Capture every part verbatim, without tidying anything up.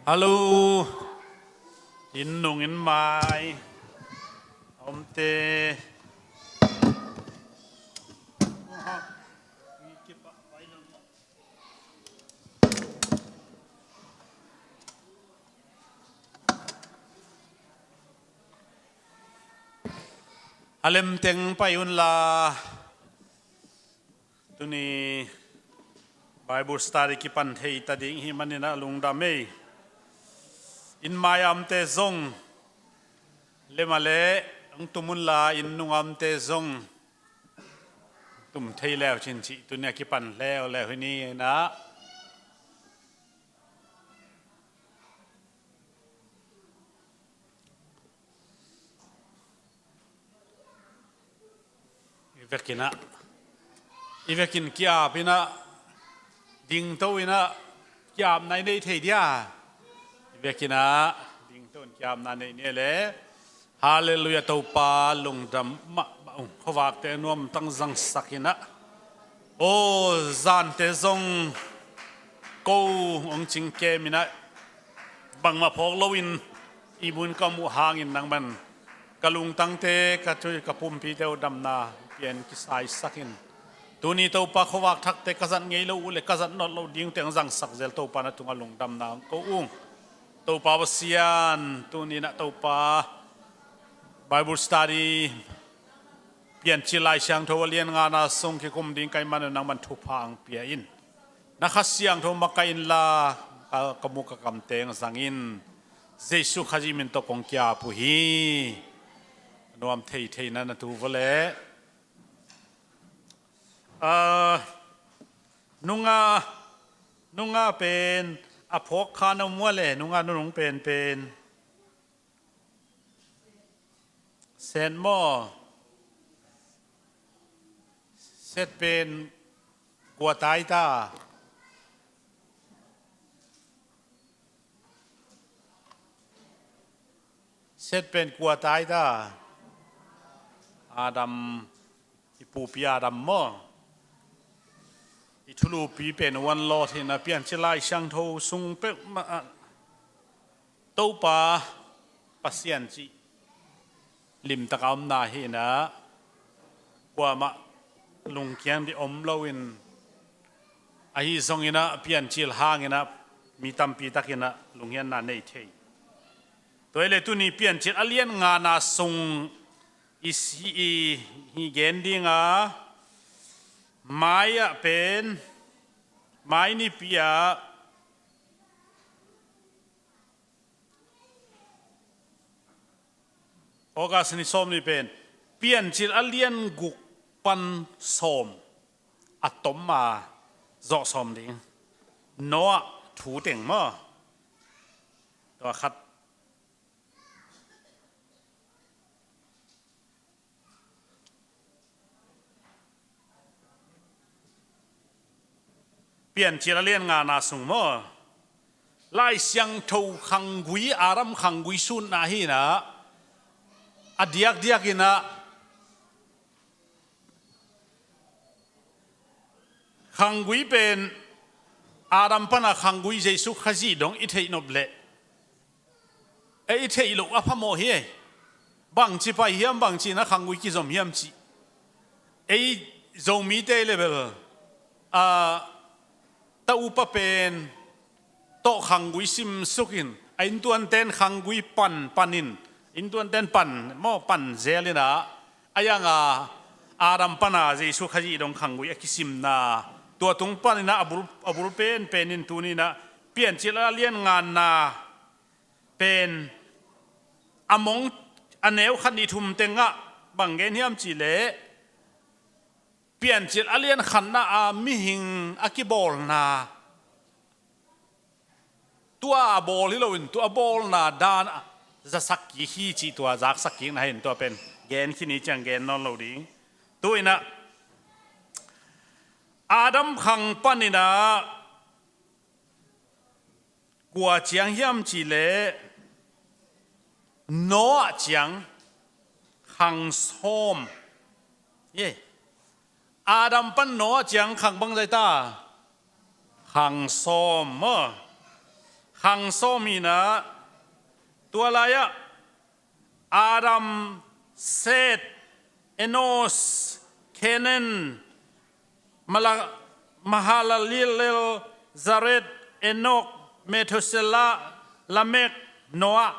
Hallo. Inn nung inn mai a omte. A lemteng pai unla, tuni Bible study kipan thei ta ding hi manin a lungdam ei. Inn mai a omte zong lem a le hong tum unla, inn nung a omte zong tum thei leu cin cih tuni a kipan leuleu hi ni. Inah i vekin ah, i vekin ki-ap inah, dingto inah ki-apna i nei thei dia? I vekin ah dingto in ki-apna nei ni le. Halleluiah, Topa lungdam mahmah ung. Khuavakte nuamtang zangsak inah, aw, zante zong ko hong cingkem inah, bangmah phawk loin ihmu in ka muh hangin nangman ka lungtangte, ka tui, ka pumpite uh damna pian kisaisak in. Tuni Topa, khuavak thakte ka zat ngei lo uh le ka zat nolh loh dingte hong zangsak zel Topa, na tungah lungdamna hong ko ung. Topa Pasian, tuni inah Topa, Bible study, Piancil Lai Siangtho a lian ngana sung kikum ding ka hih man un nangman thupha hong pia in. Na Kha Siangtho makaih inla, ka, ka mu ka kamte hong zang in. Jesuh Khazih min tawh kong ki-ap uh hi. Nuam theithei na, na tu vawleh. Ah, nunga, nunga pen a phawk kha na muah le, nunga nunung penpen. Set maw? Set pen kua tai ta? Set pen kua tai ta? Adam, i pupi Adam maw? I thulupi pen one Lord hi inah, Piancil Lai Siangtho sung peuhmah ah Topa Pasian cih limtak a omna hi inah, kuamah lungkiang ding om loin, ahi zong inah Piancil hang inah mi tampi tak inah lunghianna nei thei. Tua hi le tuni Piancil a lian ngana sung i si, i hi gen ding a, mai ah pen, mai nipi ah, August ni sawm ni pen, Piancil a lian guk pan sawm a tom a zawh sawm ding. Noah thu teng maw? Tua khat. Piancil a lian ngana sung maw? Lai Siangtho khanggui, Adam khanggui sunna hi inah, a diakdiak inah, khanggui pen Adam pana khanggui Jesuh Khazih dong i theih nop leh, ei i theih loh a phamawh hi. Ei bangci pai hiam, bangci inah khanggui kizom hiam cih, ei Zomite level a, ta upa pen tawh khanggui simsukin, a inntuanten khanggui pan panin, inntuanten pan maw, pan zel inah, a yang a Adam pana Jesuh Khazih dong khanggui a kisimna, tua tung pan inah a bul, a bul penpen in tuni inah Piancil a lian ngana pen a mong, a neu khat nih thum tengah bang gen hiam cih leh, Piancil a lian khatna a mihing a kibawlna, tua a bawl hi loin tua a bawlna dan a zasak kik hi cih, tua zaksak kikna hi in, tua pen gen khin hi ciang gen nawn lo ding. Tu inah Adam khang pan inah kua ciang hiam cih leh Noah ciang khang sawm. Ye. Adam pan Noah ciang khang bangzah ta? Khang sawm maw? Khang sawm hi-in ah, tua lai-ah Adam, Seth, Enos, Kenan, Mala-, Mahalalel, Jared, Enok, Methuselah, Lamek, Noah.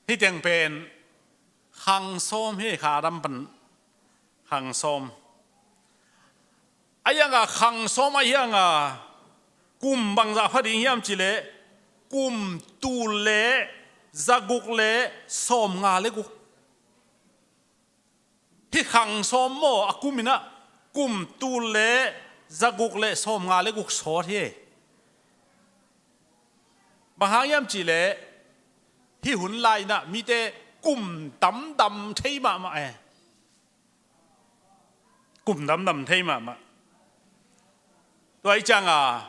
Hih teng pen khang sawm hi, kha Adam pan khang sawm. A hiangah khang sawm a hiangah kum bangzah pha ding hiam cih leh kum tul le zaguk le sawmnga le guk. Hih khang sawm maw, a kum in ah kum tul le zaguk le sawmnga le guk sawt hi. Bang hang hiam cih leh hih hun lai-in ah mite kum damdam thei mahmah e. Kum damdam thei mahmah. Tua ahih ciangah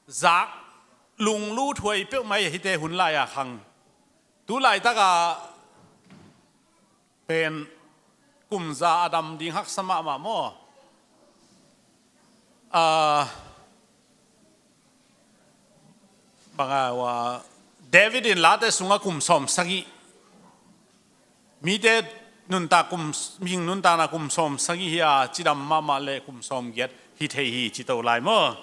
zak lunglut huai peuhmah hi, hihte hun lai-a khang. Tu laitakah pen kum za a dam ding haksa mahmah maw? Ah, bang a, ua, David in Late sungah kum sawm sagih, mite nuntak kum, mihing nuntakna kum sawm sagih hi a, cidam mahmah leh kum sawm giat hi thei hi, ci to lai maw?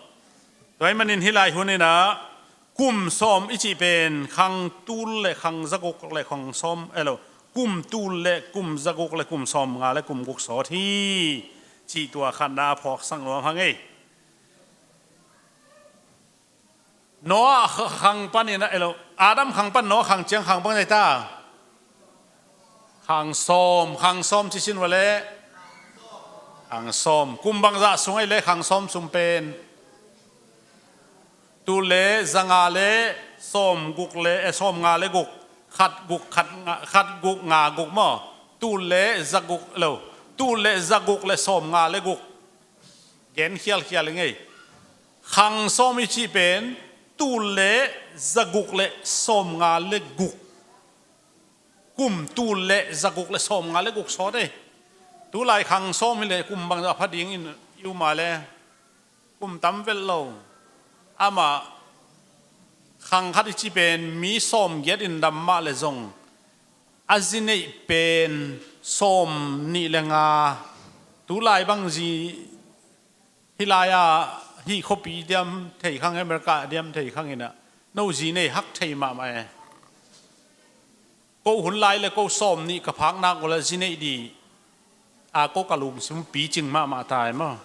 Tua ahih manin hih lai hun in ah kum sawm i cih pen khang tul le khang zaguk le khang sawm, elo, kum tul le kum zaguk le kum sawmnga le kum guk sawt hi, cih tua khatna phawksak nuam hang ei. Noah kh-, khang panin ah, elo, Adam khang pan Noah khang ciang khang bang zah ta? Khang sawm, khang sawm ci sin ua leh. Khang sawm. Kum bangzah sung ahih leh khang sawm sung pen tul le zanga le sawmguk le, eh, sawmnga le guk. Khat guk, khat nga, khat guk nga guk maw? Tul le zaguk lo. Tul le zaguk le sawmnga le guk. Gen khialkhial i ngei. Khang sawm i cih pen tul le zaguk le sawmnga le guk. Kum tul le zaguk le sawmnga le guk sawt ei. Tu lai khang sawm hi leh kum bangzah pha ding in i um a leh? Kum tam vel lo. Amah khang khat i cih pen mi sawmgiat in dam mah leh zong a zi neih pen sawmnih le nga. Tu lai bang zi, hih lai-a, hih khuapi diam thei khang, America diam thei khang in ah, no zi nei hak thei mahmah e. Ko hun lai le ko sawmnih ka phak nak uh leh zi neih ding a, ko ka lungsim picing mahmah ta e maw?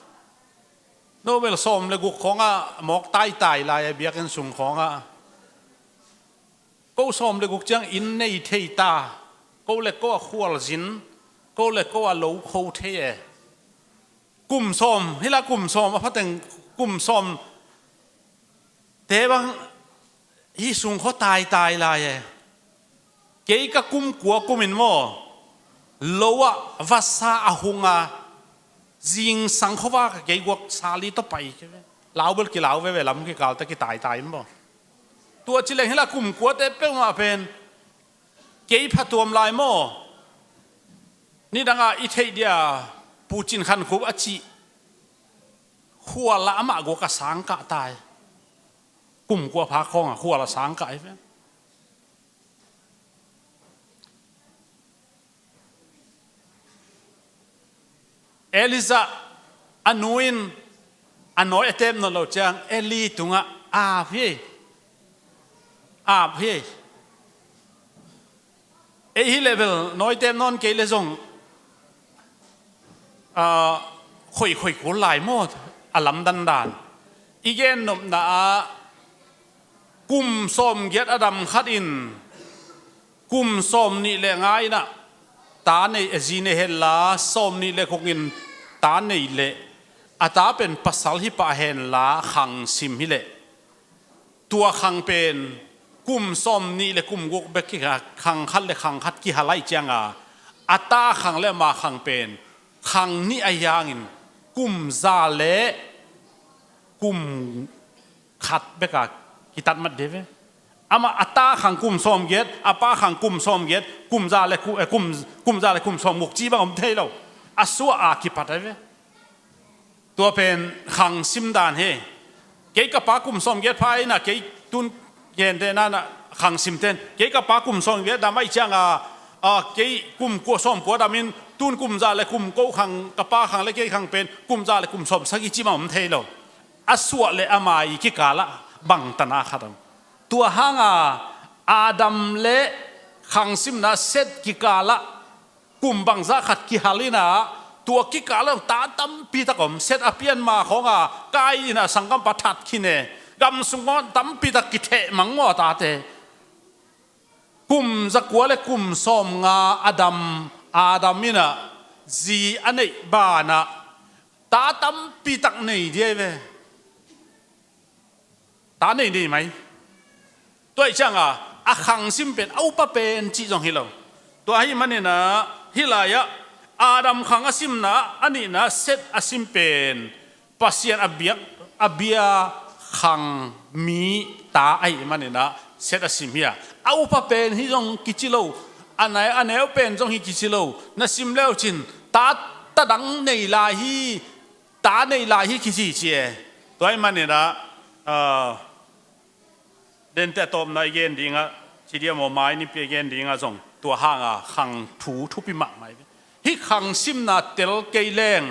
No bel sawm le guk khawngah mawk taitai lai a, biakinn sung khawngah. Ko sawm le guk ciang inn nei thei ta, ko le ko a khualzin, ko le ko a lo kho thei e. Kum sawm, hih lai kum sawm a pha teng, kum sawm te bang hih sung khaw taitai lai e. Kei ka kum kua kum in maw, lo ah vasa a hung a, zingsang khuavak ah kei guak sali tawh pai kei ve. Lau bel kilau veve, lam kikal teh kitaitai in maw. Tua ci leng hih lai kum kuate peuhmah pen kei phatuam lai maw? Nidangah i theih dia Pu Cin Khan Khup a cih khual ah amah guak a sang kah ta hi. Kum kua pha khawngah khual a sang kah hi ve. Elijah a nu in a nawi a tep nawn loh ciang Eli tungah ap hi. Ap hi. Ei hi leh bel nawi tep nawn kei leh zong, ah, khoikhoi kul lai maw, a lamdang dan. I gen nopna ah kum sawmgiat a dam khat in kum sawmnih le nga in ah ta nei, a zi nei hen la, sawmnih le guk in ta nei leh a ta pen pasal hi pah hen la, khang sim hi leh. Tua khang pen kum sawmnih le kum guk bek kikha, khang khat le khang khat kihal lai ciangah a ta khang le ama khang pen khang nih ahi hangin kum za le kum khat bekah kitat mat dih ve. Amah a ta khang kum sawmgiat, a pa khang kum sawmgiat, kum za le ku-, eh, kum, kum za le kum sawmguk ci bang om thei lo. A suah a kipat ahi ve. Tua pen khang sim dan hi. Kei ka pa kum sawmgiat pha inah, kei tun gente nanah khangsimten, kei ka pa kum sawmgiat dam ahih cianga, a, kei kum kua, sawmkua damin tun kum za le kum ko khang, ka pa khang le kei khang pen kum za le kum sawmsagih cih mah om thei lo. A suah le ama i kikalah bangtana khat om. Tua hanga Adam le khangsimna Seth kikalah kum bangzah khat kihal inah, tua kikal ah ta tampi tak om. Seth a pian ma khawnga Kain inah sanggampa that khin e. Gam sung khawnga tampi tak kitheh mang maw, tate. Kum zakua le kum sawmnga Adam, Adam inah zi a neih banah ta tampi tak nei dia hi ve. Ta nei nei mai. Tua ahih cianga a khangsim pen a upa pen cih zong hi lo. Tua ahih maninah hih lai-ah Adam khang a simna a nihna Seth a sim pen Pasian a biak, a bia khang mi ta ahih maninah Seth a sim hi a. A upa pen hi zong kici lo. A nai, a neu pen zong hi kici lo. Na sim leucin ta, ta dang nei lai hi. Ta nei lai hi kici ci e. Tua ahih maninah, ah, dente a tawpna i gen dingah, ci dia maw, mai nipi a gen dingah zong tua hanga khang thu thupi mahmah hi ve. Hih khangsimna tel kei leng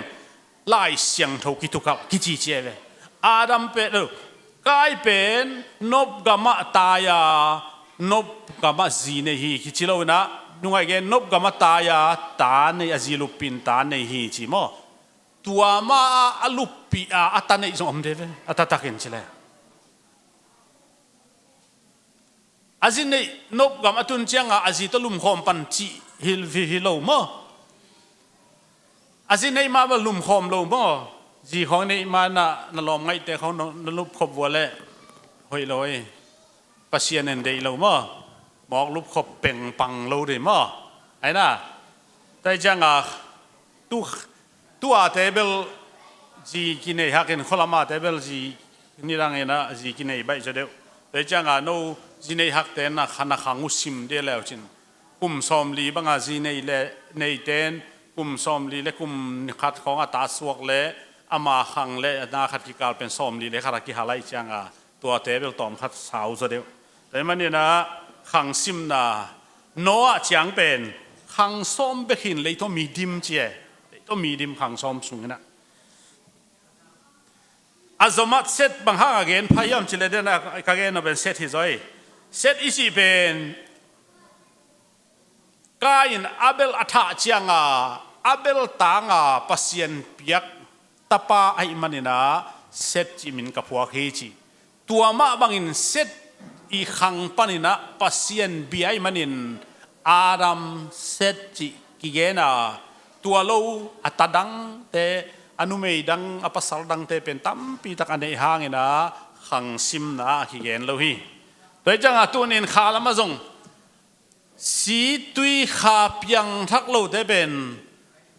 Lai Siangtho kitukalh kici ci e ve. Adam pen, oh, Kain pen Nop gamah tai a, Nop gamah zi nei hi kici lo inah, nungah i gen, Nop gamah tai a ta nei, a zi luppi in ta nei hi ci maw. Tua ma a, a luppi a, a ta neih zong om de ve, a ta takin ci le. A zi neih, Nop gam a tun cianga a zi tawh lumkhawm pan cih hi, hi, hi lo maw. A zi neih mah bel lumkhawm lo maw. Zi khawng neih mah na, na lawm ngaihte khawng na, na lupkhop vua le hoih lo hi. Pasian in deih lo maw. Mawk lupkhop pengpang lo dei maw. Aina. Tua ahih cianga tu, tu ate bel zi kinei hakin, khualam ate bel zi nidang inah zi kinei baih zaw deuh. Tua ahih cianga no zi neih hakte na kha, na khang uh sim dia leucin, kum sawmli banga zi nei le, neiten kum sawmli le kum khat khawnga ta suak le ama khang le na khat kikal pen sawmli le khat a kihal ahih cianga tuate bel tawmkhat sau zaw deuh. Tua ahih maninah khangsimna Noah ciang pen khang sawm bek hi in, lei tawh mi dim ci e. Lei tawh mi dim khang sawm sung inah. A zomah Seth bang hanga gen pha hiam ci le, den a ka gen uh pen Seth hi zaw hi. Seth i cih pen Kain Abel a thah cianga Abel tanga Pasian piak tapa ahih maninah Seth cih min ka phuak hi ci. Tua mah bangin Seth i khang paninah Pasian bia ahih manin Adam Seth cih kigen a, tua lo a ta dangte, a numei dang, a pasal dangte pen tampi tak a neih hanginah khangsimna a kigen lo hi. Tua ahih cianga tunin kha lamah zong si tui kha piangthak lote pen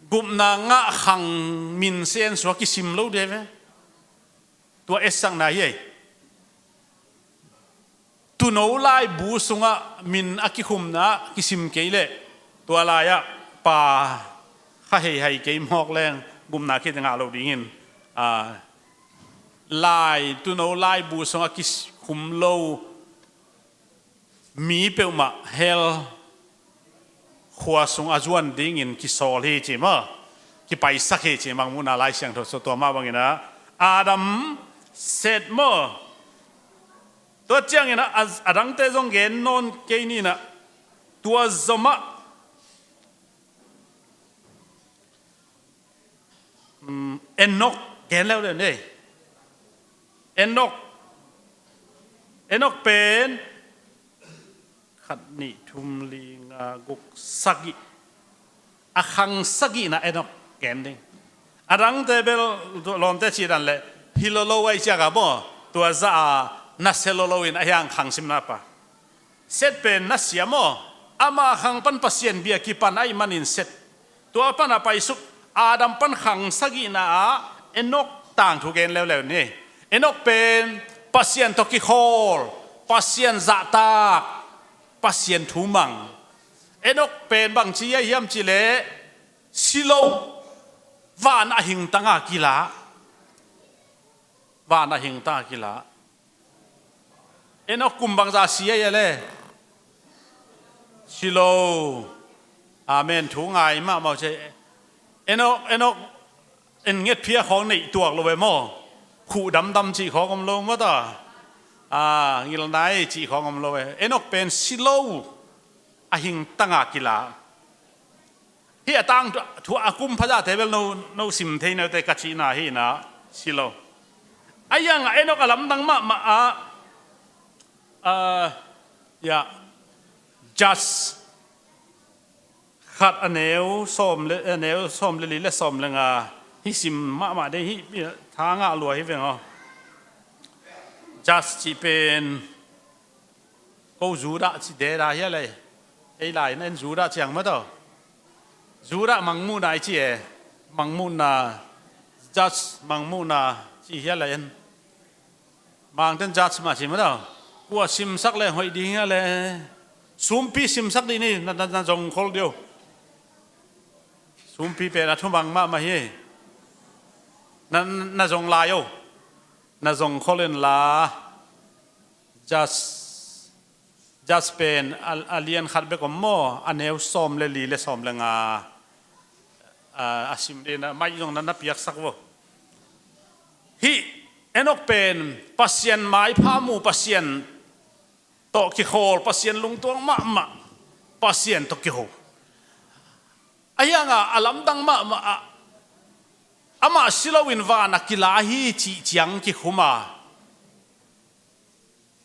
gupna ngah khang min sen sua kisim lo de ve. Tua etsakna hi ei. Tuuno laibu sungah min a kikhumna kisim kei leh tua lai-ah pa kha heihai kei mawk leng gupna khit ngah lo dingin, a, lai, tuuno laibu sungah kikhum lo mi peuhmah hell khua sung a zuan dingin kisawl hi ci maw, kipaisak hi ci mah muhna Lai Siangtho sung tua mah bangin ah Adam, Seth maw. Tua ciangin ah a, a dangte zong gen nawn kei ni nah, tua zomah Um, Enok gen leuleu ni. Enok, Enok pen khat, nih, thum, li, nga, guk, sagih. A khang sagihna Enok gen ding. A dangte bel lawmte cih dan leh hi lo lo ahih ciangah maw, tua zah a nasia lo lo in a hiang khang simna pa. Seth pen nasia maw, ama khang pan Pasian bia kipan ahih manin Seth. Tua pan a paisuk Adam pan khang sagihna ah Enok tangthu gen leuleu ni. Enok pen Pasian tawh kikhawl, Pasian zahtak, Pasian thu mang. Enok pen bangci a hiam cih leh si lo, van a hingtanga kila. Van a hing tangah kila. Enok kum bangzah si a hia le? Si lo. Amen. Thu ngai mahmah uh ci. Enok, Enok en ngetphia khawng neih tuak lo e maw? Khuh damdam cih khawng om lo maw ta? A, ngilnai cih khawng om lo e. Enok pen si lo a hing tangah kila. Hih a tang thu a kum phazahte bel no, no sim thei naute ka cihna hi na, si lo. A hiangah Enok a lamdang mahmah ah, a, ya, Judge khat a neu sawm le, a neu sawm le li le sawm le nga, hih sim mahmah dei hih, hih tha ngah lua hi veng aw. Judge cih pen ko Judah ci deda hia le. Ei lai na en Judah ciang mah tawh. Judah mangmuhna i ci e. Mangmuhna, Judge mangmuhna ci hia le en. Mangten Judge mah ci mah tawh. Kua simsak le hoih ding hia le. Sumpi simsak dih ni, na, na, na zong khol dih uh. Sumpi pen a thumang mahmah hi. Na, na zong lai uh. Na zong khol in la. Judge, Judge pen a, a lian khat bek om maw, a neu sawm le li le sawm le nga, a, a sim dih na, mai zong na, na piaksak vo. Hih Enok pen Pasian maipha mu, Pasian tawh kikhawl, Pasian lungtuang mahmah, Pasian tawh kiho. A hiangah a lamdang mahmah ah, amah si loin van a kila hi cih ciang kikhum a.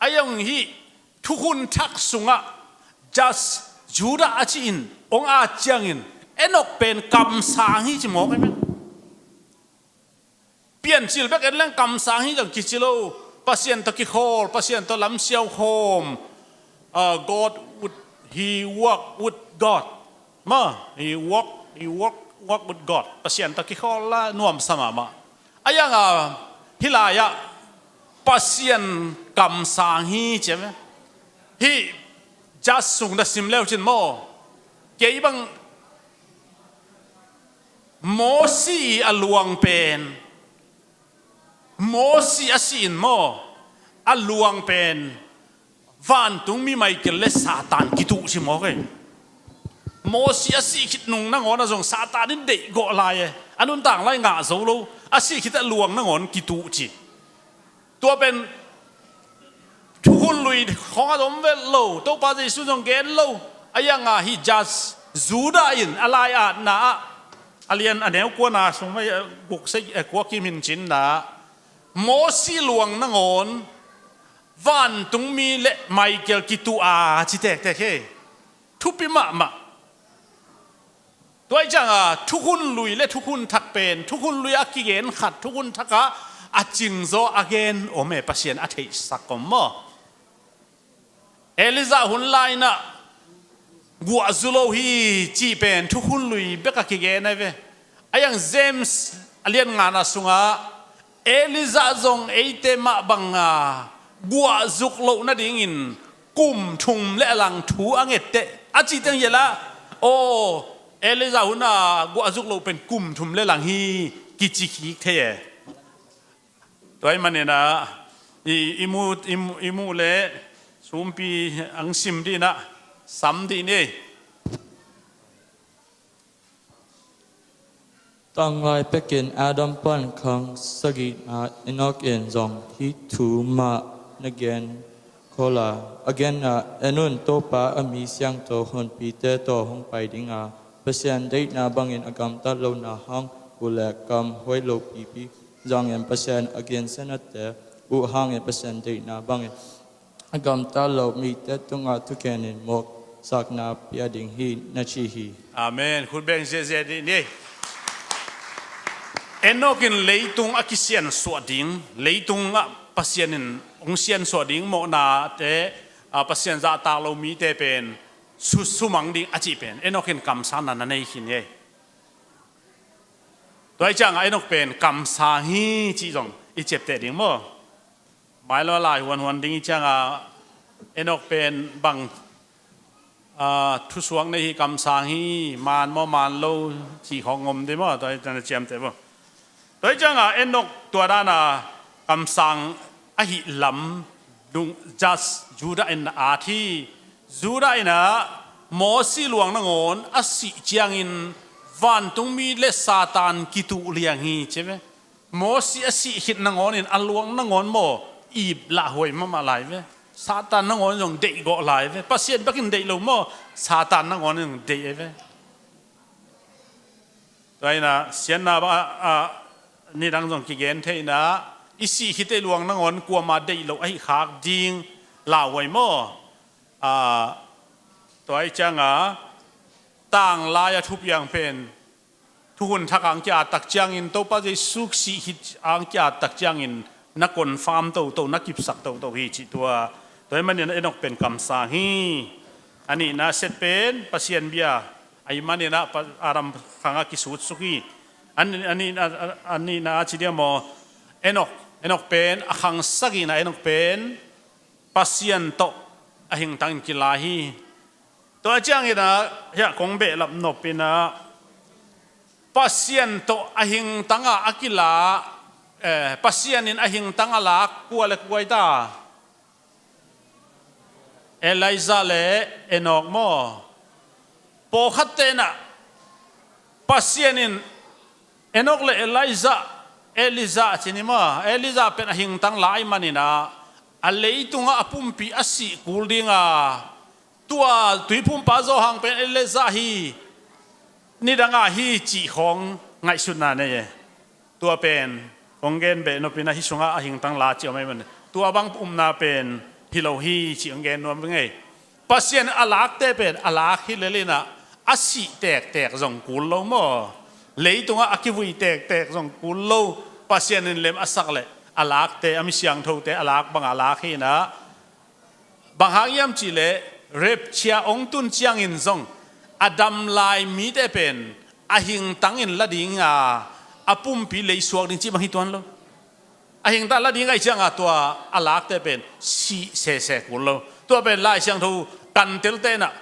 A hiang hih thukhun thak sungah Judge Judah a ci-in hong at ciangin Enok pen kamsang hi ci mawk hi meh. Piancil bek en leng kamsang hi zong kici lo. Pasian tawh kikhawl, Pasian tawh lamsiau khawm. Ah, God would, he walk with God. Ma, he walk, he walk, walk with God. Pasian tawh kikhawl la nuamsa mahmah. A hiangah hih lai-ah Pasian kamsang hi ci meh. Hih Judge sung na sim leu cin maw. Kei bang Mosi a luang pen, Mosi a si in maw, a luang pen vantungmi Michael le Satan kituh ci mawk e. Mosi a sih khit nung nangawn ah zong Satan in deihgawh lai e. A nuntak lai ngah zo lo. A sih khit a luang nangawn kituh ci. Tua pen thukhun lui khawng a zom vet lo, Topa Jesu zong gen lo. A hiangah hih Judge Judah in a lai-atna ah, a lian a neu kuana sung mai, eh, guk sei, eh, kua kim hin cinna ah, Mosi luang nangawn vantungmi le Michael kituh a ci tektek hi. Thupi mahmah. Tua hi ciangah thukhun lui le thukhun thak pen, thukhun lui a kigen khat, thukhun thak ah a cingzaw a gen om e, Pasian a theihsak om maw. Elijah hun lai-in ah guah zu lo hi cih pen thukhun lui bek a kigen ahi ve. A hiang James a lian ngana sungah Elijah zong eite mah banga guah zuk loh nadingin kum thum le a lang thu a ngetteh a cih teng hi a, aw, Elijah hun ah guah zuk loh pen kum thum le lang hi kici kik thei e. Tua ahih manin ah i, i mu, i mu, i muh leh sumpi ang sim dih in ah sam dih ni. Tanglai pekin Adam pan khang sagihna Enok in zong hih thu mah na gen khol a, a genna, en un, Topa a mi siangtho honpite tawh hong pai ding a, Pasian deihna bangin a gamtat lohna hang uh le kam hoih lopipi zangin Pasian a gensiatnate uh hangin Pasian deihna bangin a gamtat lo mite tungah thukhenin mawhsakna pia ding hi, na ci hi. Amen. Khut beng ziahziah dih ni. Enok in leitung a kisiansuah ding, leitungah Pasian in hong siansuah ding mawhnate, a, Pasian zahtak lo mite pen su, sumang ding a cih pen Enok in kamsangna na nei khin hi. Tua hi ciangah Enok pen kamsang hi cih zong i ciapteh ding maw? Mailam a lai huanhuan ding hi ciangah Enok pen bang, a, thusuak nei hi, kamsang hi, man maw man lo cih khawng om ding maw? Tua hi ciangah ciamteh maw? Tua hi ciangah Enok tua dana kamsang ahih lam lung judge Judah in na at hi. Judah in ah Mosi luang nangawn a sih ciangin vantungmi le Satan kituh liang hi ci ve. Mosi a sih khit nangawnin a luang nangawn maw ip lahhuai mahmah lai ve. Satan nangawn zong deihgawh lai ve. Pasian bekin deih lo maw, Satan nangawn zong deih ve. Tua inah siatna bang a, a, nidang zong kigen thei inah i sih khit teh luang nangawn kuama deih lo ahi khak ding lauhuai maw? A, tua ih cianga tanglai a thupiang pen thuhun thak ang kia tak ciangin Topa Jesu sih khit ang kia tak ciangin na confirm toto, na kipsak toto hi cih tua. Tua ih manin Enok pen kamsang hi. A nihna set pen Pasian bia ahi maninah Adam khangah kisutsuk hi. A nihna, a nihna a ci dia maw? Enok, Enok pen a khang sagihna Enok pen Pasian tawh a hingtangin kila hi. Tua cianginah hiah kong behlap nopinah Pasian tawh a hingtanga a kila, eh, Pasian in a hingtang a lak kua le kua hi ta? Elijah le Enok maw? Pawlkhat tenah Pasian in Enok le Elijah, Elijah cini maw, Elijah pen a hingtang lai maninah a leitungah a pumpi a sih kul dinga tua tuiphumpa Johan pen Elijah hi, nidanga hi cih khawng ngaihsutna nei e. Tua pen kong gen behnopinah hih sungah a hingtang la cih om ahi man. Tua bang umna pen hi lo hi cih kong gen nuam ngei. Pasian a lakte pen a lak hi lelinah a sih tektek zong kul lo maw? Leitungah a kivui tektek zong kul lo. Pasian in lem a sak leh a lakte, a mi siangthote a lak banga lak hinah, bang hang hiam cihleh rapture hong tun ciangin zong a dam lai mite pen a hingtangin la dinga a pumpi leisuak ding cih bang hi tuan lo. A hingtang la ding ahi cianga tua a lakte pen sih sese kul lo. Tua pen Lai Siangtho kantelte inah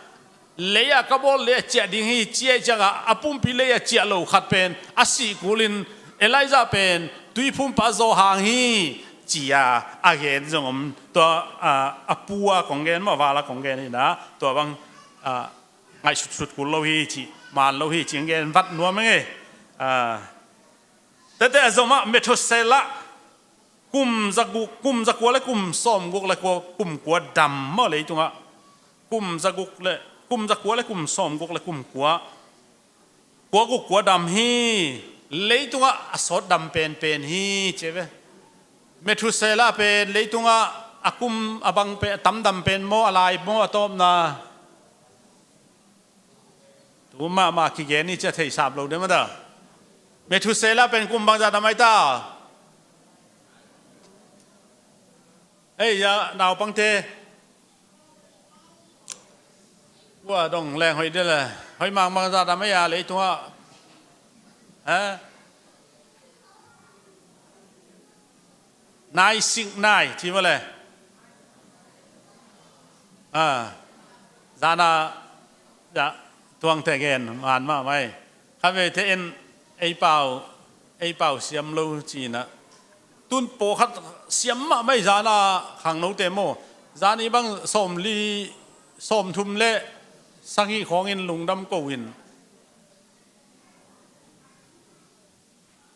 lei-ah ka bawl lei-ah ciah ding hi ci ahi cianga a pumpi lei-ah ciah lo khat pen a sih kulin Elijah pen tuiphumpa Johan hi ci-a a gen zong om. Tua a, a pu-a kong gen maw, a vala kong gen hinah tua bang a, ngaihsutsut kul lo hi ci, man lo hi ci kong gen vat nuam ngei. A, tete a zomah Methuselah kum zaguk, kum zakua le kum sawmguk le kua, kum kua dam maw leitungah? Kum zaguk le, kum zakua le kum sawmguk le kum kua, kua guk kua dam hi. Leitungah a sawt dam penpen hi ci ve. Methuselah pen leitungah a kum a bang pen, a tam dam pen maw, a lai maw, a tawpna? Tu mahmah kigen ni cia theisap lo deuh mah ta. Methuselah pen kum bangzah dam ahi ta? Ei, ya naupangte. Ua dong leng hoih deuh le. Hoih mang bangzah dam ahi a leitungah? Ha? Nai sik nai ci vua le. A, zana, ya, tuangte gen man mahmah ei. Khatvei te en ei pau, ei pau siam lo cinah. Tun pawlkhat siam mahmah ei zana khangnote maw. Zani bang sawmli, sawmthum le sagih khawngin lungdam ko in.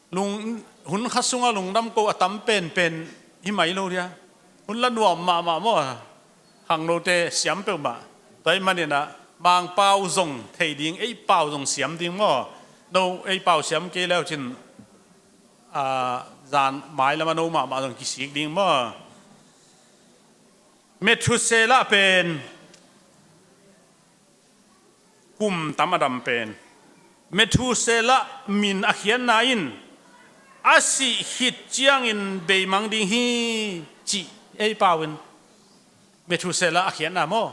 Lung, hun khat sungah lungdam ko a tam penpen hi mai lo dia. Hun la nuam mahmah maw, khangnote siam peuhmah. Tua ih maninah Mangpau zong thei ding, ei pau zong siam ding maw. No ei pau siam kei leucin, a, zan mai lamah no mahmah zong kisik ding maw. Methuselah pen kum tam a dam pen. Methuselah min a khiatna in a sih khit ciangin beimang ding hi cih ei pau in. Methuselah a khiatna maw?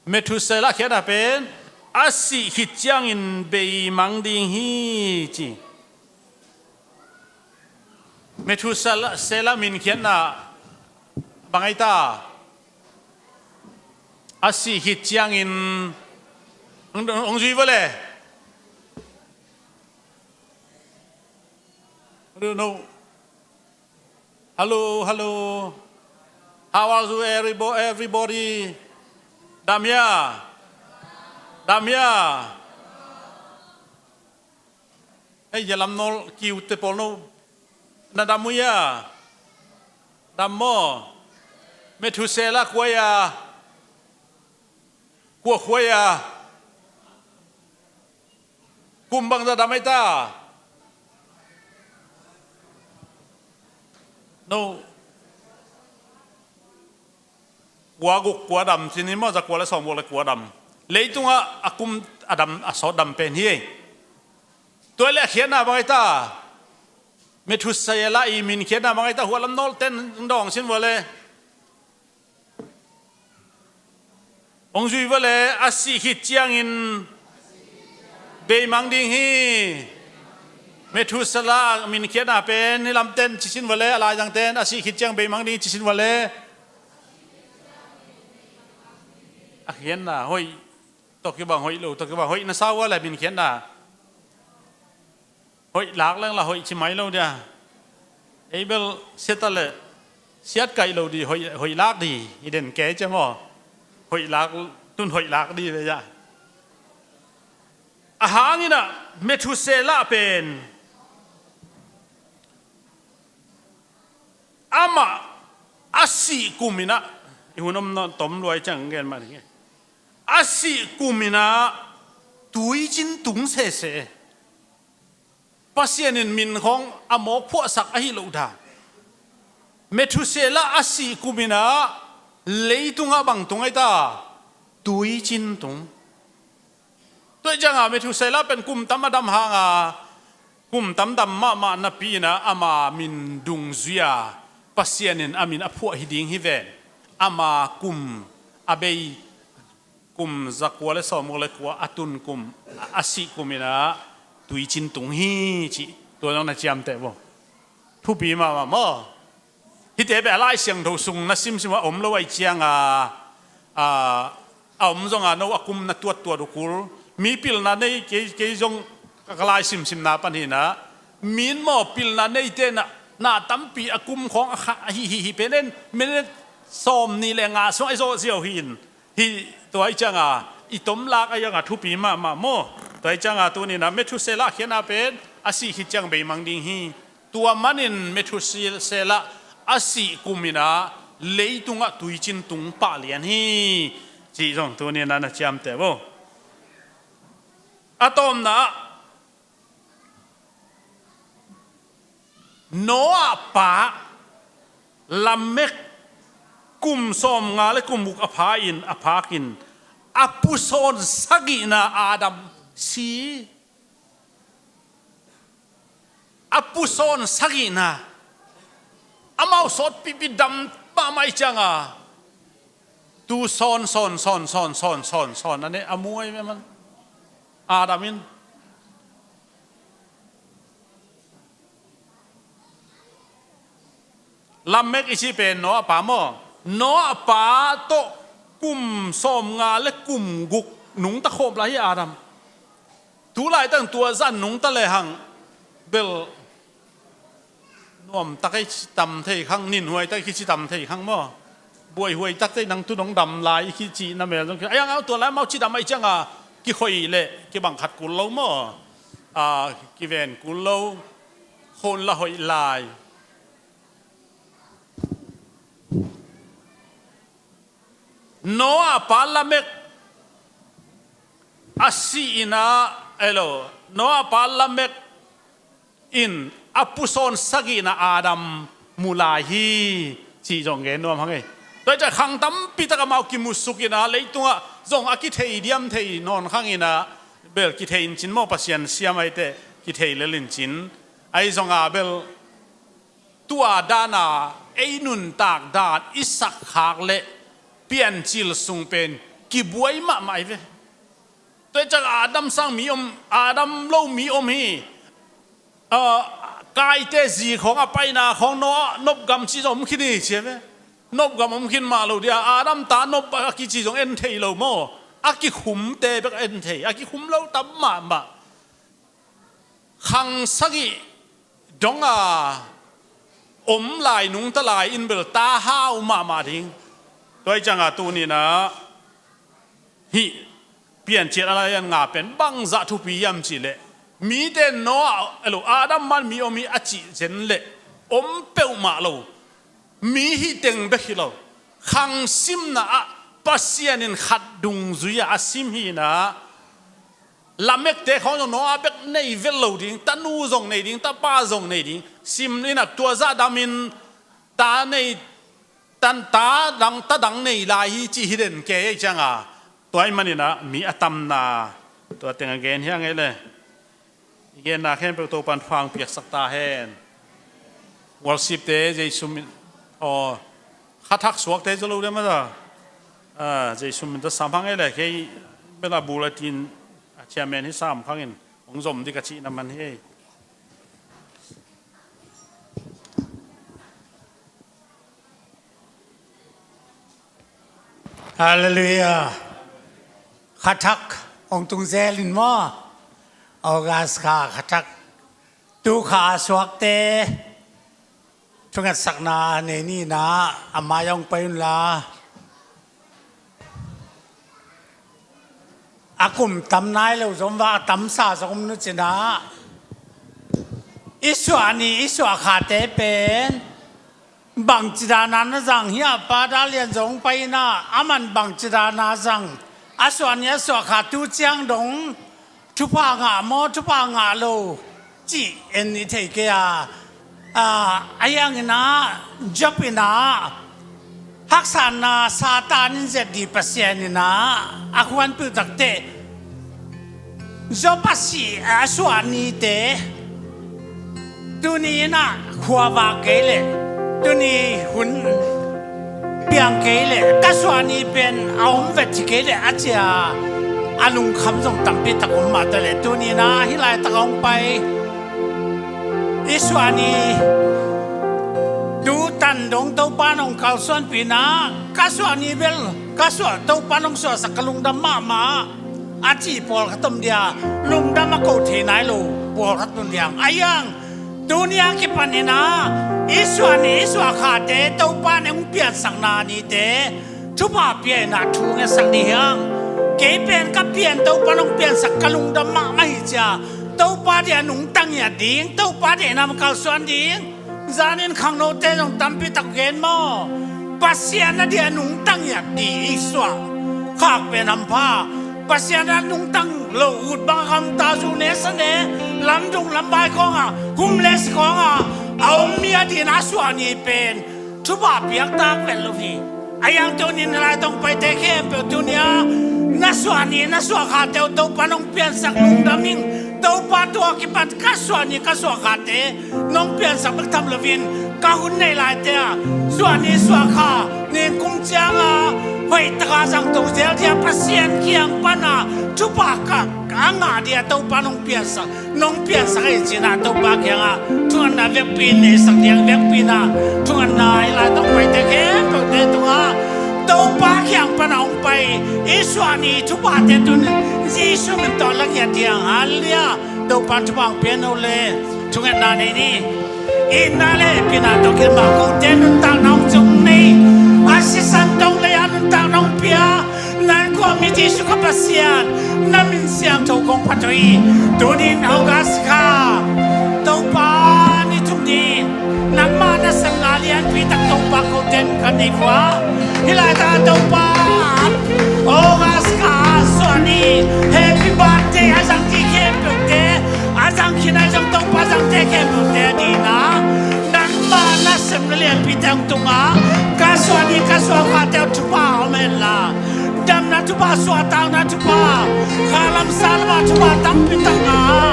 Methuselah a khiatna pen a sih khit ciangin beimang ding hi ci. Methuselah, Selah min khiatna bang ahi ta? A sih khit ciangin hong, hong zui vua le. I don't know. Hello, hello. How are you, everybo-, everybody? Dam hia? Dam hia? Hei, ya lam nawl kiu te pawl no. Na dam uh hia? Dam maw? Methuselah kua hia? Kua khua hia? Kum bangzah dam ai ta? No. Kua guk kua dam cin hi maw, za kua le sawm guk le kua dam. Leitungah a kum a dam, a sawt dam pen hi. Tua le a khiatna bang ai ta? Methuselah i min khiatna bang ai ta? Hua lam nawl ten dawng sin vua le. Hong zui vua le, a sih khit ciangin beimang ding hi. Methuselah min khiatna pen hi lam ten ci sin vua le, a laizang ten a sih khit ciang beimang ding ci sin vua le. A khiatna hoih, tawh kibang hoih lo, tawh kibang hoih na sa vua le min khiatna. Hoih lak leng la hoih ci mai lo dia. Ei bel siat a le siat kaih lo di, hoih, hoih lak di. I den kei cia maw? Hoih lak, tun hoih lak di ve ya. A hangin ah Methuselah pen amah a sih kum in ah, i hun om na tom luai ciang gen mah ding e. A sih kum in ah tuicin tung sese. Pasian in min khawng a mawk phuahsak ahi loh dan. Methuselah a sih kum in ah leitungah bang tung ai ta? Tuicin tung. Tua ciangah Methuselah pen kum tam a dam hanga, kum tam dam mahmah napi in ah ama min dungzui a, Pasian in a min a phuah hi ding hi ven. Ama kum a bei kum za kua le sawm guk le kua a tun kum, a, a sih kum in ah tuicin tung hi cih tua zong na ciamteh vo. Thupi mahmah maw? Hihte beh a Lai Siangtho sung na simsim a om lo ai cianga, a, a om zonga no a kum na tuattuat uh kul. Mi pilna nei kei, kei zong ka lai simsimna pan hi in ah. Mi in maw pilna neite na, na tampi a kum khawng a kha, a hi, hi, hi pen en, minute sawm nih le nga sung a i zawh ziau hi in. Hih tua i cianga i tom lak a ianga thupi mahmah maw? Tua i cianga tuni in ah Methuselah khiatna pen a sih khit ciang beimang ding hi. Tua manin Methuselah a sih kum in ah leitungah tuicin tung pah lian hi. Cih zong tuni in ah na ciamteh vo. A tawpna ah Noah pa Lamek kum sawmnga le kum guk a pha in, a phak in, a pusawn sagihna Adam si. A pusawn sagihna. Amau sawtpipi dam mahmah i cianga. Tu sawn, sawn, sawn, sawn, sawn, sawn, sawn. A ne, a muai ve man. Adam in. Lamek i cih pen Noah pa maw? Noah pa tawh kum sawmnga le kum guk nungta khawm lai hi Adam. Tu laitak tua zan nungta lehang bel nuamtak ei ci tam thei khang, ninhuaitak ei kici tam thei khang maw? Buaihuaitak ei nang tu dong dam lai i kici na mel zong ki. Ai ang au tua lai mau ci dam ai cianga kikhoih leh kibang khat kul lo maw? A, kiven kul lo. Khon la hoih lai. Noah pa Lamek a sih in ah, elo, Noah pa Lamek in a pusawn sagihna Adam mu lai hi, cih zong gen nuam hang ei. Tua i ciah khang tampi tak amau kimusuk in ah, leitungah zong a kithei diam thei nawn khang in ah, bel kithei in cin maw, Pasian siam ai teh kithei lel in cin. Ai zonga bel tua dana ei nuntak dan i sakkhak le Piancil sung pen kibuai mahmah i ve. Tua i ciah Adam sang mi om, Adam lo mi om hi. Ah, Kaite zi khawng a paina khawng Noah, Nop gam ci zong om khin hi ci a ve. Nop gam om khin mah lo dia, Adam ta Nop a kici zong en thei lo maw? A kikhumte bek en thei, a kikhum lo tam mahmah. Khang sagih donga om lai nungta lai in bel ta hau mahmah ding. Tua hi cianga tuni-in ah hih Piancil a lian nga pen bangzah thupi hiam cihleh, mite Noah, elo, Adam man mi om hi a cih zen leh om peuhmah lo. Mi hih teng bek hi lo. Khang simna ah Pasian in khat dungzui-a a sim hi-in ah, Lamekte khawng zong Noah bek nei vet lo ding, tanu zong nei ding, tapa zong nei ding. Sim in ah tua zah damin ta nei, tan ta dang, ta dang nei lai hi cih hi den kei ei cianga. Tua ahih manin ah mi a tamna, tua teng a gen hi a ngei le. I genna khempeuh Topan thupha hong piaksak ta hen. Worship-te Jesu min, aw, khathak suakte zaw lo deuh mah ta. Ah, Jesu min tawh sam hang ei le, kei bel a bul a tin a chairman hi sam khangin hong zom ding ka cihna man hi ei. Halleluiah. Khathak hong tung zel in maw? August kha khathak. Tu kha a suakte thungetsakna nei ni-in ah a mai-ah hong pai unla. A kum tam nai lo zong va, a tamsa zong om nu cin ah, i suah ni, i suah khate pen bangci dana na zang hiah, Pa Dal Lian zong pai-in ah, aman bangci dana zang, a suah ni a suah kha tu ciang dong thupha ngah maw, thupha ngah lo cih en i thei kei a. Ah, ahi hangin ah Job in ah haksatna Satan in zet ding Pasian in ah a khuanpih uh takteh, Job a si, a suah nite, tuni in ah khuavak kei leh, tuni hun piang kei leh, ka suah ni pen a om vet hi kei leh a ci-a a lungkham zong tampi tak om mah ta leh, tuni in ah hih laitak a hong pai i suah ni tu tan dong Topa in hong kalsuanpih in ah, ka suah ni bel, ka suah, Topa in hong suahsak ka lungdam mahmah a ci pawlkhat om dia, lungdam a ko thei nai lo pawlkhat om dia. Ahi hang tuni a kipan in ah i suah ni, i suah khate Topa in hong piansakna nite thupha pia in ah thu ngetsak ding hi hang. Kei pen ka pian, Topa in hong piansak, ka lungdam mahmah hi ci-a Topa dia nungta ngiat ding, Topa dia in ah kalsuan ding. Zanin khangnote zong tampi tak gen maw? Pasian a dia nungta ngiat ding i suah khak pen hampha. Pasian a nungta lo ut bang a gamta, zu ne sa ne, lamdung lamvai khawngah, homeless khawngah a om mi a ding a suah ni pen thupha piak tak vet lo hi. Ahi hang tuni in hih lai tawh hong paite khempeuh tuni a na suah ni, na suah khate uh Topa in hong piansak, lungdam ing. Topa, tua kipan ka suah ni, ka suah khate nong piansak bek tham loin, ka hun nei laite ah suah ni suah kha, ni kum ciang a hoihtak a zang to zel dia, Pasian kiang pan a thupha ka, ka ngah dia Topa in hong piansak, nong piansak ahi cih in ah Topa kiangah thungetna vekpi in neisak ding, vekpi in ah thungetna hih lai tawh hong paite khempeuhte tungah Topa kiang pan a hong pai i suah ni thuphate tuni in Jesu min tawh la ngiat ding. Halleluiah. Topa in thupha hong pia hen aw le. Thungetna nei ni. Itna le hehpihna tawh kidim a, kote nuntakna hong ciong nei, a sisan dong lei-a nuntakna hong pia, na innkuan mi Jesu ka Pasian, na min siangtho kong phat uh hi. Tuni in August kha, Topa, ni thum ni, nangma nasepna lianpi tak Topa, kote min ka nei uh a, hih laitak Topa, August kha suah ni, happy birthday a zang ding khempeuhte, a zang khin a zong Topa, zangte khempeuhte a ding a, nangma nasepna lianpite hong tung a, ka suah ni, ka suah khate uh thupha om hen la, damna thupha, suahtakna thupha, kha lam sa lam ah thupha tampi tak ngah a,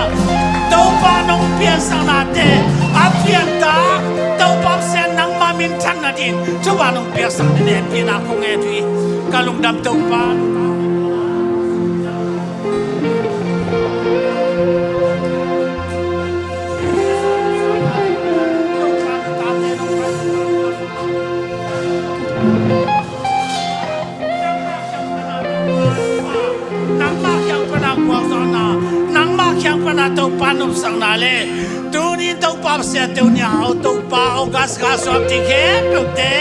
Topa nong piansaknate a piantak, Topa Pasian, nangma minthanna ding thupha nong piaksak ding hehpihna kong ngen uh hi. Ka lungdam Topa. Nangmah kiang pan a gualzawhna, nangmah kiang pan na Topa nopsakna le tuni in Topa Pasian teuh ni a, Topa August kha suak ding khempeuhte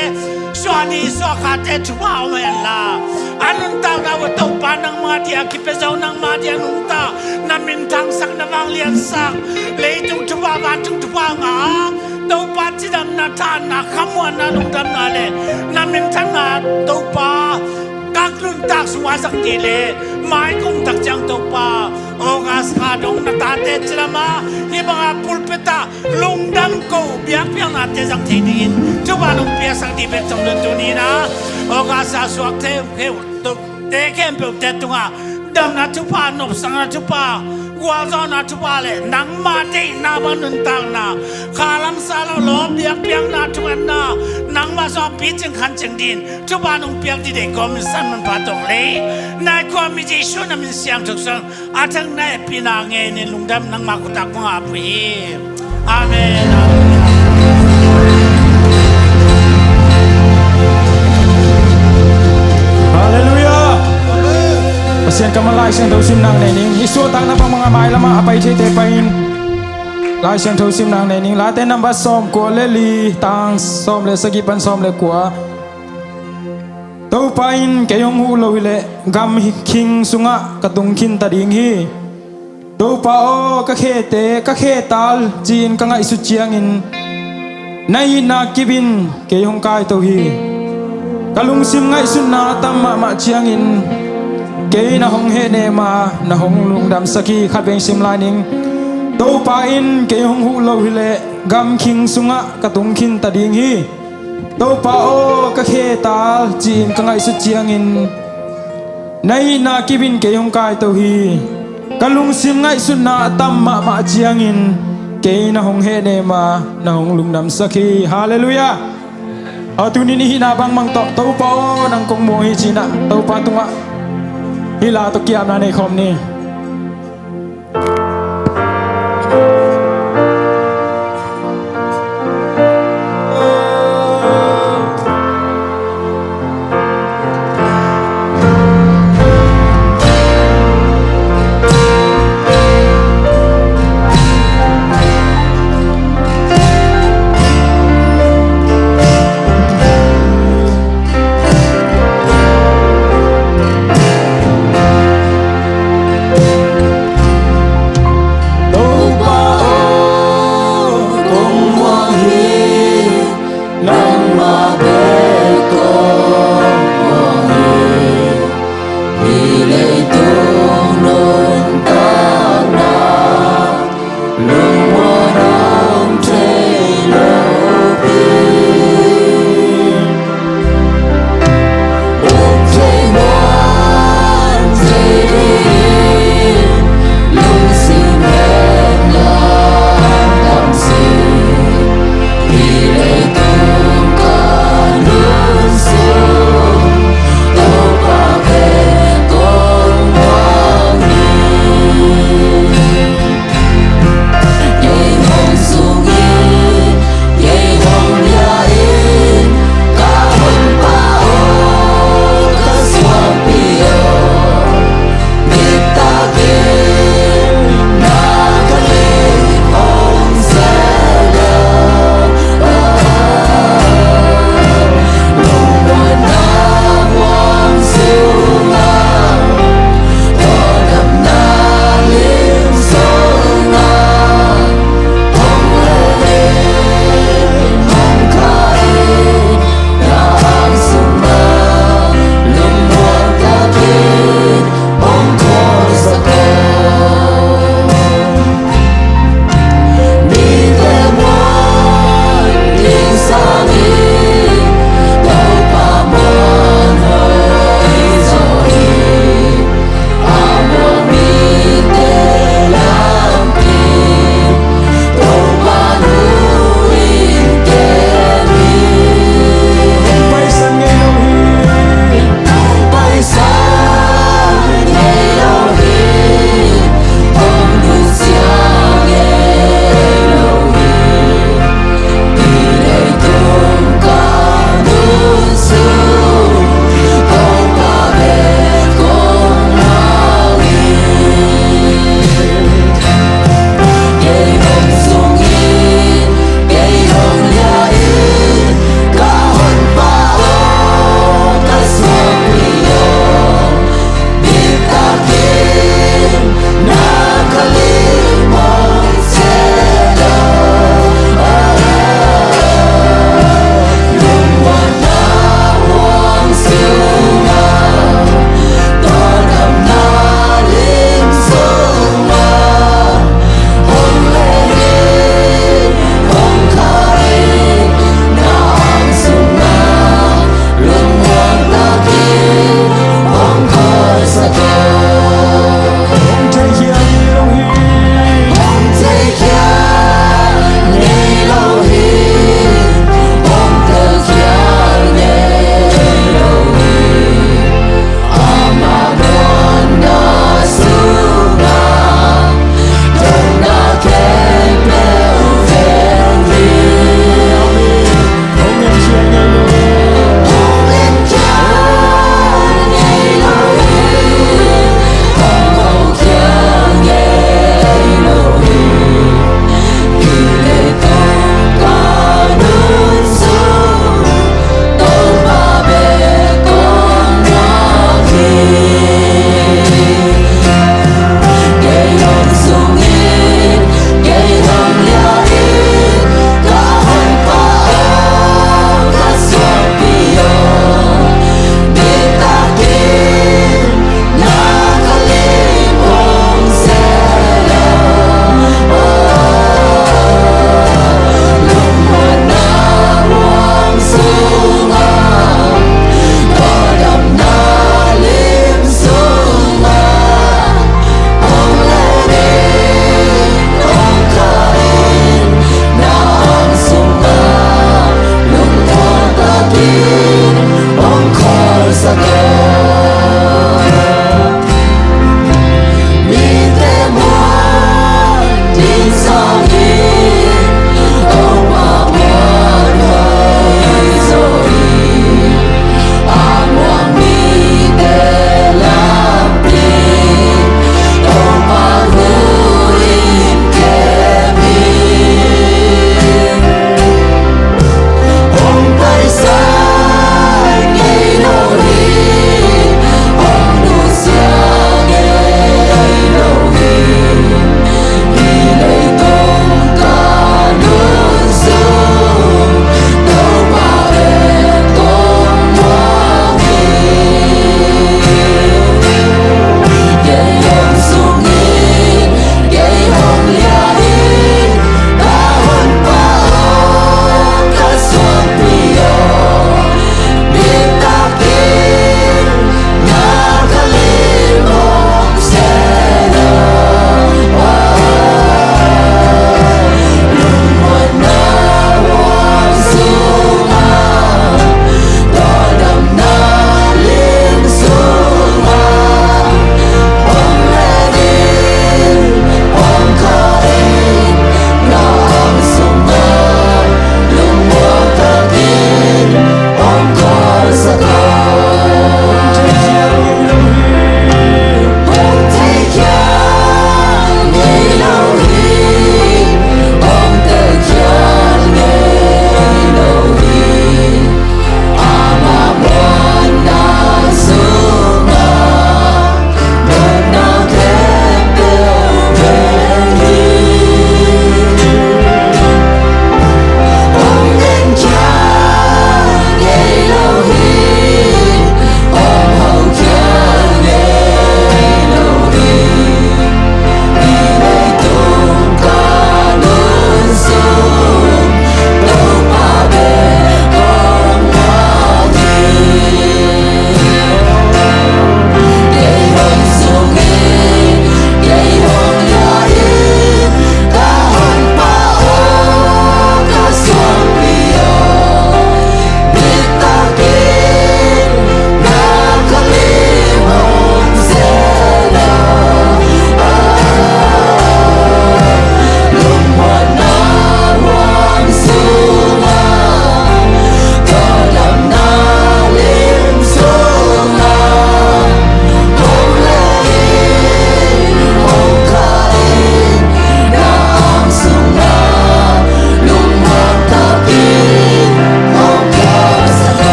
suahni suahkhate thupha om henla, a nuntakna uh Topa nangma dia kipia zo, nangma dia nungta, na minthangsak, na vangliansak, leitung thupha vantung thupha ngah a, Topa cidamna, thahatna, khamuanna, lungdamna le na minthanna Topa ka nuntak sungah zang kei le mai kum tak ciang Topa August kha dong na tate cidam a, hih banga pulpit ah lungdam ko biakpiaknate zang thei dingin thupha nong piaksak dih bek tong dun tuni in a, August a suak thei khempeuh te khempeuhte tungah damna thupha, nopsakna thupha, gualzawhna thupha le nangma deihna bang nuntakna, khalam salam lawm biakpiakna thungetna, nangma sawm picing khancing din thupha nong piak dih deih kawmin san manpha tong lei nai khuami Jesuh na min siangtho suang a thang na hehpihna ngenin lungdam nangma kutak mangah pui hi. Amen. Halleluiah. Pasian kammal Lai Siangtho sim nang nei ning. I suahtakna bangmang a mailamah a pai theite pai in Lai Siangtho sim nang nei ning. Late nambat sawm kua le li, tang sawm le sagih pan sawm le kua. Topa in kei hong huh lo hileh gam khing sungah ka tung khinta ding hi. Topa aw, ka khete, ka khe tal ci-in ka ngaihsut ciangin na itna kip in kei hong kaito hi. Ka lungsim ngaihsutna a tam mahmah ciangin kei na hong hehnem a, na hong lungdamsak hi. Khatvei sim lai ning. Topa in kei hong huh lo hileh gam khing sungah ka tung khinta ding hi. Topa aw, ka khe tal ci-in ka ngaihsut ciangin na itna kip in kei hong kaito hi. Ka lungsim ngaihsutna a tam mahmah ciangin kei na hong hehnem a, na hong lungdamsak hi. Halleluiah. Aw, tunin i hihna bangmang tawh Topa aw, nang kong muang hi ci-in ah Topa tungah hih la tawh ki-apna nei khawm ni.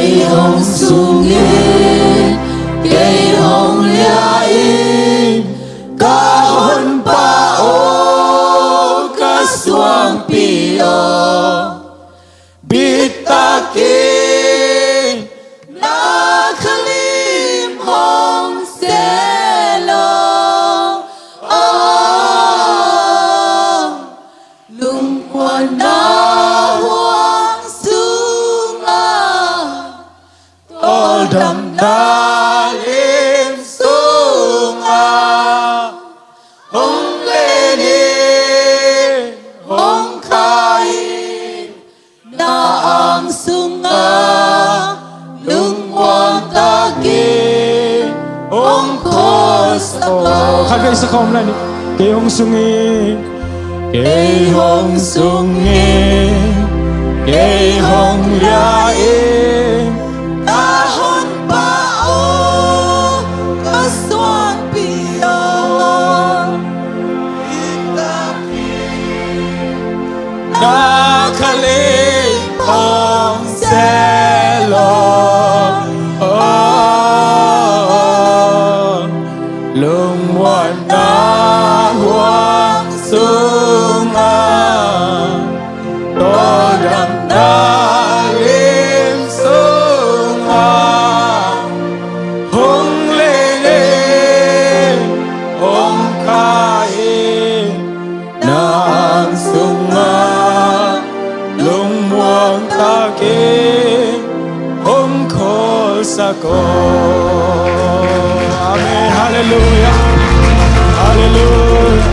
Kei hong sung in, kei hong lia in, ka Honpa aw, ka suangpi aw. Bitak in na khalim hong selo. Oh, lungmuanna huang sungah, tawldamna lim sungah, hong len in, hong kha in, na ang sungah lungmuang takin hong kholsak aw. Khat vei sa khawm lai ni. Kei hong sung in, kei hong sung in, kei hong lia in, ka Honpa aw, ka suangpi aw. Na khalim hong selo. Oh, lungmuanna huang sungah, tawldamna lim sungah, hong len in, hong kha in, na ang sungah lungmuang takin hong kholsak aw. Amen. Halleluiah. Halleluiah.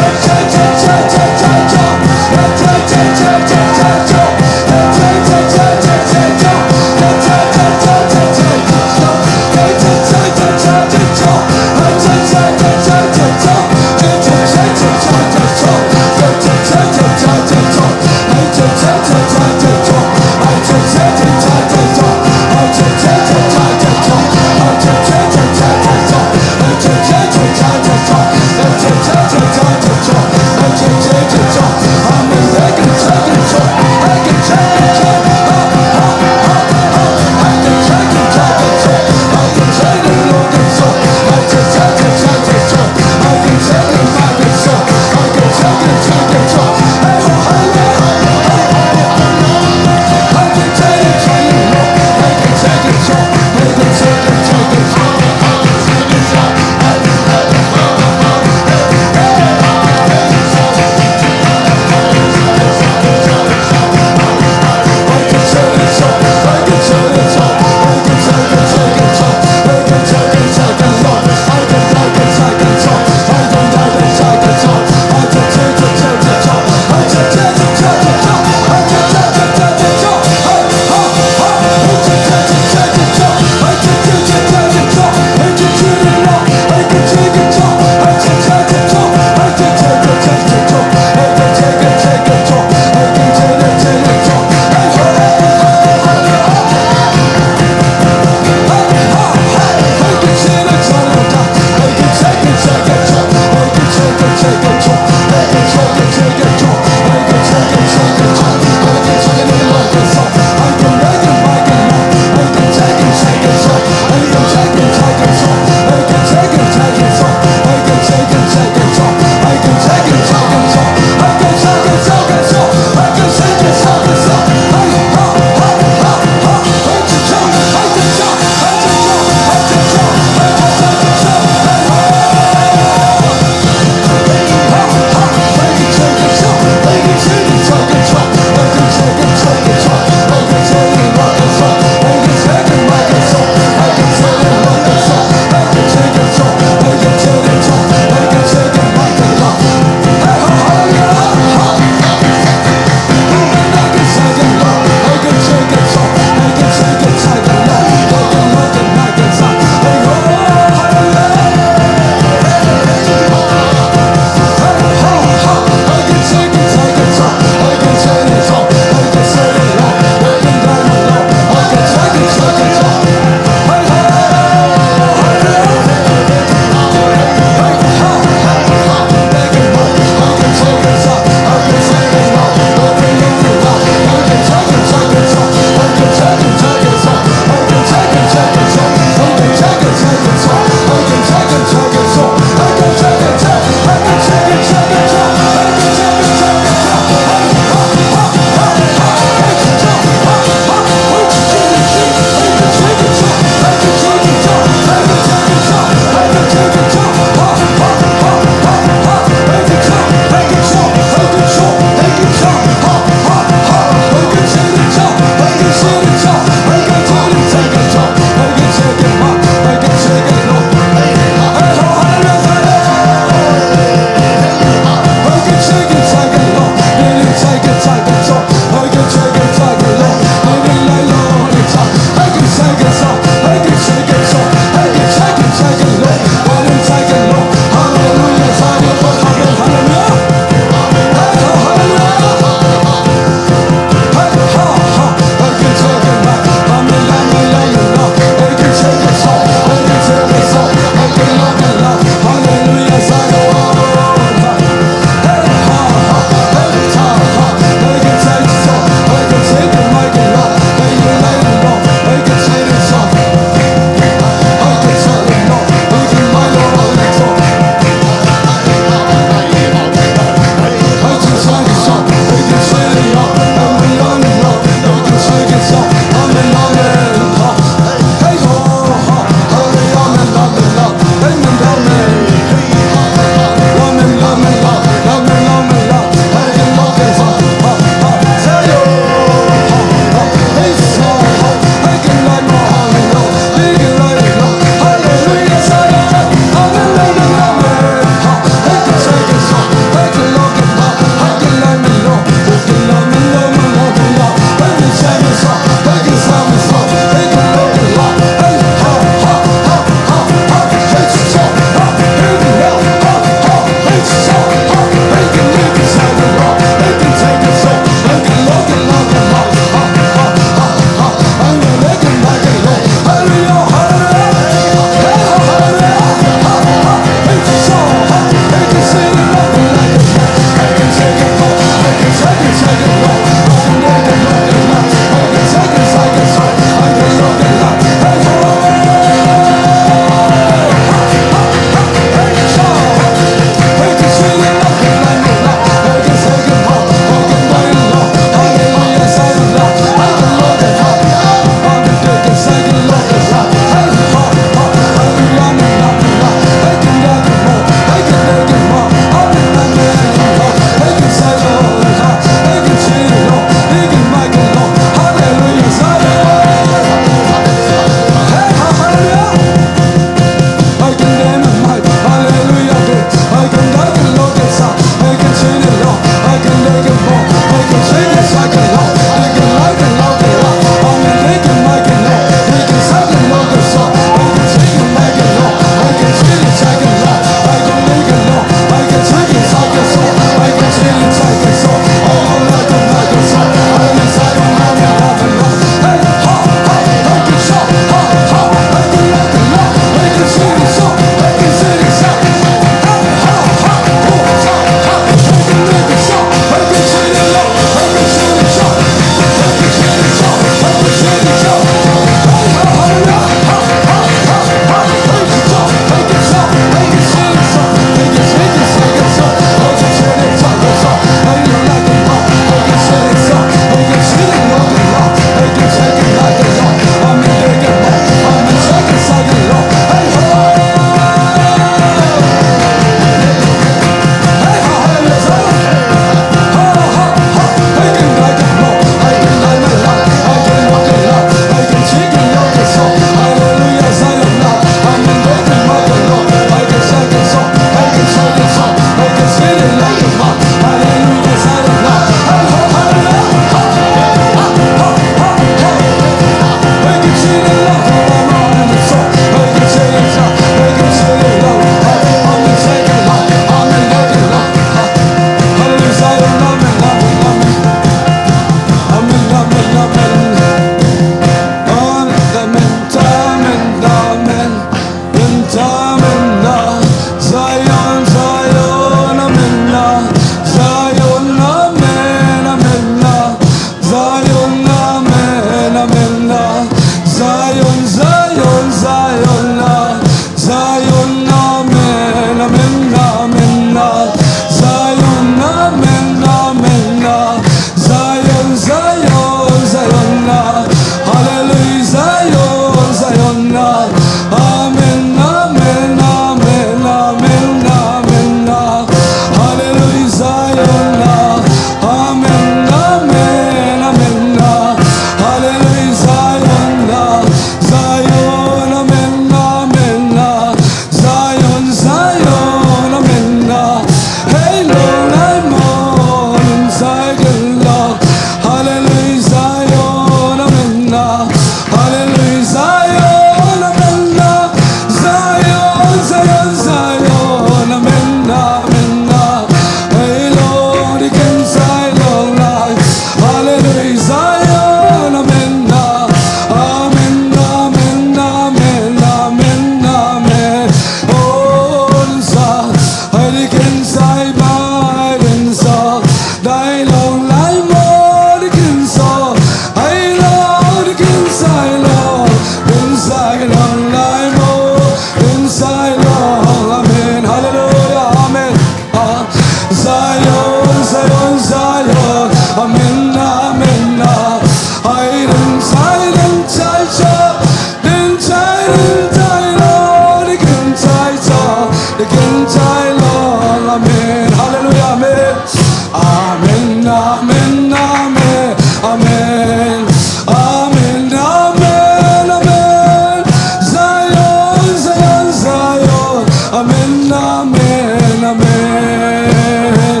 Amen, amen, amen.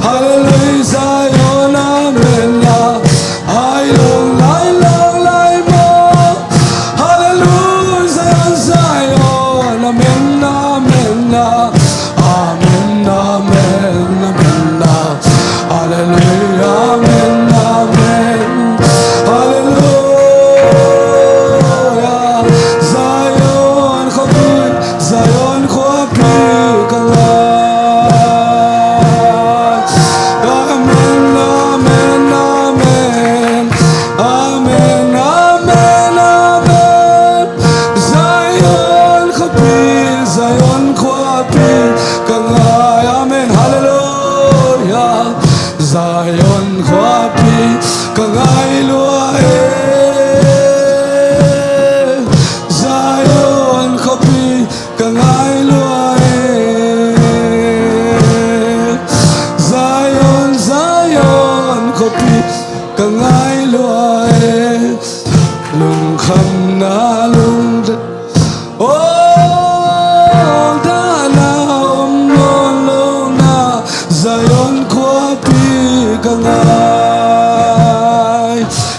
Hallelujah, Zion, amen. Hai long lai, long lai mo. Hallelujah, Zion, Zion, amen, amen. Amen, amen, amen. Hallelujah, amen, amen. Hallelujah. Zion khuapi, Zion khuapi ka ngai. Amen, amen, amen. Amen, amen, amen. Zion khuapi, Zion khuapi ka ngai. Amen. Hallelujah. Zion khuapi ka ngai lua e. Zion khuapi ka ngai lua e. Zion, Zion khuapi ka ngai lua e. Lungkhamna lungdam, oh, dahna om nawn lo na, Zion khuapi ka ngai.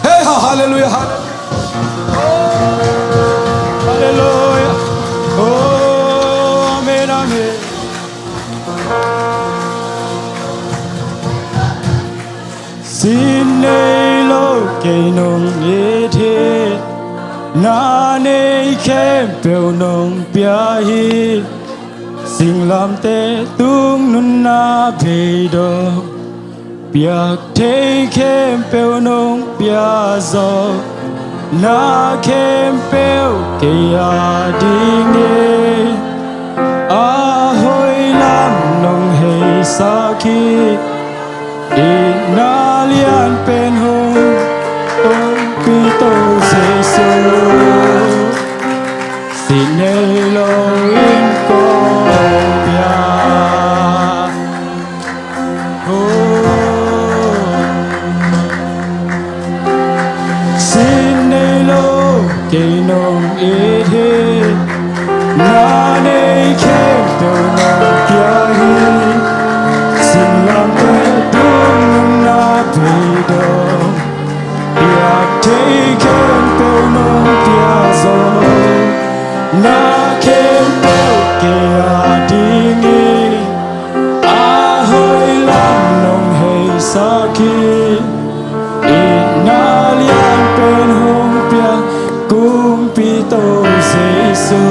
Hey, ha, hallelujah, hallelujah. Oh, hallelujah. Oh, amen, amen. Sin nei lo kei nong it hi, na nei khempeuh nong pia hi. Singlamteh tung nunna beidong, piak thei khempeuh nong pia zaw, na khempeuh kei a ding hi. A hoih lam nong heisak hi. Itna lian pen hong kongpi to Jesu. Sin nei lo in kong pia. Oh. Sin nei lo kei nong it hi, na nei khempeuh nong pia hi. Singlamteh tung nunna beidong, piak thei khempeuh nong pia zaw, na khempeuh kei a ding hi. A hoih lam nong heisak hi. Itna lian pen hong pia, kongpi to Jesu.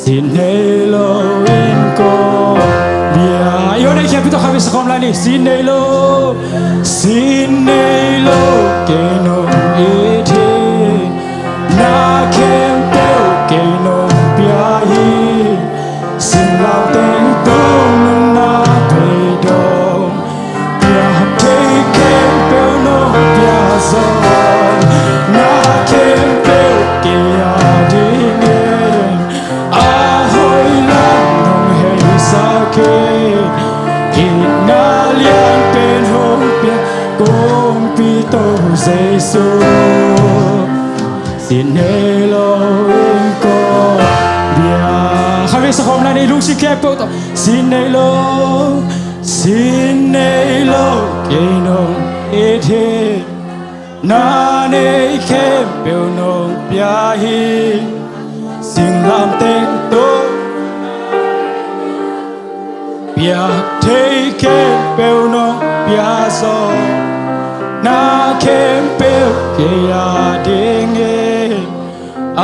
Sin nei lo in kong pia. Yo nei khempeuh tawh khatvei sa khawm lai ni. Sin nei lo, sin nei lo kei nong it hi, na khempeuh kei nong pia hi. Singlamteh tung nunna beidong, piak thei khempeuh nong pia zaw, na khempeuh kei a ding hi. A hoih lam nong heisak hi. Itna lian pen hong pia, kongpi to Jesu. Sin nei lo in kong pia. Khatvei sa khawm lai ni, lungsim khempeuh tawh. Sin nei lo, sin nei lo kei nong it hi, na nei khempeuh nong pia hi. Singlamteh tung, piak thei khempeuh nong pia zaw, na khempeuh kei a ding hi. A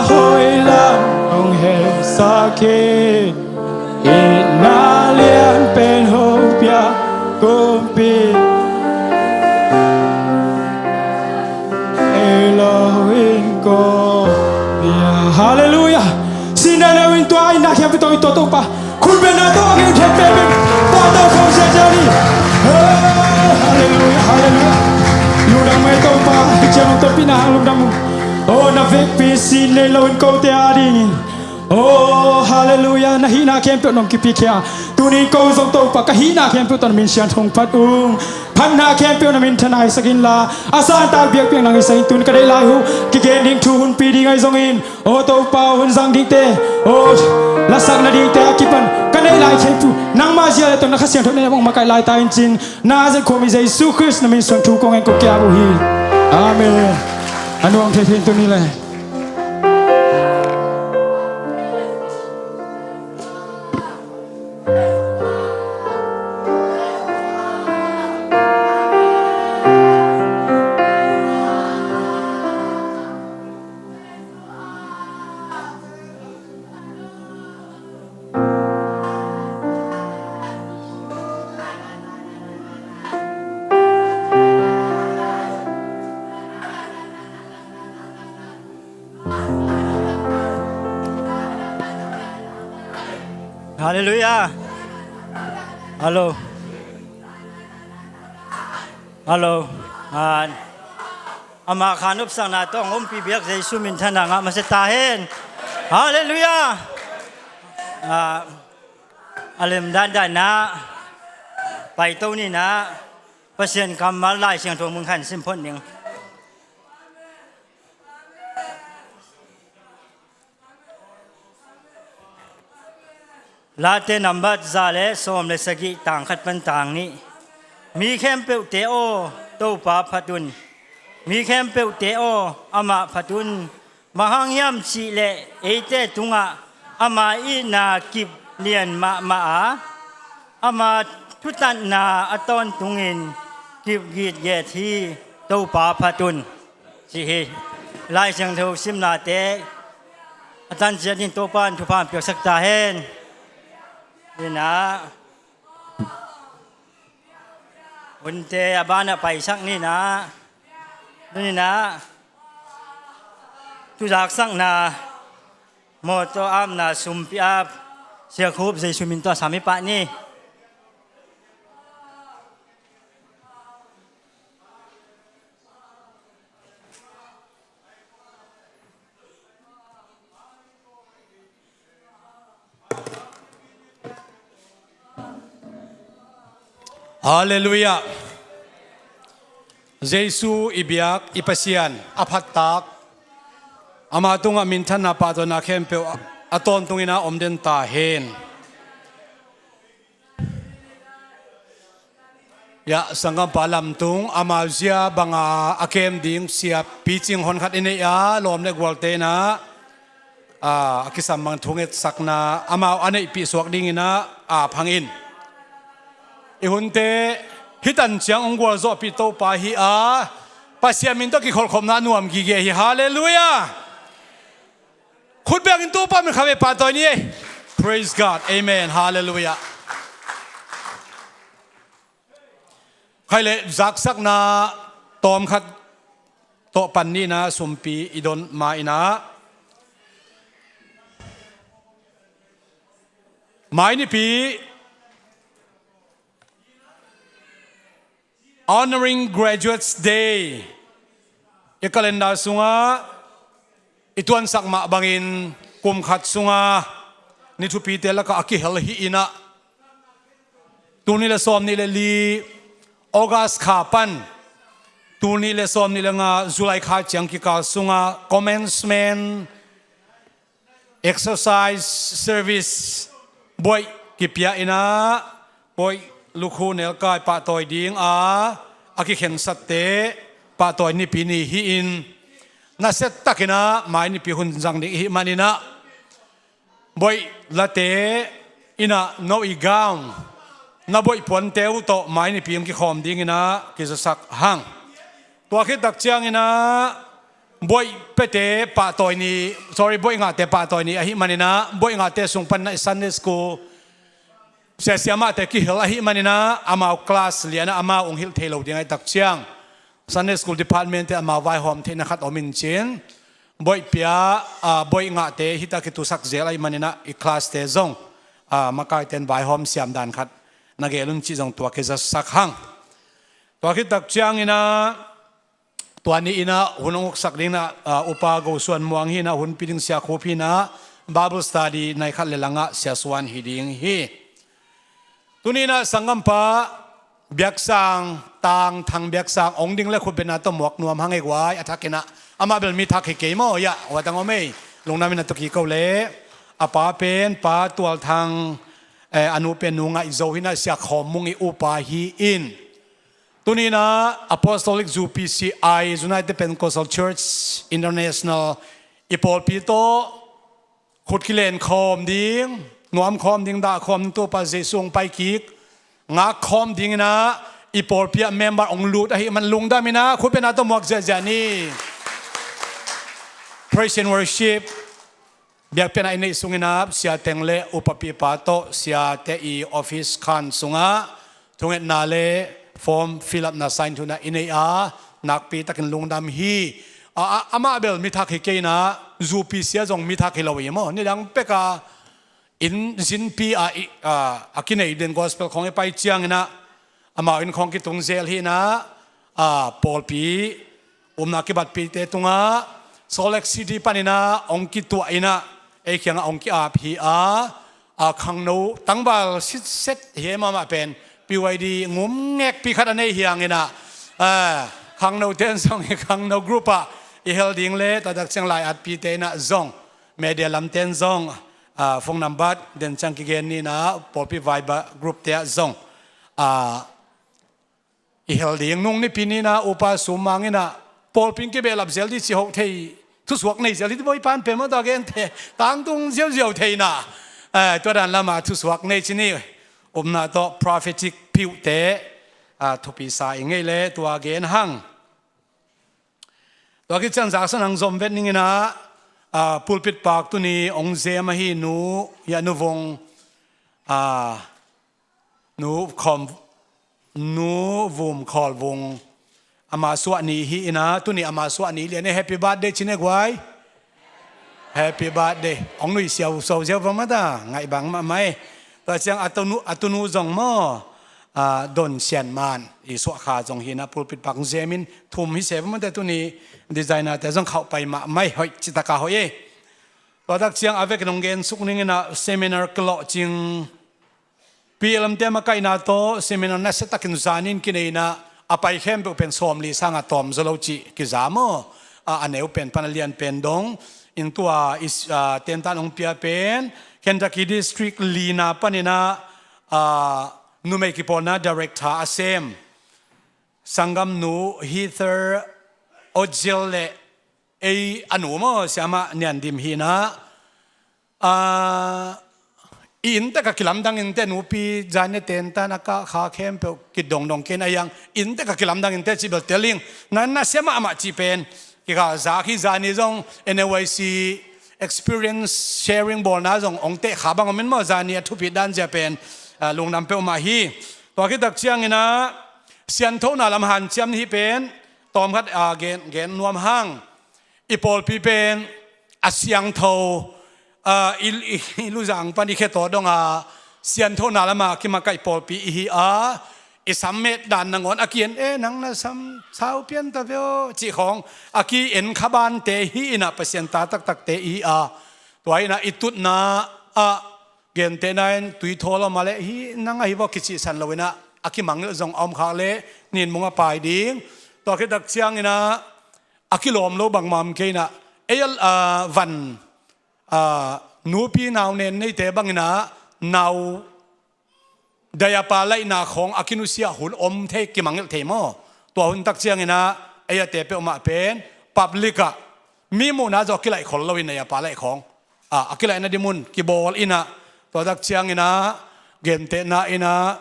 hoih lam nong heisak hi. Itna lian pen hong pia, kongpi. Ei lo in kong pia. Hallelujah. Sin nei lo in tua in na khempeuh tawh i tua Topa. Khut bengna tawh a ngen khempeuh beng. Tua tawh khong sia sia ni. Oh, hallelujah, hallelujah. Lungdam mai Topa, i ciang tawh pi na hang lungdam. Oh, na vekpi sin nei lo in kote a dingin. Oh, hallelujah. Halleluiah, na hihna khempeuh nong kipiakhia. Tuni ko zong Topa ka hihna khempeuh tawh na min siangtho hong phat ung. Phatna khempeuh na minthanna hisak inla, a santak biakpiak nang hisak in. Tun ka deih lai uh kigen ding thu hunpi ding ahi zongin, aw Topa, hun zang dingte, aw lasak nadingte a kipan ka neih lai khempeuh nangmah zia le tawh na Kha Siangtho na hong makaih lai ta in cin. Nazareth khuami Jesu Khrist na min suang thu kong en kong kiap uh hi. Amen. A nuam thei thei in tuni le. Halleluiah. Hallo. Hallo. Amen. Ama khan upsakna tawh hong ompih biak Jesu minthanna ngah masa ta hen. Halleluiah. Ah, a lem dandan na paito ni na, Pasian kammal Lai Siangtho mun khan sim phot ning. Late nambat za le sawm le sagih, tang khat pan tang nih. Mi khempeuhte aw, Topa phat un. Mi khempeuhte aw, amah phat un. Bang hang hiam cih leh eite tungah ama itna kip lian mahmah a, ama thutanna a tawntungin kip gitget hi. Topa phat un, ci hi. Lai Siangtho simnate a tan ciat in Topa in thupha hong piaksak ta hen. Ni na, hunte a banah paisak ni na. Tuni na, thu zaksakna, mawtaw apna sumpi ap, Sia Khup Jesu min tawh sam hi pah ni. Halleluiah. Jesu i biak i Pasian a phattak, ama tungah minthanna pahtawina khempeuh a tawntungin a om den ta hen. Ya, sanggampa Lamtung, amau zia banga a kem ding siapi cing honkhat i neih a, lawm le gualte in a, a kisam bang thungetsakna amau a neihpih suak dingin a, a phangin. I hunte hih tan ciang hong gualzawhpih Topa hi a, Pasian min tawh kikholhkhopna a nuam gige hi. Halleluiah. Khut bengin Topa min khabe pahtawi ni ei. Praise God. Amen. Halleluiah. Khai le zaksakna tawmkhat tawh pan ni na, sumpi i don ma in a, mai nipi Honoring Graduates Day i calendar sungah i tuansak mah bangin kum khat sunga ni thupite lakah a kihel hi in a, tul nih le sawm nih le li August kha pan tul nih le sawm nih le nga July kha ciang kikal sunga commencement exercise service buaih kipia in a, buaih lukhu nelkai pahtawi ding a, a kikhensatte pahtawi nipi ni hi in, nasia takin a mai nipi hun zang ding i hih manin a, buaih late in a no i gaung, na buaih puante uh tawh mai nipi hong kikhawm dingin a kizasak hang. Tua khit tak ciangin a buaih piate pahtawi ni, sorry, buaih ngahte pahtawi ni ahih manin a, buaih ngahte sung pan na i Sunday school sia siamahte kihel ahih manin a, amau class lian a amau hong hilh thei lo ding ahih tak ciang Sunday school department te amau vaihawm theihna khat om in cin, buaih pia, a, buaih ngahte hita kitusak zel ahih manin a, i class te zong, a, makaite in vaihawm siam dan khat na gel un cih zong tua kizasak hang. Tua khit tak ciangin a, tua ni in a hun hong uksak dingin a, a, Upa Go Suan Muang hi in a, hunpi ding Sia Khup hi in a, Bible study nai khat le langah Sia Suan hi ding hi. Tuni inah sanggampa Biaksang, Tang Thang Biaksang ong ding le khutbetna tawh muak nuam hang ei guai, a thak inah. Amah bel mi thak hi kei maw, ya, watang om ei. Lungdam inah tuki ko le. A pa pen Pa Tual Thang, eh, a nu pen Nu Ngaih Zo hi inah Sia Khawm Mung i upa hi in. Tuni inah Apostolic U P C I, United Pentecostal Church International, i pawlpi tawh khut kilen khawm ding, nuam khawm ding, dah khawm ding, Topa Jesu hong pai kik, ngak khawm ding inah i pawlpi ah member hong lut ahih man lungdam inah khutbetna tawh muak ziahziah ni. Praise and worship. Biakpiakna i neih sung inah sia teng le upapipa tawh siate i office khan sungah thungetna le form fill up na sign thuna i neih a, nakpi takin lungdam hi. A, a, amah bel mi thak hi kei inah, U P C ah zong mi thak hi lo hi maw. Nidang peka inn zinpi a, i, a, a kinei den gospel khawng i pai ciang inah, amau inn khawng kitung zel hi inah, a, pawlpi umna kibatpihte tungah Salt Lake City pan inah hong kituah inah, ei kiangah hong ki-ap hi a, a, khangno tangval sitset hi e, mahmah pen P Y D ngum ngekpi khat a nei hi hang inah, a, khangno ten zong hi, khangno group ah i hel ding le, tua tak ciang lai-atpite inah zong, media lam ten zong, a, phone number den ciang kigen ni inah, pawlpi Viber group te ah zong, a, i hel ding. Nung Nipi ni inah Upa Sum Mang inah pawlpi in kibehlap zel dih ci hoh thei, thusuak nei zel hi ti bawi pan pen maw, tua gente tangtung ziauziau thei inah, eh, tua dan lamah thusuak nei ci ni. Upna tawh prophetic piuhte, ah, thupi sa i ngei le tua gen hang. Tua khit ciang zaksan hang zom vet ning inah, ah, pulpit pak tuni hong zem ahi Nu, ya, Nu Vung, ah, Nu Khawm, Nu Vum Khawl Vung, ama suah ni hi inah, tuni ama suah ni lian e, happy birthday ci ne guai. Happy birthday. Hong nuih siausiau ziau va mata, ngaih bang mahmah e. Tua ciang a tunu, a tunu zong maw, a, Don Sian Man i suah kha zong hi inah pulpit pak hong zem in, thum hi se va mata, tuni designer te zong khauh pai mahmah e, hoih, citaka hoih e. Tua tak ciang a vekin hong gen suk ning inah seminar kilawhcing, P L M te makaihna tawh seminar nasia takin zanin kinei inah, a pai khempeuh pen sawmli sangah tawm zaw lo cih kiza maw. A, a neu pen pan a lian pen dong in, tua i, a, tentan hong pia pen Kentucky District lina pan inah, a, numei kipawlna director a sem sanggamnu Heather Ojil le ei a nu maw, Siamah Nian Dim hi inah, a, i inntek a kilamdang innte, nupi zan ne tentan a kah kha khempeuh kidongdong kei inah, a yang inntek a kilamdang innte cih bel tel ing. Na, nasia mahmah cih pen kikal zak hi. Zani zong N A Y C experience sharing bawlna zong hong teh kha bang om in maw, zani a thupit dan zia pen, a, lungdam peuhmah hi. Tua khit tak ciang inah sianthona lam hanciam ni hi pen, tawmkhat, a, gen, gen nuam hang. I pawlpi pen a siangtho, a, i, i, i luzang pan i khe tawh dong a, sianthona lamah kimakaih pawlpi i hi a, i sam met dan nangawn a ki-en e, nang na sam sau pian ta ve aw cih khawng a ki-en kha bante hi inah, Pasian ta taktakte i hi a, tua inah i tutna ah gentehna in tui thawl a om a leh hi nang ahi vaw kicihsan lo inah, a kimangngilh zong a om khak leh ninmung a pai ding. Tua khit tak ciang inah a kilawm lo bangmah om kei inah, ei a, a, van, a, nupi nau nen neite bang inah nau diaper laihna khawng a kinusia hun om thei, kimangngilh thei maw. Tua hun tak ciang inah ei a te peuhmah pen public ah mi muhna zaw a kilaih khol lo in, diaper laih khawng, a, a kilaih nading mun kibawl inah, tua tak ciang inah gentehna inah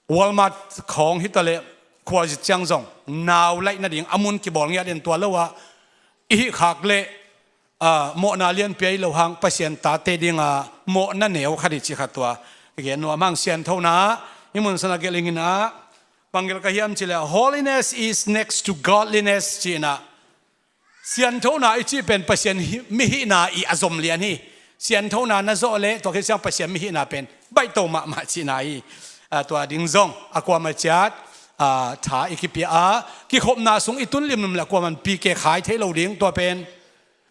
Walmart khawng hi ta leh khualzin ciang zong nau laih nading a mun kibawl ngiat in, tua lo ah i hih khak leh, a, mawhna lianpi ahi lo hang Pasian tate ding a mawhna neu khat hi cih khat tua i gen nuam hang. Sianthona hih mun san a gelh ing inah, bang gelh ka hiam cih leh, holiness is next to godliness ci inah, sianthona i cih pen Pasian hi, mihihna i a zom lian hi. Sianthona na zawh leh tua khit ciang Pasian mihihna pen baihto mahmah cihna hi. A, tua ding zong a kuamah ciat, a, tha i kipia a, kikhopna sung i tun limlim leh kuaman P K khai thei lo ding, tua pen,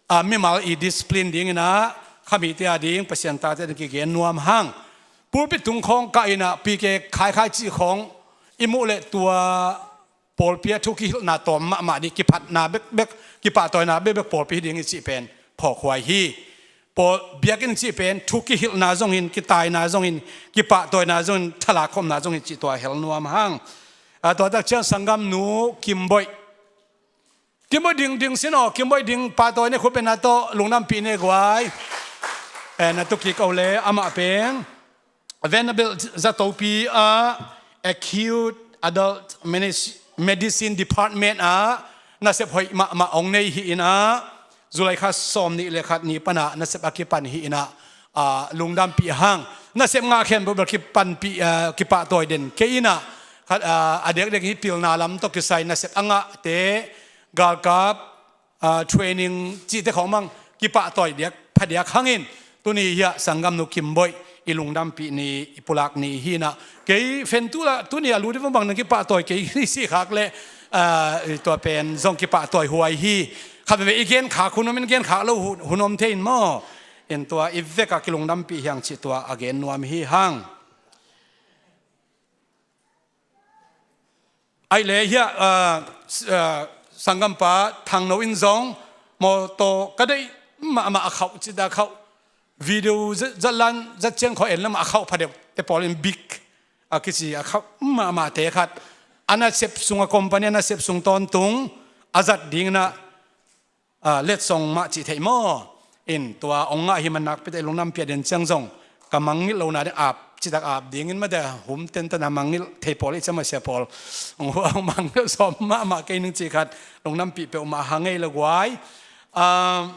a, mimal i discipline ding inah, khamite a ding, Pasian tate a ding kigen nuam hang. Pulpit tung khawng kah in ah P K khaikhai cih khawng i muh leh tua pawlpi ah thu kihilhna tawm mahmah ding, kiphatna bekbek, kipahtawina bekbek pawlpi hi ding i cih pen phawkhuai hi. Pawl biakinn cih pen thu kihilhna zongin, kitaina zongin, kipahtawina zongin, thalak khopna zongin cih tua hel nuam hang. A, tua tak ciang sanggamnu Kimboih, Kimboih ding, ding sin aw, Kimboih ding, pahtawi ne, khut beng na tawh lungdampih ne guai. Eh, na tu kik o le, amah pen Vanderbilt zatopi ah Acute Adult Medis-, Medicine Department ah nasep hoih mahmah hong nei hi in ah, July kha sawm nih le khat ni pan ah nasep a kipan hi in ah, ah, lungdampih hang. Nasep ngah khempeuh bel kipanpih, ah, kipahtawi den kei in ah, khat, ah, a diakdiak hi pilna lam tawh kisai nasep a ngahte, galkap, ah, training cihte khawng mang kipahtawi diak, phadiak hangin tuni hiah sanggamnu Kimboih i lungdampih ni, i pulak ni hi in ah, kei fen tu lah tuni a lu ding bang nang kipahtawi kei hi si khak leh, ah, tua pen zong kipahtawi huai hi. Khat veve i genkhak hun om in, genkhak lo hun, hun om thei in maw. In tua i vek a kilungdampih hi hang cih tua a gen nuam hi hang. Ahih leh hiah, ah, s-, ah, sanggampa Thangno in zong mawtaw ka deih mahmah a khauh, cita khauh, video za-, zatlan zatcian khawh en lamah a khauh phadeuhte pawl in big a kici a khauh mahmahte khat, a nasep sung, a company a nasep sung tawntung a zat ding in ah, ah, letsong mah cih theih maw? In tua hong ngah hi man nakpi teh lungdampi a den ciang zong ka mangngilh lohna ding ap, citak ap dingin mate hum tenten a mangngilh thei pawl i cih mah sia pawl. Hong hu hong mangngilh sawm mahmah kei ning cih khat lungdampih peuhmah hang ei lo guai. Ah,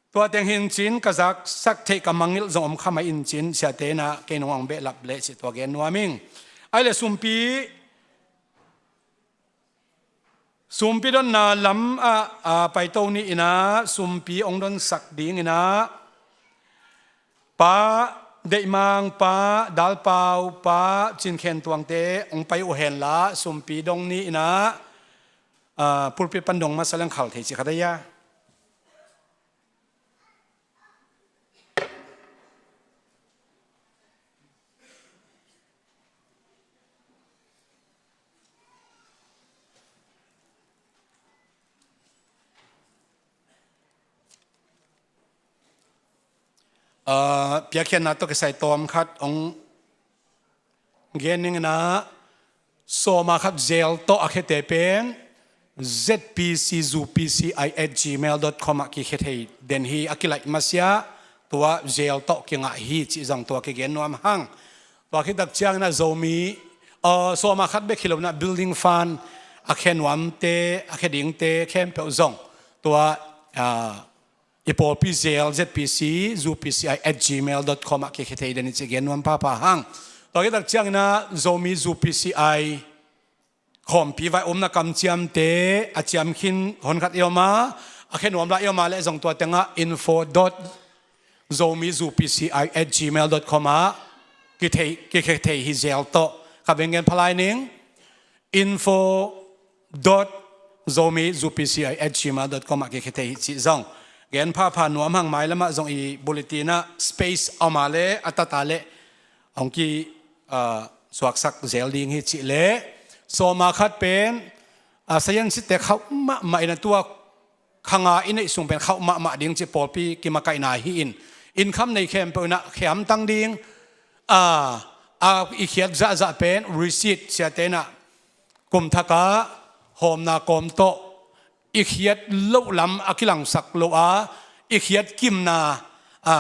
tua teng hi in cin ka zaksak theih ka mangngilh zong om kha mah in cin siate in ah kei nong hong behlap leh cih tua gen nuam ing. Ahih leh sumpi Sumpi donna lam ah, ah, paito ni in ah, sumpi hong donsak ding in ah, Pa Deih Mang, Pa Dal Pau, Pa Cin Khen Tuangte hong pai uh hen la, sumpi dong ni in ah, ah, pulpit pan dong masa leng khal thei cih khat a hia. Ah, piakkhiatna tawh kisai tawm khat hong gen ning in ah, sawma khat zel tawh a khiate pen Z P C U P C I at gmail dot com ah kikhia thei den hi. A kilaih masiah tua zel tawh kingah hi cih zong tua kigen nuam hang. Tua khit tak ciangin ah Zomi, ah, sawma khat bek hi lo in ah building fund a khia nuamte, a khia dingte khempeuh zong tua, ah, i pawlpi zel Z P C U P C I at gmail dot com ah kikhia thei den hi cih gen nuam phapha hang. Tua khit tak ciangin ah Zomi U P C I khawmpi vai omna kamciamte a ciam khin honkhat i om a, a khia nuam lai i om a leh zong tua teng ah info dot zomi U P C I at gmail dot com ah kithei, kikhia thei hi zel tawh. Ka veng gen pha lai ning. Info dot zomi U P C I at gmail dot com ah kikhia thei hi cih zong gen phapha nuam hang. Mailam ah zong i bulletin ah space a om a leh a tat a leh hong ki, ah, suaksak zel ding hi cih leh, sawma khat pen, ah, science te khauh mahmah in ah tua kha nga i neih sung pen khauh mahmah ding cih pawlpi kimakaihna hi in, income nei khempeuh in ah khe hamtang ding, ah, ah, i khiat zahzah pen receipt siate in ah kum thak ah hawmna kawm tawh i khiat loh lam a kilangsak lo a, i khiat kimna, a,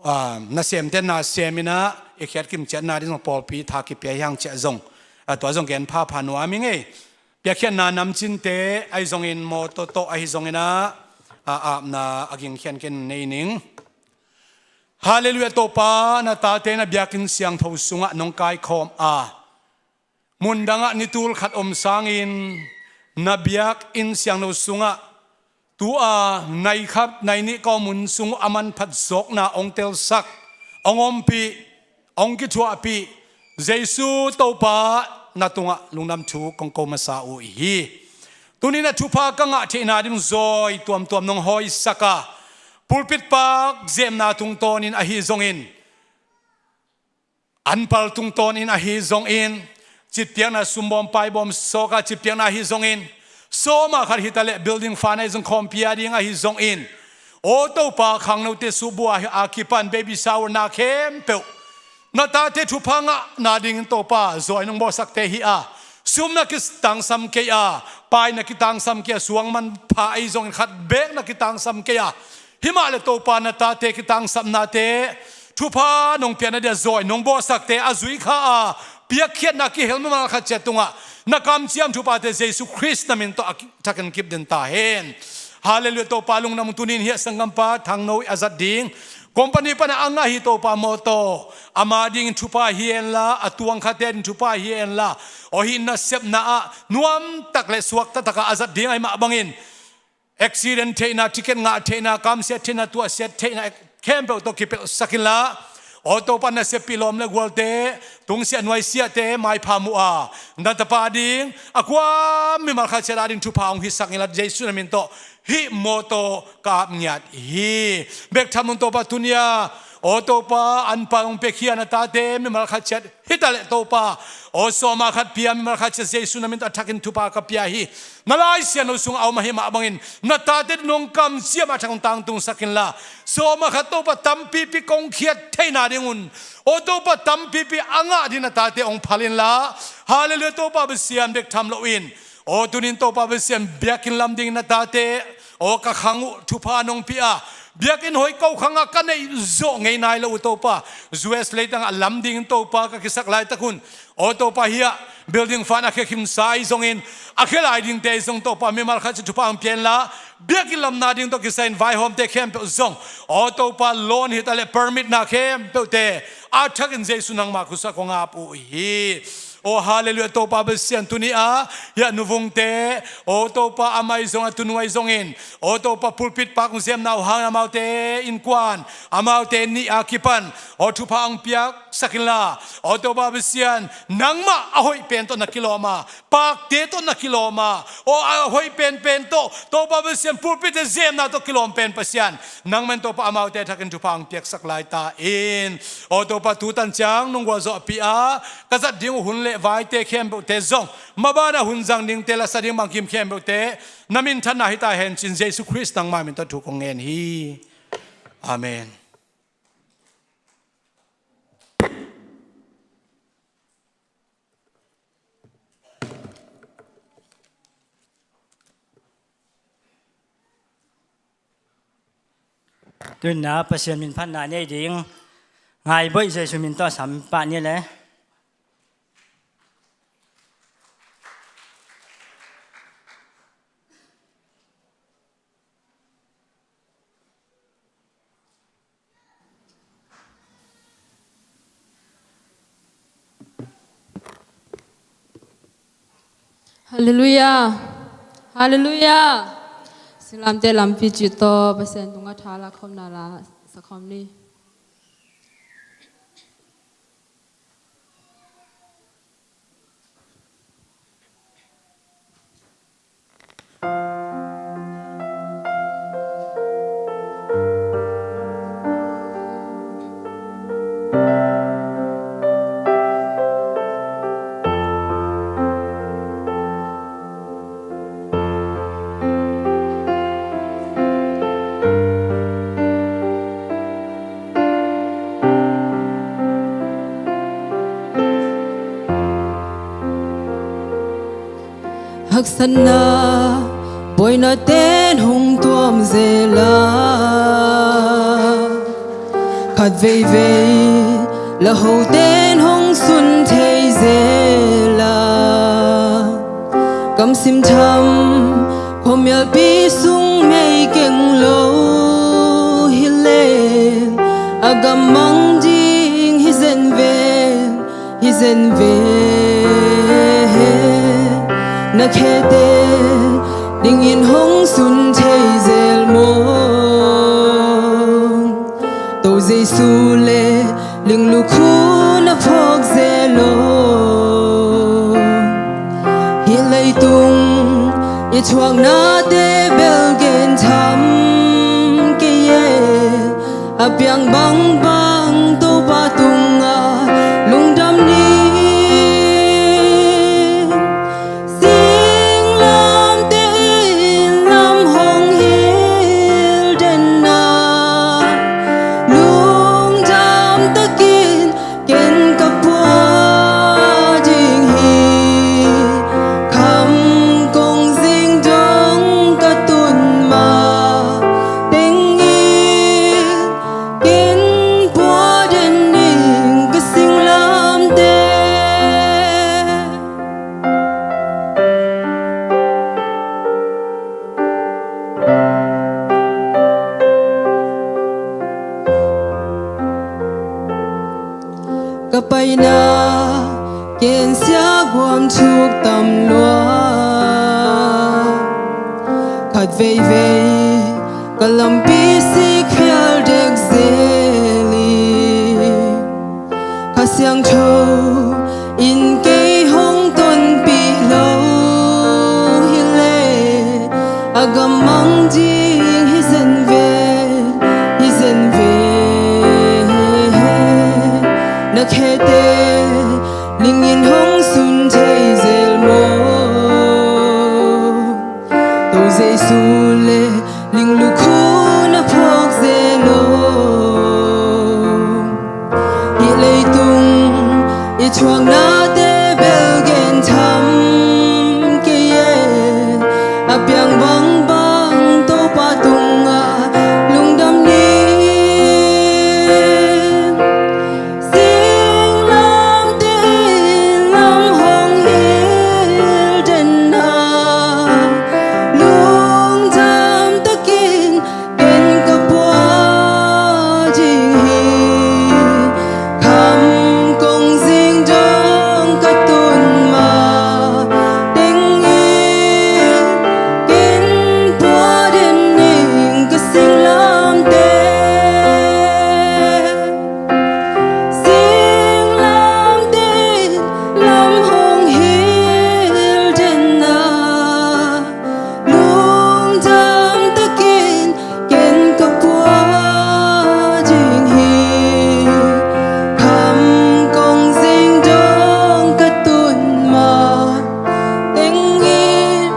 a, nasemte na sem in ah i khiat kim ciatna ding zong pawlpi tha kipia hi hang cih zong, a, tua zong gen phapha nuam ing ei. Piakkhiatna namcinte ahi zongin mawtaw tawh ahi zongin ah, a, apna a ging khian ken nei ning. Halleluiah, Topa, na tate na biakinn siangtho sungah nong kaikhawm a, mundangah ni tul khat om sangin na biakinn siangtho sungah tu-a nai khat nai nih kawm hun sung uh a manphat zawkna hong telsak, hong ompih, hong kithuahpih Jesu Topa na tungah lungdam thu kong ko masa uh hi. Tuni-in a thupha ka ngah theihna ding zawi tuamtuam nong hawisak a, pulpit pak zemna tungtawnin ahi zongin, anpal tungtawnin ahi zongin, citpiakna sumbawm paibawm sawka citpiakna ahi zongin, sawma khat hitaleh building fund ahi zong khawmpi a ding ahi zongin, aw Topa, khangnote suhbua a kipan baby shower na khempeuh, na tate thupha ngahna dingin Topa zawi nong bawlsakte hi a, sum na kitangsam kei a, pai na kitangsam kei a, suang manpha ahi zongin khat beek na kitangsam kei a, himah le Topa, na tate kitangsapnate thupha nong piakna dia zawi nong bawlsakte a zui kha a, piakkhiatna kihel mimal khat ciat tungah na kamciam thuphate Jesu Khrist na min tawh a ki-, thakin kip den ta hen. Halleluiah. Topa, lungdam ung. Tunin hiah sanggampa Thangno i a zat ding company pana a ngah hi Topa, mawtaw ama dingin thupha hi henla, a tuangkhate dingin thupha hi henla, aw hih nasepna ah nuamtak le suakta takah a zat ding ahi mah bangin, accident theihna, ticket ngah theihna, kamsiat theihna, tuahsiat theihna khempeuh tawh kipelhsak inla, aw Topa, na seppih lawm le gualte, tungsiah nuaisiahte maipha muh a, na tapa ding a kua mimal khat ciat a ding thupha hong hisak inla, Jesu na min tawh hih mawtaw ka ap ngiat hi. Bek tham ung Topa, tunia aw Topa, anpal hong piakhia na tate mimal khat ciat hitaleh Topa, aw sawma khat pia mimal khat ciat Jesu na min tawh a thakin thupha ka pia hi. Na Lai Siangtho sungah a om ahi mah bangin na tate nong kamciam a thak hong tangtungsak inla, sawma khat Topa, tampipi kong khiat theihna dingun, aw Topa, tampipi a ngah ding na tate hong phal inla. Halleluiah. Topa Pasian, bek tham loin, aw tunin Topa Pasian, biakinn lam dingin na tate aw ka khang uh, thupha nong pia a, biakinn hoih ko khangah ka neih zawh ngei nai lo uh Topa, U S leitangah lam dingin Topa ka kisak laitak un, aw Topa, hiah building fund a khia khimsa ahi zongin, a khia lai dingte ahi zong Topa, mimal khat ciat thupha hong pia inla, biakinn lamna ding tawh kisai in vaihawmte khempeuh zong, aw Topa, loan hitaleh permit na khempeuhte a thakin Jesu nangmah khutsa kong ap uh hi. Aw halleluiah. Topa Pasian, tuni a hiah nuvungte, aw Topa, amai zong a tunu ahi zongin, aw Topa, pulpit pak hong zemna uh hangin amaute innkuan, amaute nih a kipan aw thupha hong piaksak inla, aw Topa Pasian, nangmah a hoih pen tawh na kilawm a, pakte tawh na kilawm a, aw a hoih penpen tawh Topa Pasian, pulpit-te zemna tawh kilawm pen Pasian, nangmah in Topa amaute thakin thupha hong piaksak lai ta in. Aw Topa, tutan ciang nong gualzawhpih a ka zat ding uh hun le vaite khempeuhte zong, mabanah hun zang dingte, la sa ding bangkim khempeuhte na minthanna hi ta hen ci-in Jesu Khrist nangmah min tawh thu kong ngen hi. Amen. Tuna Pasian min phatna nei ding Ngaiboih Jesu min tawh sam pah ni le. Halleluiah. Halleluiah. Singlamteh lampi cih tawh Pasian tungah tha lakhawmna la sakhawm ni. Haksatna buaina ten hong tuam zel a, khat veivei la ho ten hong sun thei zel a, kamsim tham khuamialpi sung mei keng lo hi leng, a gammang ding hi zen ven, hi zen ve. Na khete dingin hong sun thei zel maw? To Jesu le linglukhu na phawk zel aw. Hih leitung i thuaknate bel gen tham kei e. Siang bangbang Topa tungah lungdam ni. Singlamteh in lam hong hilh den a, lungdam takin ken ka pua ding hi. Kham kong zing dong ka tun ma teng in, ken pua den ning ka singlamteh. Ka paina ken sia guam thuk tam lua. Khat veivei ka lampi sik phial dek zel hi. Kha Siangtho in kei hong tonpih lo hi leh, a gam mang ding hi zen ve, hi zen ve. Na khete ling in hong sun thei zel maw? To Jesu le ling lukhu na phawk zel lo. Hih leitung i thuaknate bel gen tham kei e. A piang bangbang Topa tungah lungdam ni. Singlamteh in lam hong hilh den a, lungdam takin ken ka pua ding hi. Kham kong zing dong ka tun ma teng in, ken pua den ning ka singlamteh. Singlamteh in lam hong hilh den a, lungdam takin ken ka pua ding hi. Kham kong zing dong ka tun ma teng in,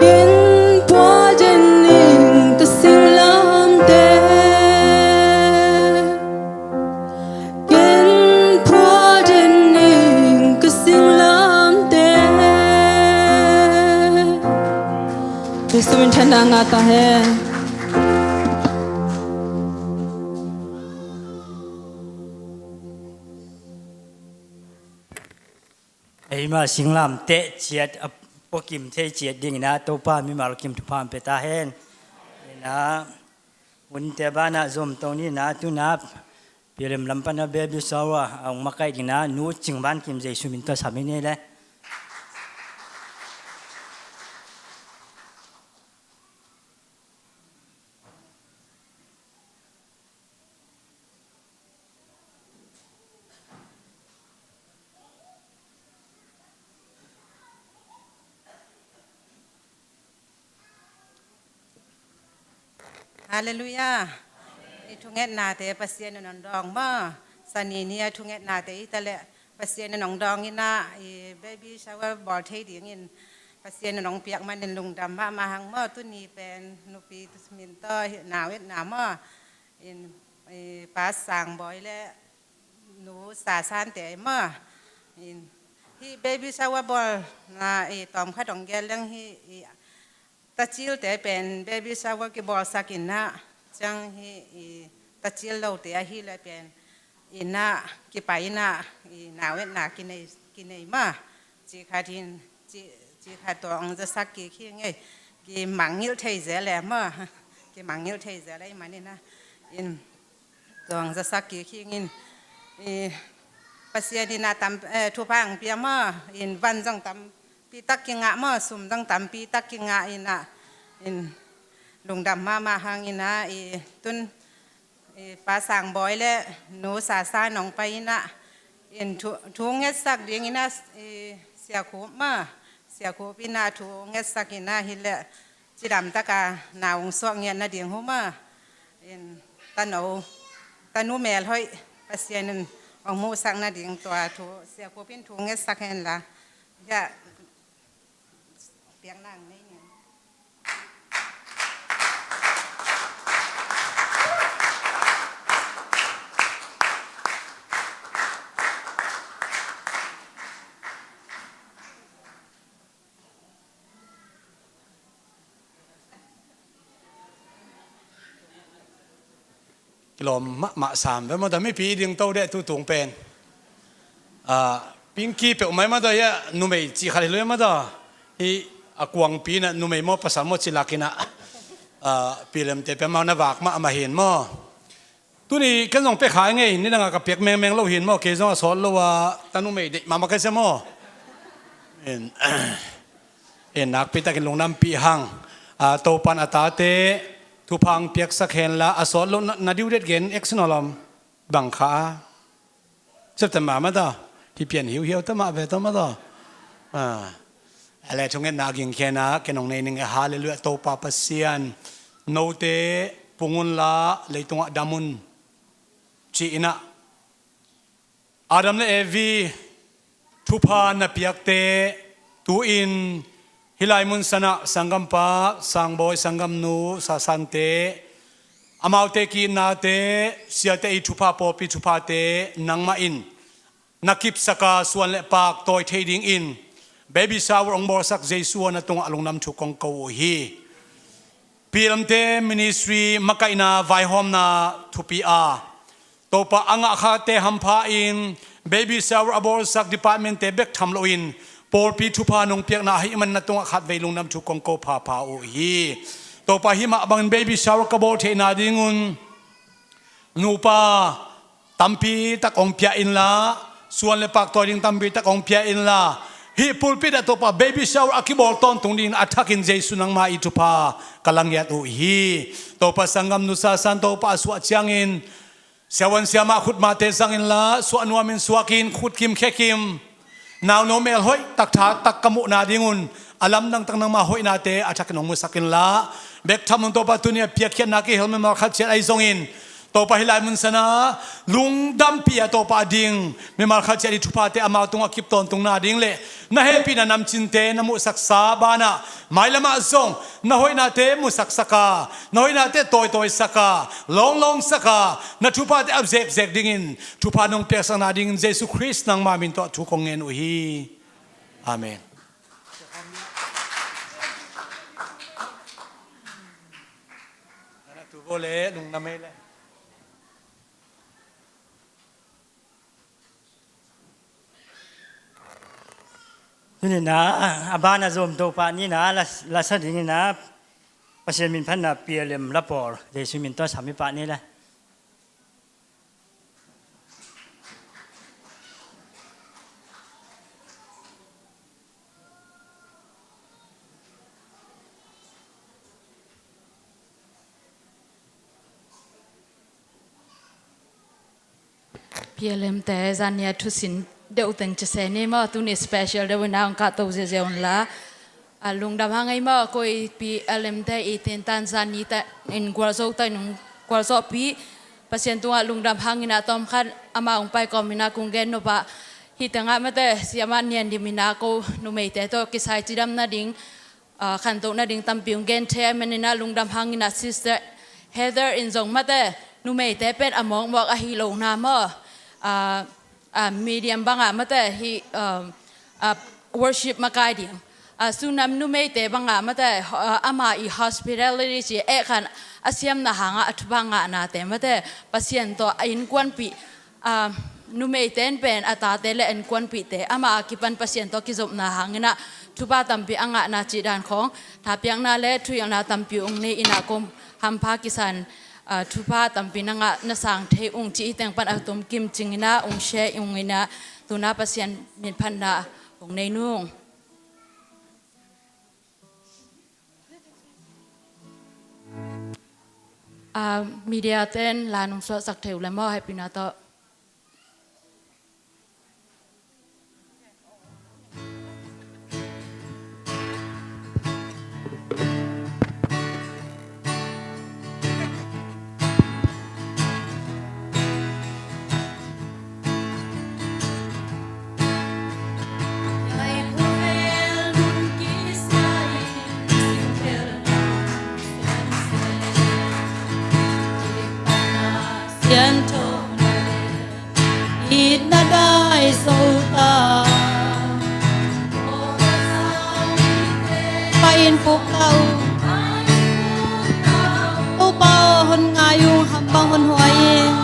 ken pua den ning ka singlamteh. Ken pua den ning ka singlamteh. Jesu min thang ngah ta hen. Eima singlamteh ciat a puakim thei ciat dingin ah Topa mimal kim thupha hong pia ta hen. Ina hunte banah zom tong ni ina, tuna Pilem lam pana baby shower a hong makaih dingin ah Nu Cing Van Kim Jesu min tawh sam hi ni le. Halleluiah. I thungetnate Pasian in hong dawng maw? Sani ni a thungetnate i ta leh Pasian in hong dawng ina, i baby shower bawl thei dingin Pasian in hong piak manin lungdam mahmah hang maw? Tuni pen nupi min tawh hi nau et na maw? In, i, Pa Sang Bawi le Nu Sa Sante maw? In, hih baby shower bawlna, i, tawm khat hong gel leng hih, i, tacilte pen baby shower kibawlsak ina, ciang hih, i, tacil lote ahih leh pen ina kipai ina, i, nau etna kinei, kinei maw? Ci khat in, ci, ci khat tawh hong zasak kik hi ngei. Kimangngilh thei zel e maw? Kimangngilh thei zel e i man ina. In, tawh hong zasak kik hi ngin. I, Pasian in a tam, eh, thupha hong pia maw? In, van zong tampi tak kingah maw? Sum zong tampi tak kingah ina. In, lungdam mahmah hang ina. I, tun I, Pa Sang Bawi le Nu Sa Sa nong pai ina, in thu, thu ngetsak ding ina, i, Sia Khup maw, Sia Khup ina thu ngetsak ina hi le cidam taka nau hong suak ngiat nading hi maw. In tanu, tanu melhoih Pasian in hong muhsak nading tua thu Sia Khup in thu ngetsak henla, hiah piakna nei ni. Kilawm mahmah sam ve maw, mipi ding to deh tutung pen. Ah, Pinky peuh mai maw, hiah numei cih khat hi lo maw. Hi a kuangpi na numei maw pasal maw ci lakin ah, ah, Pi Lemte peuh maw na vak mah a mah hin maw. Tuni ken zong pia kha ngei, nidangah ka piak mengmeng lo hin maw, kei zong a sawt lo a, tanu mei deih mahmah ka sia maw. En, en nakpi takin lungdampih hang. A, Topan a tate thupha hong piaksak henla, a sawt lo na, na due date gen action a lom bang kha a. September mah ta, hi pian hiuhiau ta mah ve ta mah ta. A, a le thungetna a gingkhen a, ken hong nei ning e, halleluiah, Topa Pasian. Note pung unla, leitungah dam un, ci-in ah, Adam le Evi thupha na piakte, tu-in hih lai mun sanah sanggampa, sangbawi, sanggamnu, sasante, amaute ki-itnate, siate i thupha, pawlpi thuphate nangmah in na kipsak a, suan le paak tawi thei dingin baby shower hong bawlsak Jesu aw, na tungah lungdam thu kong ko uh hi. Pi Lemte ministry makaihna vaihawmna thupi a, Topa, a ngahkhate hampha in baby shower a bawlsak departmentte bek tham loin pawlpi thupha nong piakna ahih manin na tungah khatvei lungdam thu kong ko phapha uh hi. Topa, hih mah bangin baby shower ka bawl theihna dingun nupa tampi tak hong pia inla, suan le paak tawi ding tampi tak hong pia inla, hih pulpit ah Topa baby shower a kibawl tawntung dingin a thakin Jesu nangma i thupha ka la ngiat uh hi. Topa, sanggam nusa san Topa a suah ciangin siavuan siamah khutmate zang inla, suah nuamin suakin, khut kim khe kim, nau no mel hoih tak, tha tak ka muhna dingun a lamdang tak nangma hoihnate a thakin hong musak inla, bek tham un Topa, tuni a piakkhiatna kihel mimal khat ciat ahi zongin, Topa, hih lai mun sana lungdampih a Topa a ding mimal khat ciat i thuphate amau tungah kip tawntungna ding le na hehpihna namcinte na muhsaksa banah mailamah zong na hoihnate musaksak a, na hoihnate tawitawisak a, lawnglawngsak a, na thuphate a zekzek dingin thupha nong piaksakna dingin Jesu Khrist nangma min tawh thu kong ngen uh hi. Amen. Tuni-in ah, a ban a zom Topa ni-in ah, la, la sa dingin ah, Pasian min phatna Pi Lem la pawl, Jesu min tawh sam hi pah ni le. Pi Lemte, zan ni a thusin deuh teng ci se ni maw, tuni special deuh in ah hong kahto ziahziah unla. A lungdam hang ei maw, koi Pi Lemte i tintan zan ni ta in gualzo ta in hong gualzawhpih. Pasian tungah lungdam hangin ah tawmkhat amah hong pai kawmin ah kong gen nop ah, hih tengah mate siamah Nian Dim in ah ko numeite tawh kisai cidam nading, ah, khantoh nading tampi hong gen thei ahih manin ah lungdam hangin ah Sister Heather in zong mate numeite pen a mawkmawk ahi lo na maw, ah, ah, medium bangah mate hih, ah, ah, worship makai ding, ah, sunam numeite bangah mate, ah, ama i hospitality ci eh khan a siamna hangah a thupha ngahnate mate Pasian tawh a innkuanpih, ah, numeite in pen a tate le a innkuanpihte ama a kipan Pasian tawh kizopna hangin ah thupha tampi a ngahna cih dan khawng thapiakna le thuhilhna tampi hong nei in ah kong hampha kisa in, ah, thupha tampi na ngah na sang thei ung ci, hih teng pan a tomkim cingin ah hong share ung in ah, tu-in ah Pasian min phatna hong nei nung. Ah, media ten la nong suahsak thei uh le maw, hehpihna tawh. itna dai zo ta. Pa in puk ta uh. Topa aw, hon ngai ung, ham bang hon huai in.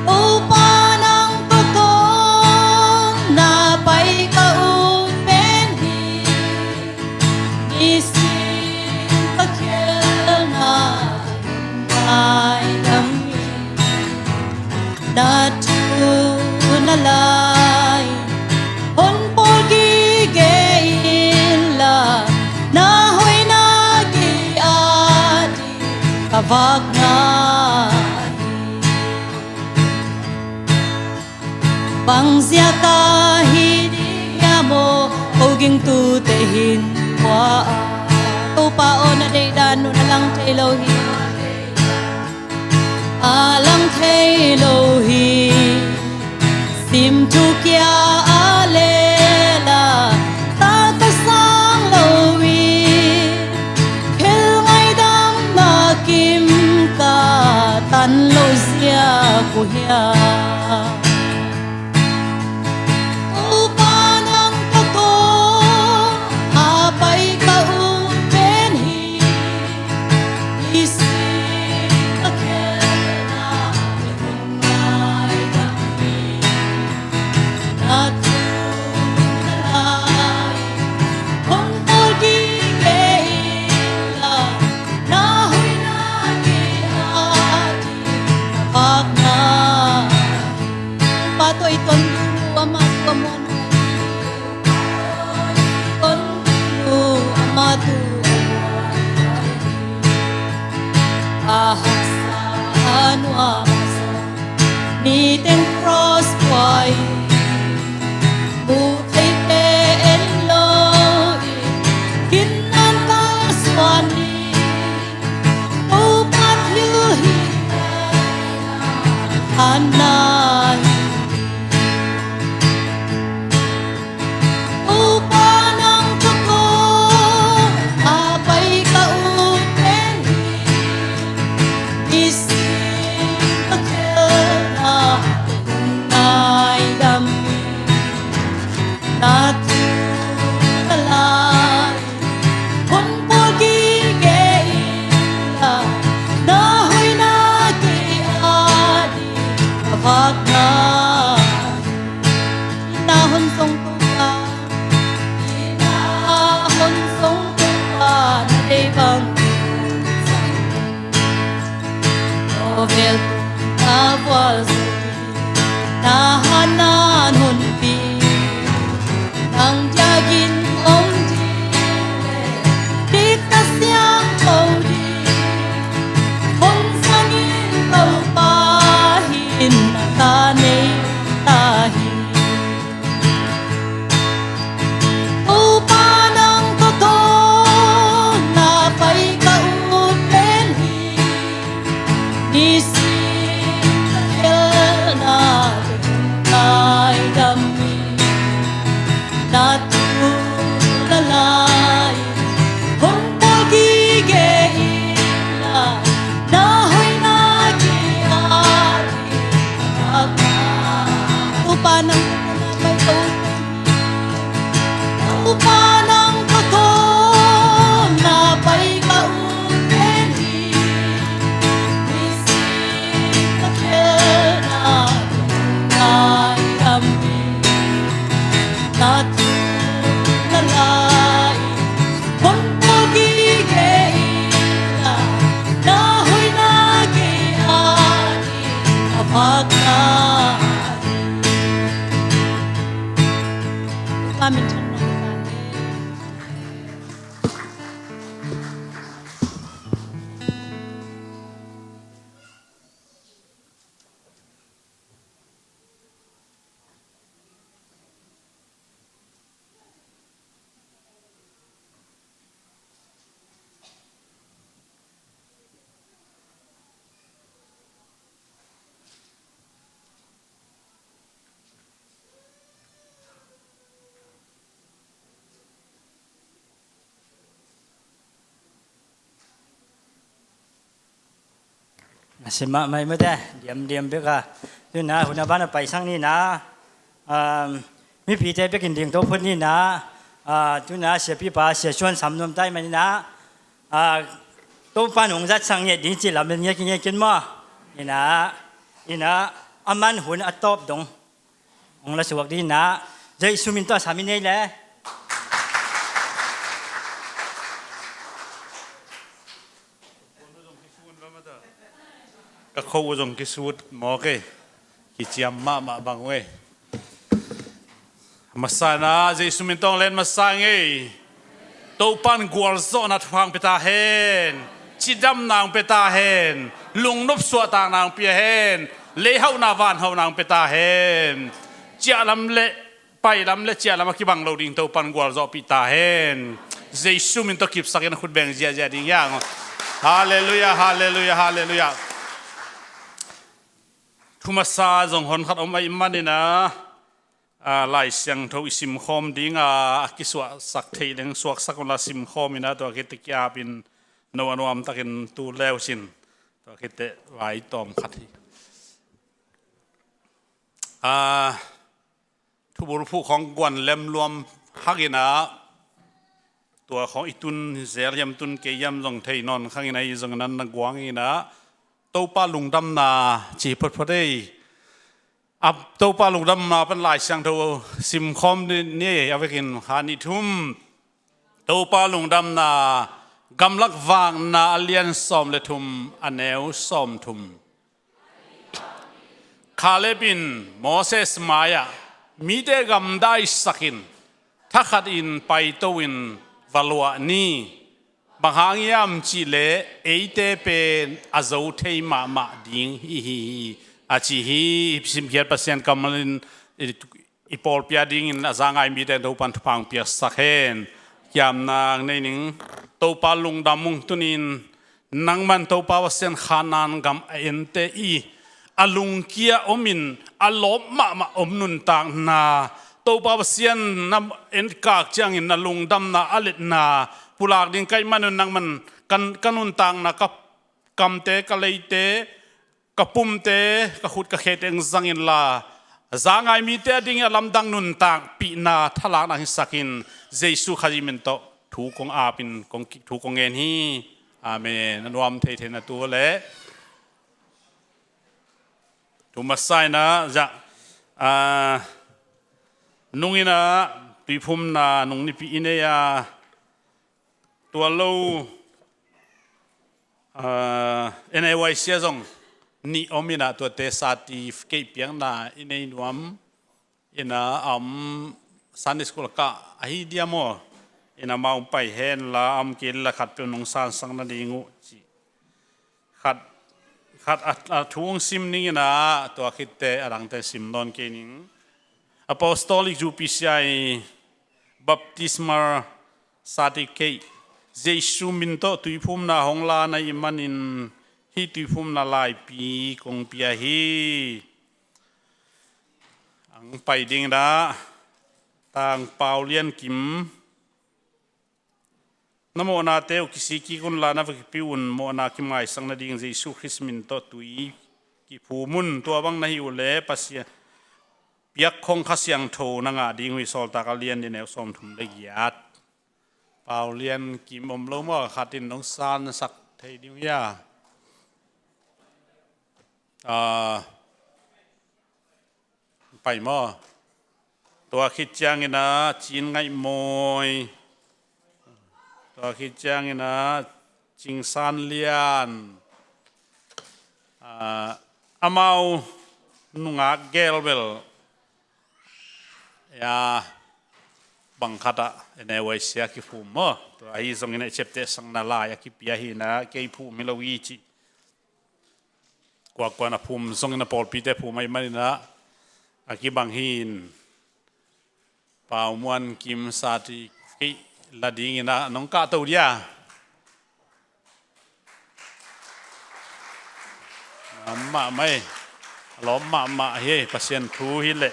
Topa nang tawh kong na pai ka ut pen hi. Nisim ka khelna ngaidam hi. Na thu na lai hon pawl gige inla, na hoihna gei a ding ka vakna hi. Bang ziak a hi ding hiam aw, ko gingtute hinkhua ah. Topa aw, na deihdan uh na lang thei lo hi. A lang thei lo hi. Sim thu kia a lela, ta ka sang lo hi. Khel ngaidam a kim ka tan lo ziak uh hiam? Topa nang ka kong a pai ka ut pen hi. Nisim ka khelna ngaidam hi. Na thu na lai hon pawl gige inla, na hoihna gei a ding ka vakna. Pa tawh i ton ding uh, amah tawh a muan, ton ding uh, amah tawh a muan. A haksa a nuam a zong, niteng cross buai, muh theite en lo in, kin nan ka suan ni. Topa thil hi, an na hi. Topa nang ka kong a pai ka ut pen hi. Nisim ka khelna A si mahmah hi mate, diamdiam bek a. Tu-in ah hun a ban a paisak ni-in ah, um, mipite bekin dingto phot ni-in ah, ah, tu-in ah siapipa Sia Suan Sam nuam ta ahih manin ah, ah, Topa'n hong zatsak ngiat ding cih lamen ngiat kingei ken maw. In ah, in ah, aman hun a tawp dong hong la suak ding in ah, Jesu min tawh sam i nei le. Ka kho uh zong kisut mawk ei. Kiciam mahmah bang uh ei. Masa in ah Jesu min tawh len masa ing ei. Topa'n gualzawhna thupha hong pia ta hen. Cidamna hong pia ta hen. Lungnop suahtakna hong pia hen. Leihauhna vanhauhna hong pia ta hen. Ciahlam le pailam le ciahlam a kibang lo ding Topa'n gualzawhpih ta hen. Jesu min tawh kipsakin a khut beng ziahziah ding hi hang. Halleluiah, halleluiah, halleluiah. Thu masa zong honkhat om ahih manin ah, a, Lai Siangtho i simkhawm ding a, a kisuahsak theih leng suaksak unla simkhawm in ah, tua khit teh ki-apin no a nuamtakin tu le uh cin. Tua khit teh vai tawm khat hi. A, thubulphuh khawng guan lemluam hak in ah, tua khawng i tun zel hiam tun kei hiam zong thei nawn khang in ah, ahi zongin ah na guang in ah, Topa lungdamna ci photphot ei. A, Topa lungdamna pan Lai Siangtho simkhawm ni, ni ei, a vekin kha nih thum. Topa lungdamna, Gamlak Vakna a lian sawm le thum, a neu sawm thum. Kaleb in Moses mai-ah mite gamdaisak in thakhatin paito in va luah ni. Bang hang hiam cih leh eite pen a zo thei mahmah ding i hi hi, a ci hi. Simkhiat Pasian kammal in i, i pawlpi a dingin a za ngai mite Topa'n thupha hong piaksak hen. Kiamna nei ning. Topa lungdam ung. Tuni-in nangman Topa Pasian Kanaan gam a ente i, a lungkia omin a lawp mahmah om nuntakna, Topa Pasian na enkak ciangin na lungdamna a letna pulak ding ka hih manun nangman ka, ka nuntakna, ka kamte, ka leite, ka pumte, ka khut ka khete hong zang inla, za ngai mite a dingin a lamdang nuntakpihna thalakna hong hisak in, Jesu Khazih min tawh thu kong apin kong ki, thu kong ngen hi. Amen. A nuam theithei na tu le. Thu masa in ah, za, a, nung in ah tuiphumna nung nipi i nei a, tua lo, a, N A Y C ah zong nih om in ah, tuate certificate piakna i nei nuam in ah, a om Sunday school kah ahi diam aw. In ah amau pai henla, a om kei leh khat peuh nong sansak nading uh ci. Khat, khat a, a thu hong sim ning in ah, tua khit teh a dangte sim nawn kei ning. Apostolic U P C I baptismal certificate, Jesu min tawh tuiphumna hong la na hih manin hih tuiphumna laipi kong pia hi. Ang pai ding in ah, Tang Pau Lian Kim, na mawhnate uh kisik kik unla, na va kipia un. Mawhna kimaisak nading Jesu Khrist min tawh tui kiphum un. Tua bang na hih uh leh Pasian piakkhong Kha Siangtho na ngah ding uh hi. Sawltak a lian nih, neu sawmthum le giat. Pau Lian Kim om lo maw, khat in nong sansak thei ding uh hia? Ah, pai maw. Tua khit ciangin ah Cin Ngaih Mawi. Tua khit ciangin ah Cing San Lian. Ah, amau nungak gel bel, ya, bang khat ah N A Y C ah kiphum maw. Tua ahi zongin ah i ciaptehsakna lai a kipia hi in ah, kei phum hi lo hi ci. Kuakua na phum zongin a pawlpite phum ahih manin ah a kibang hi in, Pau Muan Kim certificate la dingin ah nong kahto dia. Mahmah ei. A lawp mahmah hi, Pasian thu hi leh.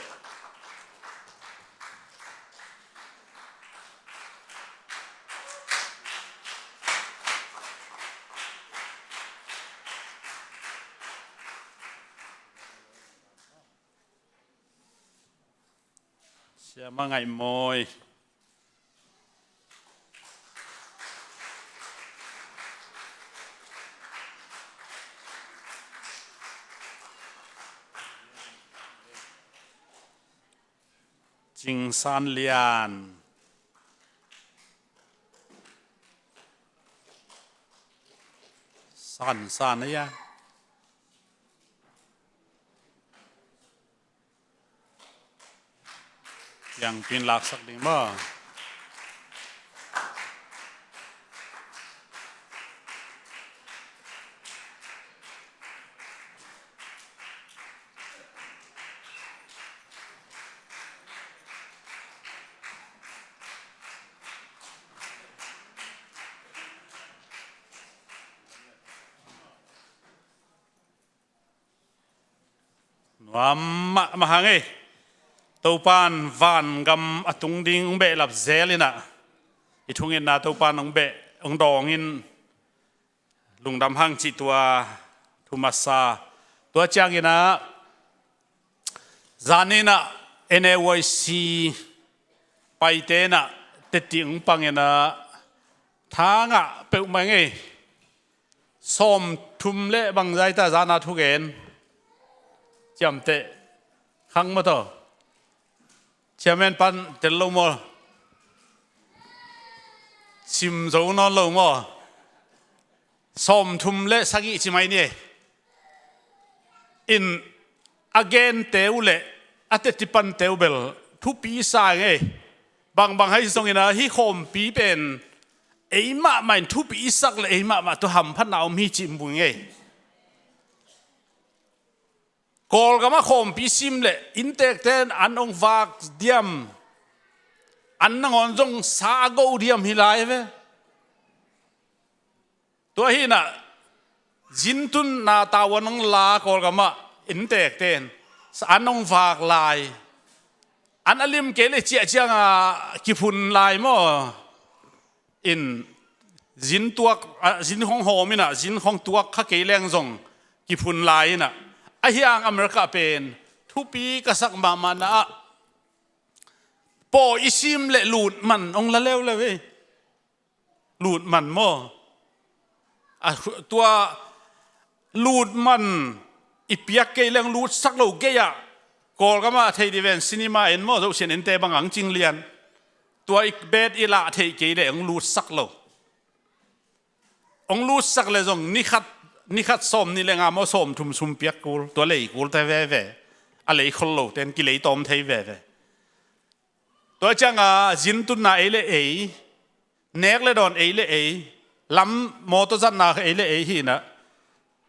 Siama Ngaih Mawi. Cing San Lian. San San ahi a. Piangpin laksak ding maw? Nuam mahmah hang ei. Topan vangam a tung ding hong behlap zel inah, i thungetna Topan hong beh, hong dawng in, lungdam hang cih tua thu masa. Tua cianginah, zan inah N A Y C paite inah teti hong pang inah, tha ngah peuhmah ing ei. Sawmthum le bangzah ta zana thugen. Ciamteh khang maw taw? Chairman pan tel lo maw? Sim zo nawn lo maw? Sawmthum le sagih ci mai ni. In a gente uh le a teti pante uh bel thupi sa ing ei. Bangbang hai zongin ah hih khawmpi pen ei mahmah in thupi i sak le ei mahmah tawh hamphatna om hi cih mu ing ei. Kawlgam ah khawmpi sim le innteekte in an hong vak diam, an nangawn zong sa a go diam hi lai ve. Tua hi inah, zin tunna tavuan hong la Kawlgam ah innteekte in sa an hong vak lai. An a lim kei le ciah ciangah kiphun lai maw? In zin tuak, ah, zin hong hawm inah, zin hong tuak kha kei leng zong kiphun lai inah. Ahi hang America pen thupi ka sak mahmahna ah, paw i sim le lut man hong la leuleu ei. Lut man maw? A, tua lut man i piak kei leng lutsak lo gei ah. Kawlgam ah thei dih ven, cinema en maw, Zosian ente bang ang cing lian. Tua i bet i lah theih kei leh hong lutsak lo. Hong lutsak le zong nikhat, nikhat sawm nih le nga maw, sawmthum sum piak kul, tua lei kul te veve. A lei khol lo ten kilei tawm thei veve. Tua ciangah zin tunna ei le ei, nek le dawn ei le ei, lam mawtaw zatna ei le ei hi inah.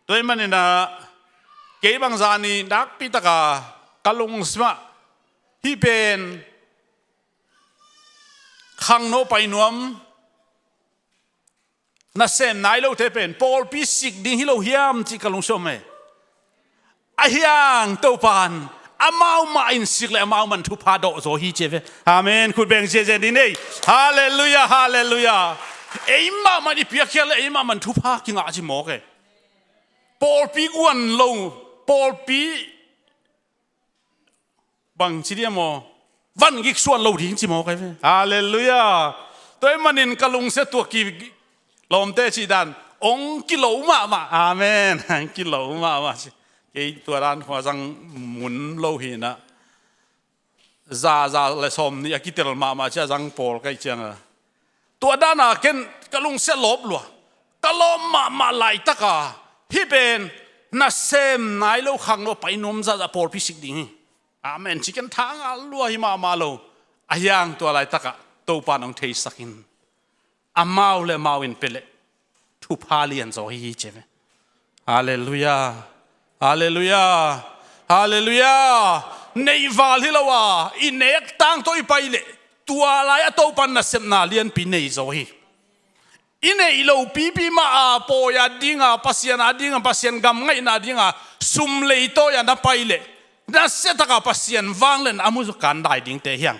Tua ahih manin ah kei bang zan ih nakpi taka ka lungsim ah hih pen khangno pai nuam, nasem nai lote pen pawlpi sik ding hi lo hiam cih ka lungsim om ei. Ahi hang Topan amau mah in sik le amau mah in thupha dawh zaw hi ci ve. Amen. Khut beng ziahziah dih ni ei. Halleluiah, halleluiah. Ei mahmah in i piakkhiat le ei mahmah in thupha kingah ci mawk ei. Pawlpi guan lo, pawlpi bang ci diam aw, van gik suan lo ding ci mawk ei ve. Halleluiah. Tua ahih manin ka lungsia tua ki lawmte cih dan hong kilo mahmah. Amen. Hong kilo mahmah ci. Kei tua dan khua zang mun lo hi inah, za za le sawm nih a kitel mahmah ci a zang pawl ka hih ciangah, tua dana ken ka lungsia lawp lua. Ka lawp mahmah laitaka hih pen nasem nai lo khangno pai nuam zahzah pawlpi sik ding hi. Amen. Ci ken tha ngal lua hi mahmah lo. Ahi hang tua laitakah Topan hong theisak in, amau le amau in pia le thupha lian zaw hi hi ci ve. Halleluiah. Halleluiah. Halleluiah. Neihval hi lo a, i nek tang tawh i pai leh tua lai a Topan nasepna lianpi nei zaw hi. I neih lopipi mah a, pawi a dinga, Pasian a dinga, Pasian gam ngaihna dinga sum leitawi a na pai leh, nasiataka Pasian vanglian a mu kan dai dingte hi hang.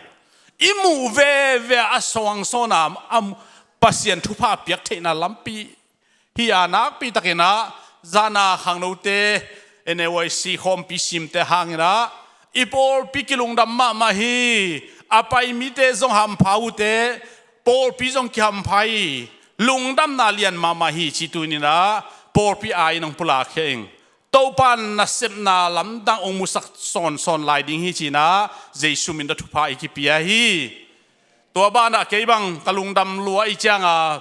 I muh veve a suangsawn a, a Pasian thupha piak theihna lampi hi a, nakpi takin ah zana khangnote, N A Y C khawmpi simte hangin ah i pawlpi kilungdam mahmah hi. A pai mite zong hampha uhte, pawlpi zong kihampha hi. Lungdamna lian mahmah hi cih tuni-in ah pawlpi ai-in hong pulakkhia ing. Topa in nasepna lamdang hong musak sawnsawn lai ding hi ci-in ah Jesu min tawh thupha i kipia hi. Tua banah kei bang ka lungdam lua ahih ciangin,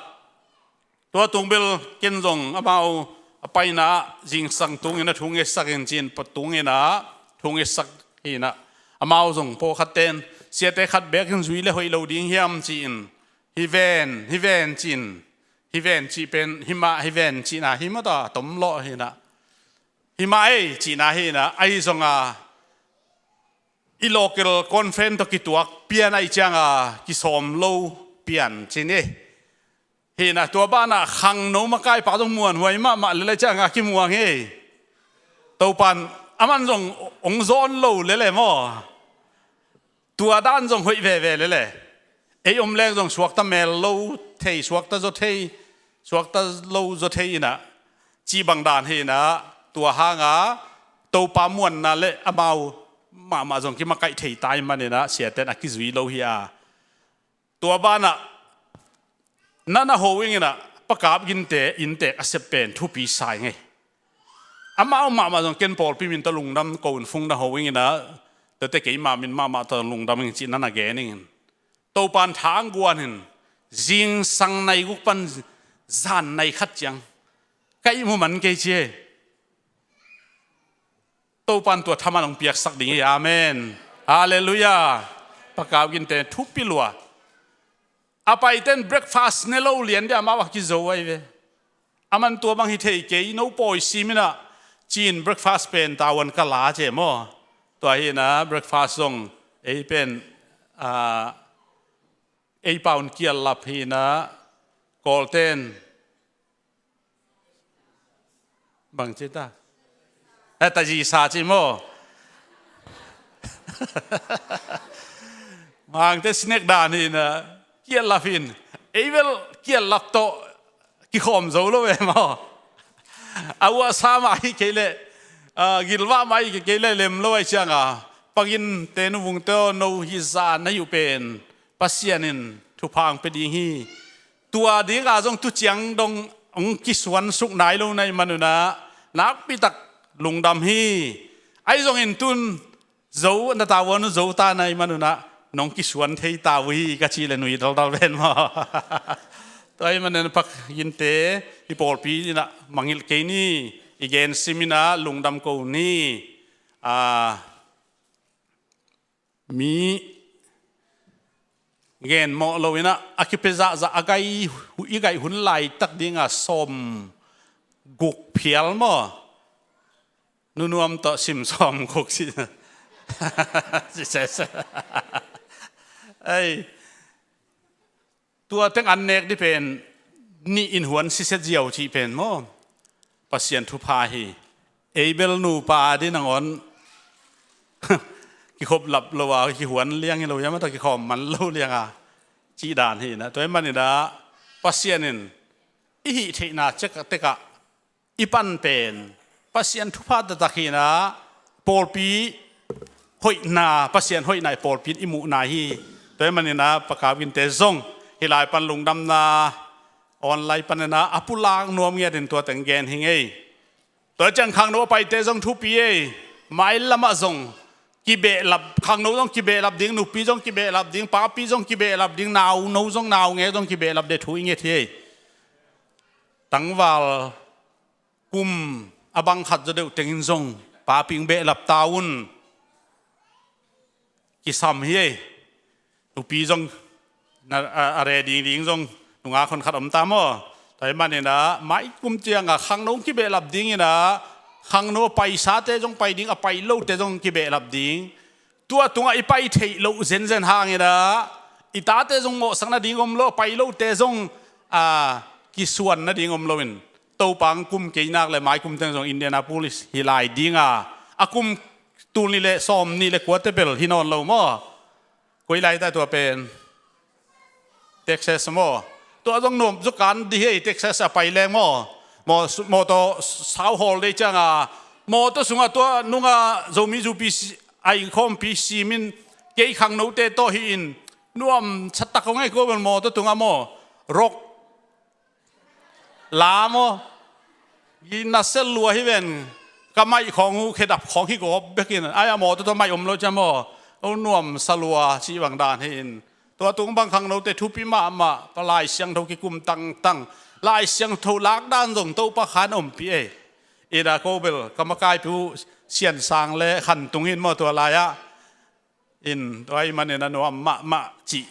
tua tung bel ken zong amau a paina zingsang tungin ah thu ngetsak in ci-in, pa tungin ah thu ngetsak hi-in ah, amau zong pawlkhatte in siate khat beek in zui leh hoih lo ding hiam ci-in, hi ven, hi ven ci-in, hi ven cih pen hi mah, hi ven cihna hi mah ta, tom lawh hi-in ah, hi mah ei cihna hi-in ah, ahi zongin i local conference tawh kituak pian ahih ciangin kisawm lo pian ci-in ei. Hi-in ah tua banah khangno makaipa zong muanhuai mahmah lel ahih ciangin kimuang hi. Topa in aman zong hong zawn lo lel e maw. Tua dan zong hoih veve lel e. Ei om leng zong suakta mel lo thei, suakta zaw thei, suakta lo zaw thei in ah, cih bang dan hi-in ah, tua hangin Topa muanna leh amau mahmah zong kimakaih thei ta ahih manin ah siate in a kizui lo hi a. Tua banah na na ho ing in ah, Pa Kap Ginte inntek a sep pen thupi sa ing ei. Amau mahmah zong ken pawlpi min tawh lungdam ko in, phone na ho ing in ah, tuate keima min mahmah tawh lungdam ing cih na na gen ing in. Topa in tha hong guan in, zingsang nai guk pan zan nai khat ciang ka ihmu man kei ci ei. Topa in tua thaman hong piaksak ding hi. Amen. Halleluiah. Pa Kap Ginte thupi lua. A paite in breakfast ne lo lian ding a, amau a kizo ahi ve. Aman tua bang hi thei kei, no pawi sim in ah ci-in breakfast pen tavuan ka la ci e maw. Tua hi-in ah breakfast zong ei pen, ah, ei pau in kial lap hi-in ah, Kawlte in bang ci ta? Eh, tazi sa ci maw. Mangte snack dan hi-in ah, kial lap hi-in. Ei bel kial lap tawh kikhawm zo lo e maw. A uah sa mah hi kei leh, ah, gilvah mah hi kei leh lem lo ahih ciangin, Pa Ginte, Nu Vungte aw, no hih zan na hi uh pen Pasian in thupha hong pia ding hi. Tua dingin zong tu ciang dong hong kisuansuk nai lo na hih manun ah nakpi tak lungdam hi. Ahi zongin tu-in zo, na tavuan uh zo ta na hih manun ah nong kisuan thei ta uh hi ka cih leh nui daldal ven maw. Tua ahih manin Pa Ginte, hih pawlpi in ah mangngilh kei ni, i gen sim in ah lungdam ko ni. Ah, mi gen mawh lo in ah, a kipia zahzah a gai, i gaih hun laitak dingin sawm guk phial maw. Nu Nuam tawh sim sawm guk si. Ei. Tua teng an nek ding pen nih in huan siset ziau cih pen maw, Pasian thupha hi. Ei bel nupa ding nangawn kikhop lap lo a, kihuan liang hi lo hiam, a tawh kikhawm man lo liang a, cih dan hi in ah. Tua ahih manin ah Pasian in i hih theihna cek tekah i pan pen Pasian thupha taktak hi in ah, pawlpi hoihna, Pasian hoihna i pawlpi in i muhna hi. Tua ahih manin ah Pa Kap Ginte zong hih lai pan lungdamna online panin ah a pulak nuam ngiatin tua teng gen hi ing ei. Tua ciang khangno a paite zong thupi ei. Mailam ah zong kibehlap, khangno zong kibehlap ding, nupi zong kibehlap ding, papi zong kibehlap ding, nauno zong, naungek zong kibehlap ding thu i nget hi ei. Tangval kum a bang khat zaw deuh tengin zong papi hong behlap ta un. Kisam hi ei. Nupi zong na, a, a re dingding zong nungak honkhat om ta maw. Tua ahih manin ah maikum ciangin khangno hong kibehlap ding in ah, khangno a paisate zong pai ding, a pai lote zong kibehlap ding. Tua tungah i pai theih loh zenzen hangin ah, i tate zong mawhsak nading om lo, pai lote zong, a, kisuan nading om loin, Topa hong kum kei nak leh maikum teng zong Indianapolis hi lai ding a, a kum tul nih leh sawm nih leh kuate bel hi nawn lo maw. Koi lai ta tua pen? Texas maw. Tua zong nuam zaw kan dih hi ei, Texas a pai leng maw. Maw, mawtaw sau hawl dei ciangin, mawtaw sungah tua nungah Zomi Zupi si-, a innkhawmpi simin Kei khangnote tawh hi-in nuam chattak hong ei ko bel mawtaw tungah maw, rok la maw, gina sel lua hi ven, ka maih khawng uh khedap khawng hi gawp bekin, ai a mawtaw tawh maih om lo cia maw, o nuam sa lua cih bang dan hi-in. Tua tung bang khangnote thupi mahmah, pa Lai Siangtho kikum tangtang, Lai Siangtho lak dan zong Topa khan ompih ei. Ina ko bel ka makaipi uh Sian Sang le Khan Tung in maw tua lai-ah in, tua ahih manin a nuam mahmah cih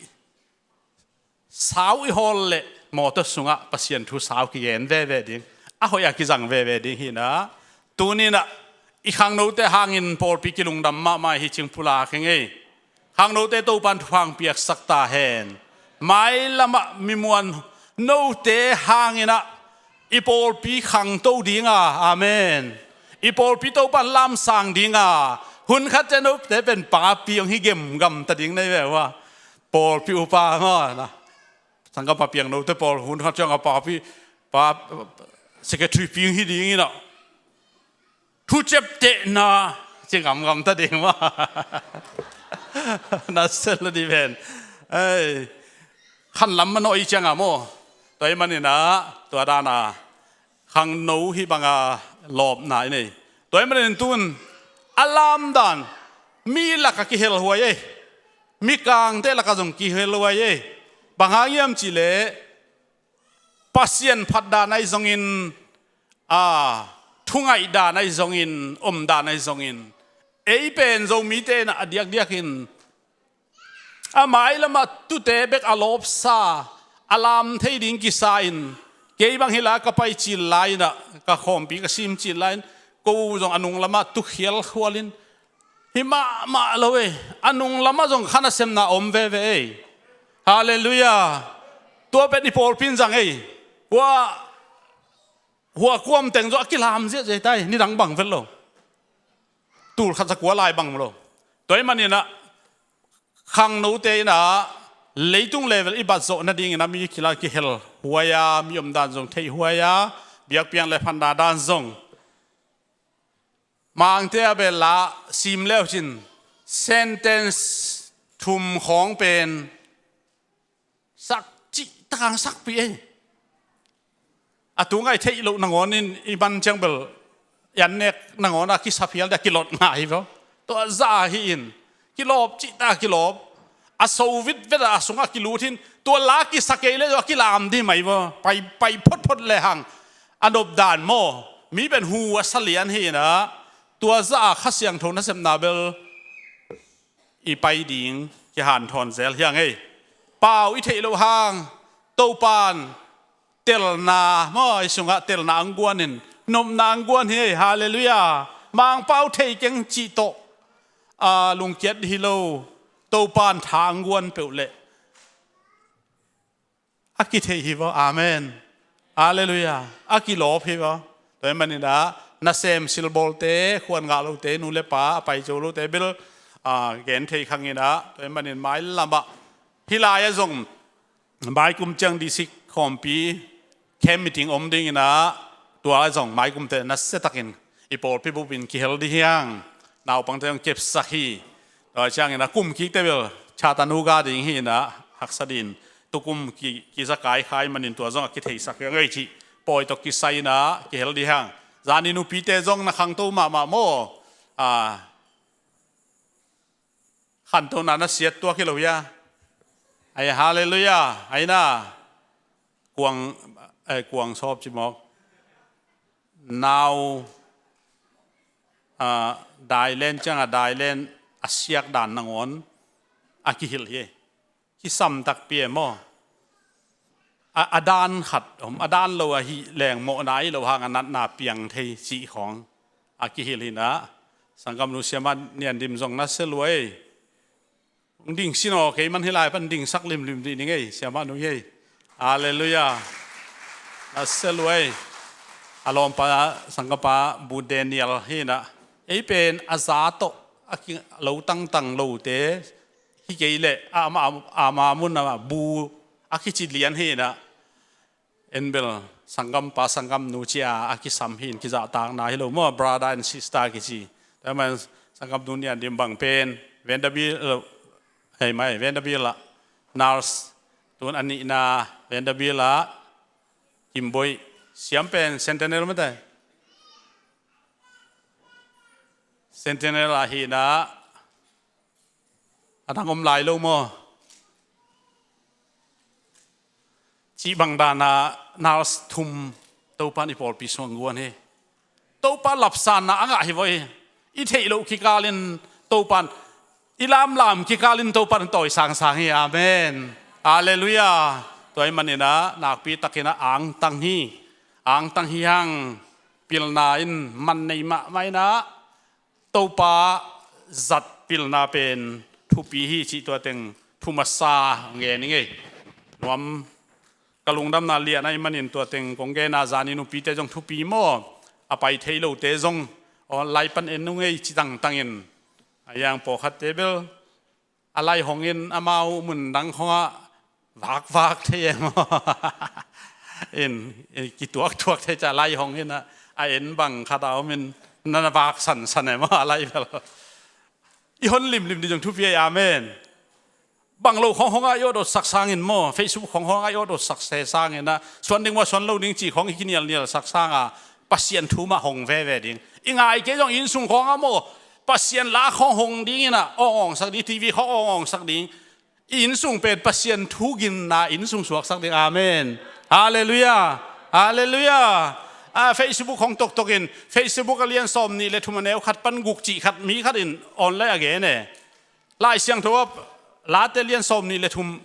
sau i hawl leh mawtaw sungah Pasian thu sau kigen veve ding, a hoih a kizang veve ding hi-in ah, tuni-in ah i khangnote hangin pawlpi kilungdam mahmah hi cih pulak ing ei. Khangnote Topan thupha piaksak ta hen. Mailamah mi muan note hangin ah i pawlpi khangto ding a, amen. I pawlpi Topan lamsang ding a, hun khat ciang note pen papi hong hi gemgam ta ding na hi ve ua. Pawlpi upa maw, na, sanggampa piang note pawl hun khat ciang a papi, pa, secretary pi hong hi ding in ah, thu ciaptehna ci gamgam ta ding maw. Na sel lo dih pen, ei, khanlam mah nawh i ciang a maw. Tua ahih manin ah tua dan a khangno hih banga lawpna i nei. Tua ahih manin tu-in a lamdan mi lakah kihelhuai ei. Mikangte lakah zong kihelhuai ei. Bang hang hiam cih leh Pasian phat dan ahi zongin, a, thu ngaih dan ahi zongin, om dan ahi zongin, ei pen Zomite in a diakdiakin a mailamah tute bek a lawpsa, a lam thei ding kisa-in, kei bang hi lai ka pai cil lai-in ah, ka khawmpi ka sim cil lai-in, ko zong a nung lamah tu khialkhual in, hi mahmah lo ei. A nung lamah zong kha nasemna om veve ei. Halleluiah. Tua pen i pawlpi in zang ei. Kua hua kuam teng zong a kilam ziahziah ta ei, nidang bang vet lo. Tul khat za kua lai bang lo. Tua ahih manin ah khangnote in ah leitung level i bat zawh nadingin a mi kila kihelhuai a, mi omdan zong theihhuai a, biakpiak le phatna dan zong. Mangte a bel la sim leu cin sentence thum khawng pen sak cih takang sakpih ei. A tu ngaih theih loh nangawn in i man ciang bel i an nek nangawn a kisa phial dih a kilot ngai hi vaw. Tua zah hi-in kilawp cih ta kilawp. A so vitvet a, a sungah kilut hi-in tua la kisa kei leh tua kilam dih mai vaw. Pai, pai photphot lehang a nopdan maw, mi pen hu a sa lian hi-in ah, tua zah a Kha Siangtho nasepna bel i pai ding kihanthawn zel hi hang ei. Pau i theih loh hang Topan telna maw, i sungah telna ang guan in, nopna ang guan hi ei. Halleluiah. Mangpau thei keng cih tawh a lungkiat hi lo. Topan tha ang guan peuh leh a kithei hi vaw. Amen. Halleluiah. A kilawp hi vaw. Tua ahih manin ah nasem silbawlte, khuan ngah lote, nu le pa a paico lote bel, a, gen thei khang in ah, tua ahih manin mailamah hih lai-ah zong maikum ciang district khawmpi camp meeting om ding in ah, tua zong maikum teh nasiatakin i pawlpi bupin kihel dih hi hang. Naupangte zong kepsak hi. Tua ciangin a kum kikte bel Chattanooga ding hi-in ah, haksa dih in. Tukum ki, kizakai kha ahih manin tua zong a kitheisak hi hang ei cih pawi tawh kisai-in ah kihel dih hi hang. Zani nupite zong na khangto mahmah maw. A, khantona na siat tuak hi lo hia? Ai, halleluiah. Ai na, kuang, eh, kuang sawp ci mawk. Nau, a, dailen ciang a dailen a siak dan nangawn a kihilh hi. Kisam takpi e maw. A, a dan khat om, a dan lo ahih leng mawhna ahi lo hang a natna piang thei cih khawng a kihilh hi-in ah, sanggamnu siamah Niandim zong nasia lua ei. Hong ding sin aw, kei man hih lai pan dingsak limlim dih ning ei, siamah nu ei. Halleluiah. Nasia lua ei. A lawmpa sanggampa Bu Daniel hi-in ah, ei pen a za tawh a ki lo tangtang lote hi kei leh, a, ama, ama mun a bu a kici lian hi-in ah, en bel sanggampa sanggamnu ci-a a kisam hi-in, kizahtakna hi lo maw, brother and sister kici. Tua ahih manin sanggamnu Niandim bang pen Vanderbilt, eh, Hei mai, Vanderbilt ah nurse, tun a nihna Vanderbilt ah Kimboih, siam pen Sentinel mate. Sentinel ah hihna, a dang om lai lo maw? Cih bang dana nurse thum Topan i pawlpi sungah guan hi. Topa lapsanna a ngah hi voi. I theih loh kikalin Topan, i lamlam kikalin Topan tawi sangsang hi. Amen. Halleluiah. Tua ahih maninah nakpi takinah angtang hi. Angtang hi hang, pilna in man nei mahmah inah Topa zat pilna pen thupi hi cih tua teng thu masa ngen i ngei. Nuam, ka lungdamna lian ahih manin tua teng kong gena zani nupite zong thupi maw? A pai thei lote zong online pan en uh ngei ci tangtangin. A yang pawlkhatte bel a lai hongin amau mundang khongah vakvak thei em? In, in kituaktuak thei ca lai hongin a, a en bang khat a omin nana vak sansan em a lai bel. I hon limlim dih zong thupi ei, amen. Bang lo khonghong a i awt awtsak sangin maw, Facebook khonghong a i awt awtsak se sangin a, suan ding maw suan lo ding ci khong i kinialnialsak sanga Pasian thu mah hong veve ding. I ngai kei zong innsung khong a maw, Pasian la khong hong dingin a awngawngsak ding, TV khong awngawngsak ding. I innsung pen Pasian thu ginna innsung suaksak ding. Amen. Halleluiah. Halleluiah. A, Facebook khong toktokin, Facebook a lian sawm nih le thum a neu khat pan guk cih khat mi khat in online a gen e. Lai Siangtho a Late lian sawm nih le thum,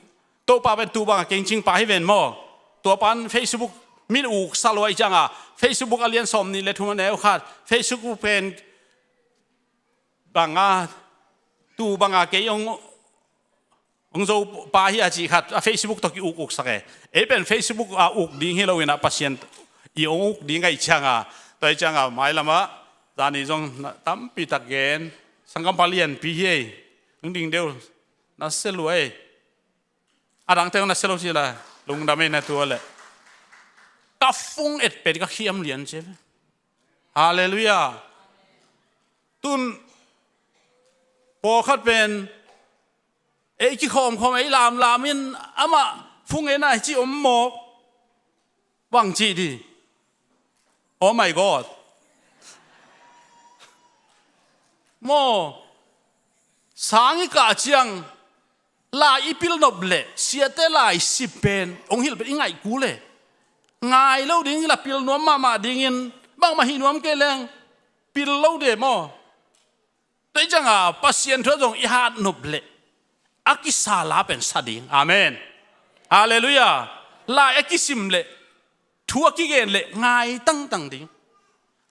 Topa pen tu banga kengcing pa hi ven maw? Tua pan Facebook min uksa luai cianga Facebook a lian sawm nih le thum a neu khat, Facebook pen banga, tu banga kei hong, hong zo pa hi a cih khat a Facebook tawh ki uk uksak e. Ei pen Facebook a uk ding hi loinah Pasian i hong uk ding ahi cianga, tua ahi cianga mailamah zani zong na tampi tak gen, sanggampa lianpi hi ei. Nung ding deuh na sia lua ei. A dangte na sia lo ci la, lungdam ei na tua leh. Ka fung et pen ka khiam lian cia. Halleluiah. Tun pawlkhat pen ei kikhawmkhawm ei lamlamin amah fung en a hi ci om mawk. Bang cih di? Oh my God. Maw, sang i kah ciang lai i pilnop leh siate lai sip pen hong hilh pen i ngaih kul e. Ngai lo ding la pil nuam mahmah dingin bangmah hih nuam kei leng pil lo de maw? Tua hi cianga Pasian thu ah zong i hatnop leh a kisa la pen sa ding. Amen. Halleluiah. Lai a kisim leh thu a kigen leh ngai tangtang ding.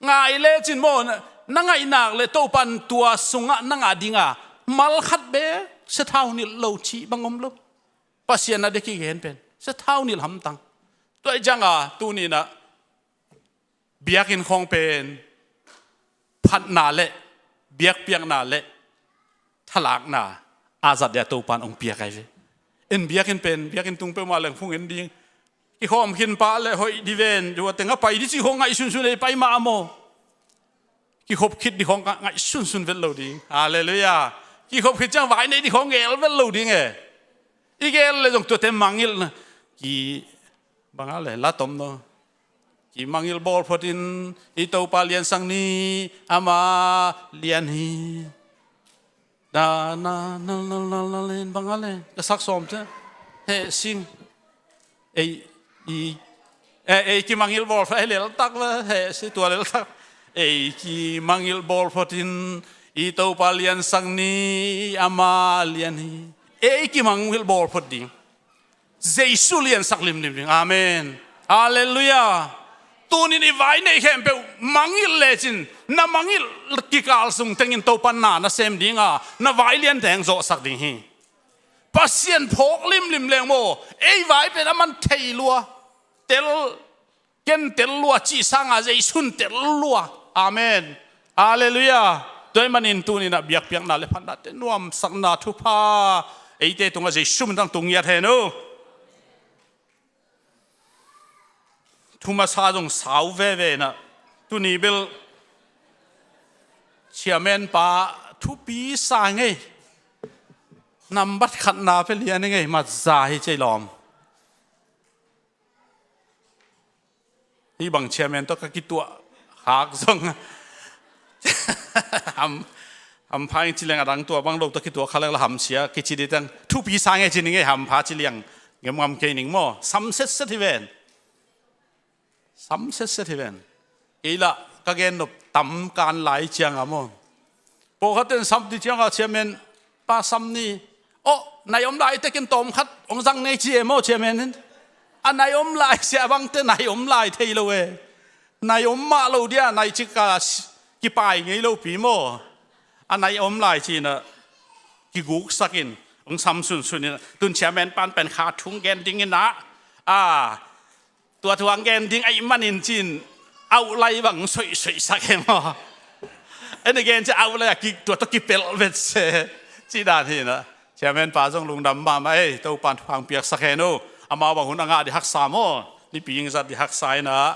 Ngai lecin maw, na, na ngaihnak le Topan tua sungah na ngah dinga mal khat bek sia thau nilh lo cih bang om lo. Pasian a dia kigen pen sia thau nilh hamtang. Tua hi cianga tuninah biakinn khawng pen phatna le biakpiakna le thalakna a zat dia Topan hong piak ahi ve. En biakinn pen biakinn tung peuhmah leng phung en ding. Kikhawm khin pah le hoih di ven, tua teng a pai di cih khawng ngaih sunsun ei pai mah a maw? Kikhop khit di khawng ngaih sunsun vet lo ding. Halleluiah. Kikhop khit ciang vai neih di khawng gel vet lo ding e. I gel le zong tuate mangngilh na ki banga le la tom no. Kimangngilh bawl photin i Topa liansak ni, ama lian hi. Na, na, na, na, na, na, len banga le ka sak sawm te. He sing. Ei, i, e, ei kimangngilh bawl phot, ei leltak ve, he si tua leltak. Ei kimangngilh bawl photin i Topa liansak ni, ama lian hi. Ei kimangngilh bawl phot ding. Jesu liansak limlim ding. Amen. Halleluiah. Tunin i vai neih khempeuh mangngilh lecin na mangngilh kikal sung tengin Topa na na sem dinga na vai lian teng zawhsak ding hi. Pasian phawk limlim leng maw, ei vai pen a man thei lua, tel, ken tel lua cih sanga Jesu'n tel lua. Amen. Halleluiah. Tua ahih manin tuninah biakpiakna le phatnate nuamsakna thupha eite tungah Jesu min tang tung ngiat hen uh. Thu masa zong sau veve inah tuni bel chairman pa thupi sa ngei. Nambat khatna pia lian i ngei mat za hi cei lawm. Hih bang chairman tawh ka kituah khak zong ham, hampha ing ci leng a dang tua bang lo tawh kituah kha leng la hamsia kici dih teng thupi sa ngei ci ning ei, hampha ci liang ngemngam kei ning maw. Sam setset hi ven. Sam setset hi ven. Kei lah ka gen nop tam kan lai cianga maw. Pawlkhat ten sam ti cianga chairman pa sam ni. Aw, nai om lai tekin tawm khat hong zang nei ci e maw chairman in. A nai om lai sia bangte nai om lai thei lo e. Nai om mah lo dia nai cika kipai ngei lo pi maw. A nai om lai cina kiguksakin hong sam sunsun ina tun chairman pan pen kha thung gen dingin ah. A tua thuang gen ding aih manin cin auh lai bang soihsoih sak he maw. En again ci auh lai a kik tua tawh kipelh vet se ci dan hi na. Chairman pa zong lungdam mahmah ei, Topan thuang piaksak he nu. Amau bang hun a ngah di haksa maw. Nipi ing zat di haksa ina.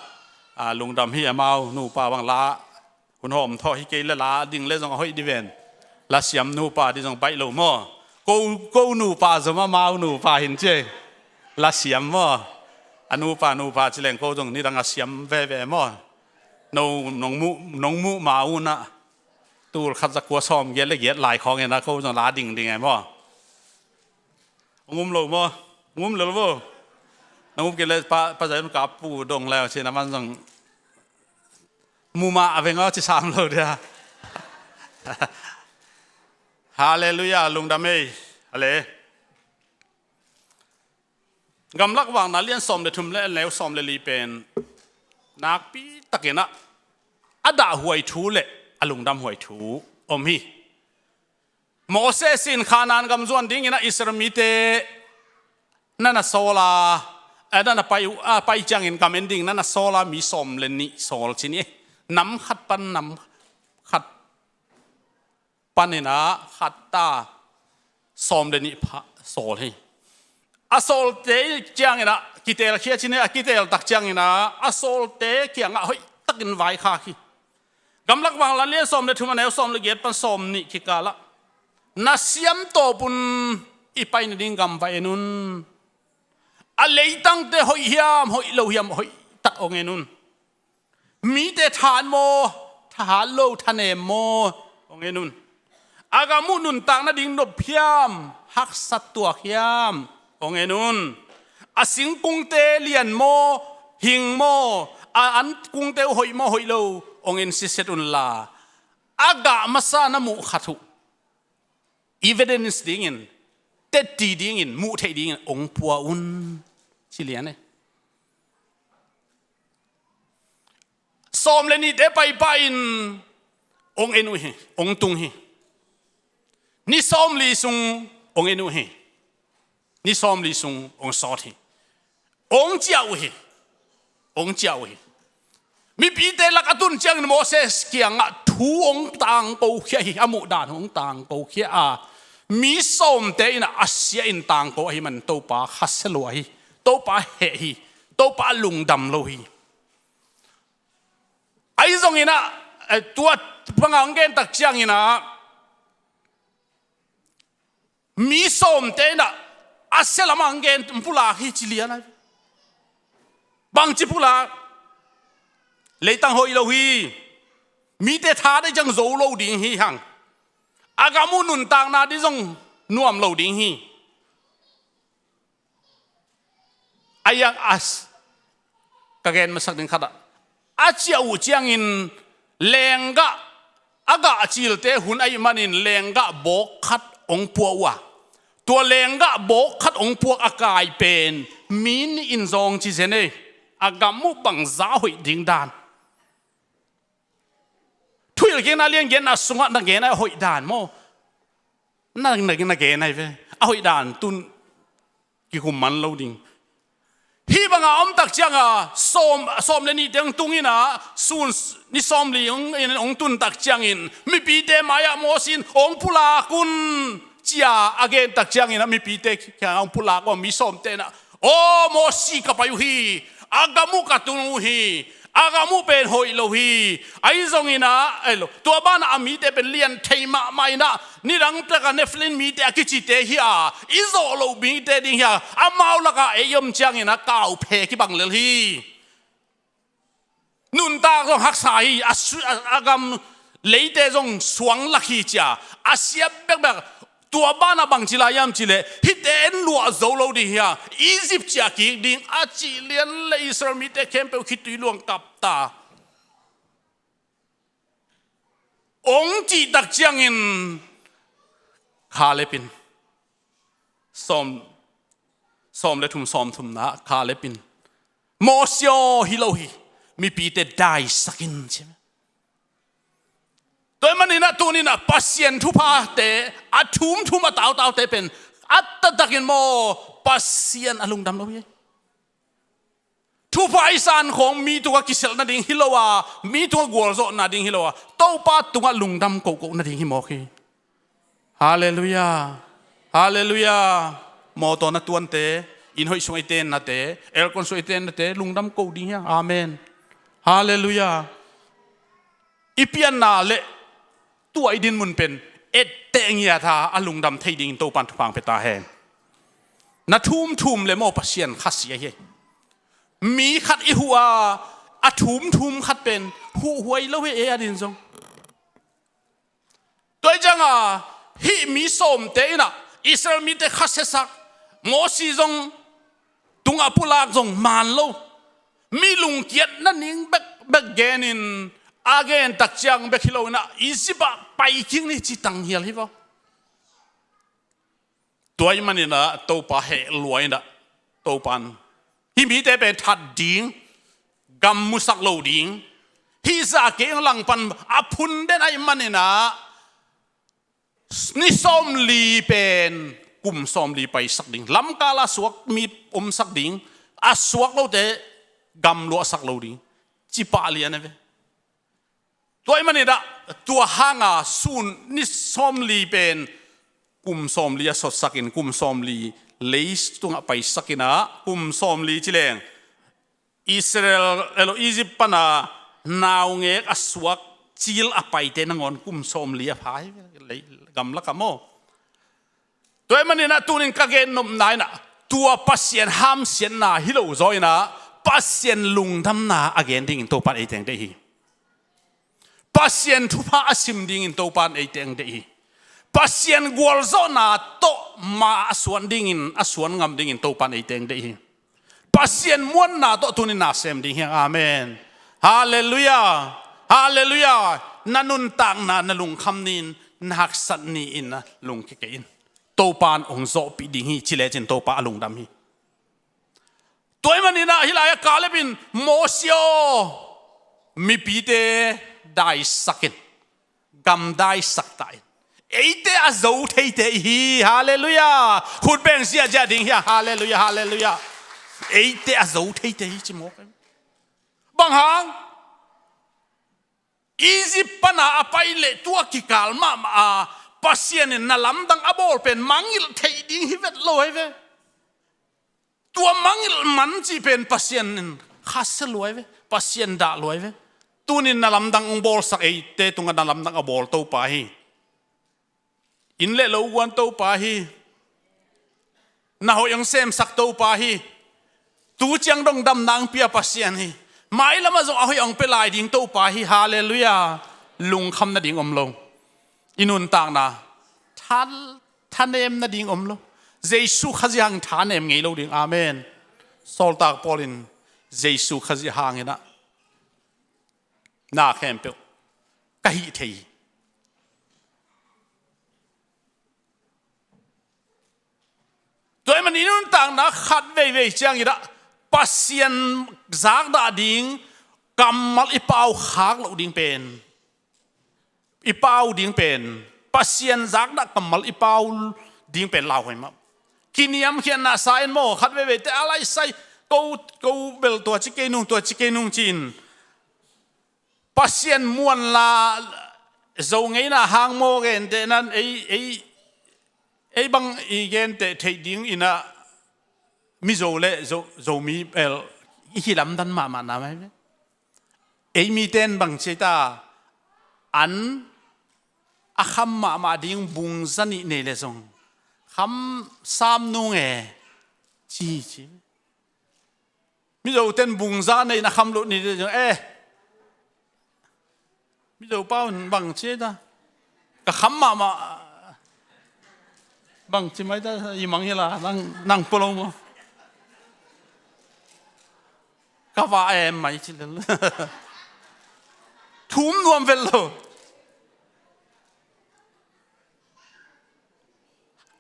A lungdam hi amau nupa bang la hun hawm thawh hi kei le la ding le zong a hoih di ven. La siam nupa di zong baih lo maw. Ko, ko nupa zom amau nupa hin ci ei. La siam maw. A nupa nupa ci leng ko zong nidang a siam veve maw. No nong muh, nong muh ma unah tul khat za kua sawm giat le giat lai khawng ina ko zong la dingding e maw. Hong um lo maw. Hong um lo lo maw. Nong um kei le pa, pa zai un ka pu dong leu ci na man zong mumah a veng aw ci sam lo dia. Halleluiah, lungdam ei. Hale. Gamlak Vakna lian sawm le thum le a neu sawm le li pen nakpi takinah a dahhuai thu le a lungdamhuai thu om hi. Moses in Khanaan gam zuan dinginah Israel mite na na sawla, eh, na na pai, ah, pai ciangin gam en ding na na sawla mi sawm le nih sawl ci ni. Nam khat pan nam khat paninah khatta sawm le nih pha sawl hi. A sawlte cianginah kitelkhia ci ni a kiteltak cianginah a sawlte kiangah hoihtakin vaikhak hi. Gamlak Vakna lian sawm le thum a neu sawm le giat pan sawm nih kikalah na siam tawpun i pai nading gam va en un. A leitangte hoih hiam hoih lo hiam hoihtak hong en un. Mite thahat maw, thahat lo, thanem maw, hong en un. A gam uh nuntak nading nop hiam, haksat tuak hiam, hong en un. A singkungte lian maw, hing maw, a an kungte uh hoih maw, hoih lo, hong en siset unla. A gah masa na muh khat uh evidence dingin, tetti dingin, muh theih dingin hong pua un ci lian e. Sawm le nihte paipain hong en uh hi, hong tung hi. Ni sawmli sung hong en uh hi. Ni sawmli sung hong sawt hi. Hong ciah uh hi. Hong ciah uh hi. Mipite lak a tun ciangin Moses kiangah thu hong tangkokhia hi. A muhdan hong tangkokhia a, mi sawmte inah a sia in tangko ahi man Topa khasia lua hi. Topa heh hi. Topa lungdam lo hi. Ahi zonginah, eh, tua panga hong gentak cianginah mi sawmte inah a sia lamah hong gen pulak hi ci lian ahi. Bangci pulak? Leitang hoih lo hi. Mite tha dei ciang zo lo ding hi hang. A gam uh nuntakna dei zong nuam lo ding hi. A iang as ka gen masak ding khatah a ciah uh ciangin lenggah a gah cilte hun ahih manin lenggah bawk khat hong puak uh a, tua lenggah bawk khat hong puak a kai pen mi nih in zawng ci zen ei. A gam uh bangza hoih ding dan. Thuhilhkikna lian giatna sungah na gen a hoih dan maw? Na, na, na gen ahi ve. A hoih dan tun kikum man lo ding. Hih banga omtak cianga sawm, sawm le nihte hong tunginah sun ni sawmli hong, hong tuntak ciangin mipite mai-ah Mawsi in hong pulak un cia a gentak cianginah mipite kiangah hong pulak un mi sawmte inah, aw Mawsi ka pai uh hi. A gam uh ka tung uh hi. A gam uh pen hoih lo hi. Ahi zongin ah, ei lo, tua banah a mite pen lian thei mahmah in ah, nidang tak a Nephilim mite a kicite hi a, i zawh loh mite ding hi a, amau lakah ei om ciangin ah kau phe kibang lel hi. Nuntak zong haksa hi, a su-, a, a gam leite zong suang lak hi ci a, a siap bekbek. Tua banah bangci lai hiam cih leh, hihte en luah zo lo ding hi a, Egypt ciah kik ding a cih lian leh Israel mite khempeuh khitui luang kap ta. Ong cih tak ciangin Kaleb in, sawm, sawm le thum, sawm thumna Kaleb in, Mawsi aw, hi lo hi, mipite daisak in, ci. Tua ahih manin ah tuni-in ah Pasian thuphate, a thumthum a tautaute pen, a taktakin maw, Pasian a lungdam lo hi. Thupha i san khawng mi tungah kiselh nading hi lo a, mi tungah gualzawh nading hi lo a, Topa tungah lungdam kohkoh nading hi mawk hi. Halleluiah. Halleluiah. Mawtaw na tuante, inn hoih sung i tennate, aircon sung i tennate, lungdam ko ding hi hang. Amen. Halleluiah. I pianna le tua i dinmun pen etteh ngiat a, a lungdam thei dingin Topan thupha pia ta hen. Na thumthum le maw Pasian khasia hi. Mi khat i huh a, a thumthum khat pen huhuai lo hi ei a din zong. Tua hi cianga hih mi sawmte in ah Israel mite khasiasak, Mawsi zong tungah pulak zong man lo. Mi lungkiat nading bekbek genin a gen tak ciang bek hi lo in ah Egypt ah pai kik ni ci tanghial hi vaw. Tua ahih manin ah Topa heh lua in ah Topan hih mite pen that ding, gam musak lo ding, hih zah kei langpan a phun den ahih manin ah ni sawmli pen kum sawmli paisak ding, lamkal a suak mi omsak ding, a suak lote gam luahsak lo ding, ci pah lian a ve. Tua ahih manin ah tua hanga sun ni sawmli pen kum sawmli a sotsakin, kum sawmli lei tungah paisakin ah, kum sawmli ci leng Israel, elo, Egypt pana naungek a suak cil a paite nangawn kum sawmli a pha hi, lei, gamlak ah maw. Tua ahih manin ah tunin ka gen nopna in ah tua Pasian hamsiatna hi lo zaw in ah Pasian lungdamna a gen dingin Topan ei teng deih hi. Pasian thupha a sim dingin Topan ei teng deih hi. Pasian gualzawhna tawh ma a suan dingin, a suan ngam dingin Topan ei teng deih hi. Pasian muanna tawh tunin na sem ding hi hang. Amen. Halleluiah. Halleluiah. Na nuntakna na lungkham ni-in, na haksat ni-in na lungkia kei in. Topan hong zawhpih ding hi, ci lecin Topa a lungdam hi. Tua ahih manin ah hih lai-ah Kaleb in, Mawsi aw, mipite daisak in, gam daisak ta in. Eite a zo theite i hi. Halleluiah. Khut beng ziahziah ding hi a. Halleluiah, halleluiah. Eite a zo theite i hi ci mawk. Bang hang? Egypt pana a pai leh tua kikal mahmah a Pasian in na lamdang a bawl pen mangngilh theih ding hi vet lo ahi ve. Tua mangngilh man cih pen Pasian in khasia lua ahi ve, Pasian dah lua ahi ve. Tunin na lamdang hong bawlsak, eite tungah na lamdang a bawl Topa hi. Inn le lo guan Topa hi. Na hoih hong semsak Topa hi. Tu ciang dong damna hong pia Pasian hi. Mailamah zong a hoih hong pia lai ding Topa hi. Halleluiah. Lungkham nading om lo. I nuntakna tha, thanem nading om lo. Jesu Khazih hangin thanem ngei lo ding. Amen. Sawltak Paul in Jesu Khazih hangin ah na khempeuh ka hih thei hi. Tua ahih manin i nuntakna khat veivei ciangin ah Pasian zakdah ding kammal i pau khak loh ding pen, i pau ding pen, Pasian zakdah kammal i pau ding pen lauhuai mah. Kiniamkhiatna sa in maw, khat veiveite a laisai, ko, ko bel tua ci kei nung, tua ci kei nung ci-in Pasian muanla zo ngeina hang maw, genteh nan ei, ei, ei bang i genteh theih dingin ah Mizo le Zo, Zomi bel i hi lamdan mahmah na mai ve. Ei mite in bang ci ta, an a kham mahmah ding bung za nih nei le zong kham sam nung e ci ci. Mizo ten bung za nei na kham luh ni le zong eh, Mizo pau in bang ci ta, ka kham mahmah. Bang ci mai ta, i mang hi la, nang, nang polo maw? Ka va em mai ci lel. Thum nuam vel lo.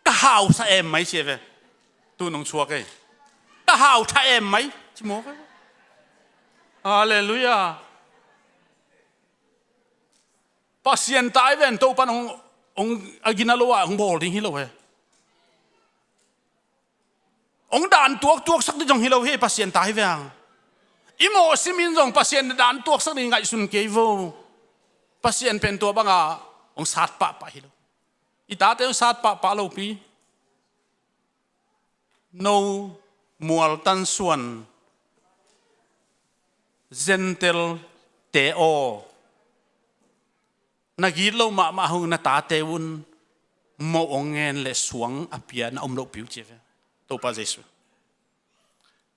Ka hausa em mai ci ve. Tu nong suak ei. Ka hau tha em mai ci mawk ei. Halleluiah. Pasian tai ven, Topan hong, hong a gina lo ah hong bawl ding hi lo he. Hong dan tuaktuaksak ding zong hi lo hi, Pasian tai ve ang. I mawh simin zong Pasian dan tuaksak ding ngaihsun kei vo. Pasian pen tua banga hong sat pahpah hi lo. I tate hong sat pahpah lopi. No mualtan suan Gentile te aw, na gitlo mahmah hong na tate un mawh hong ngen le suang a pia na om lohpi uh ci ve. Topa Jesu.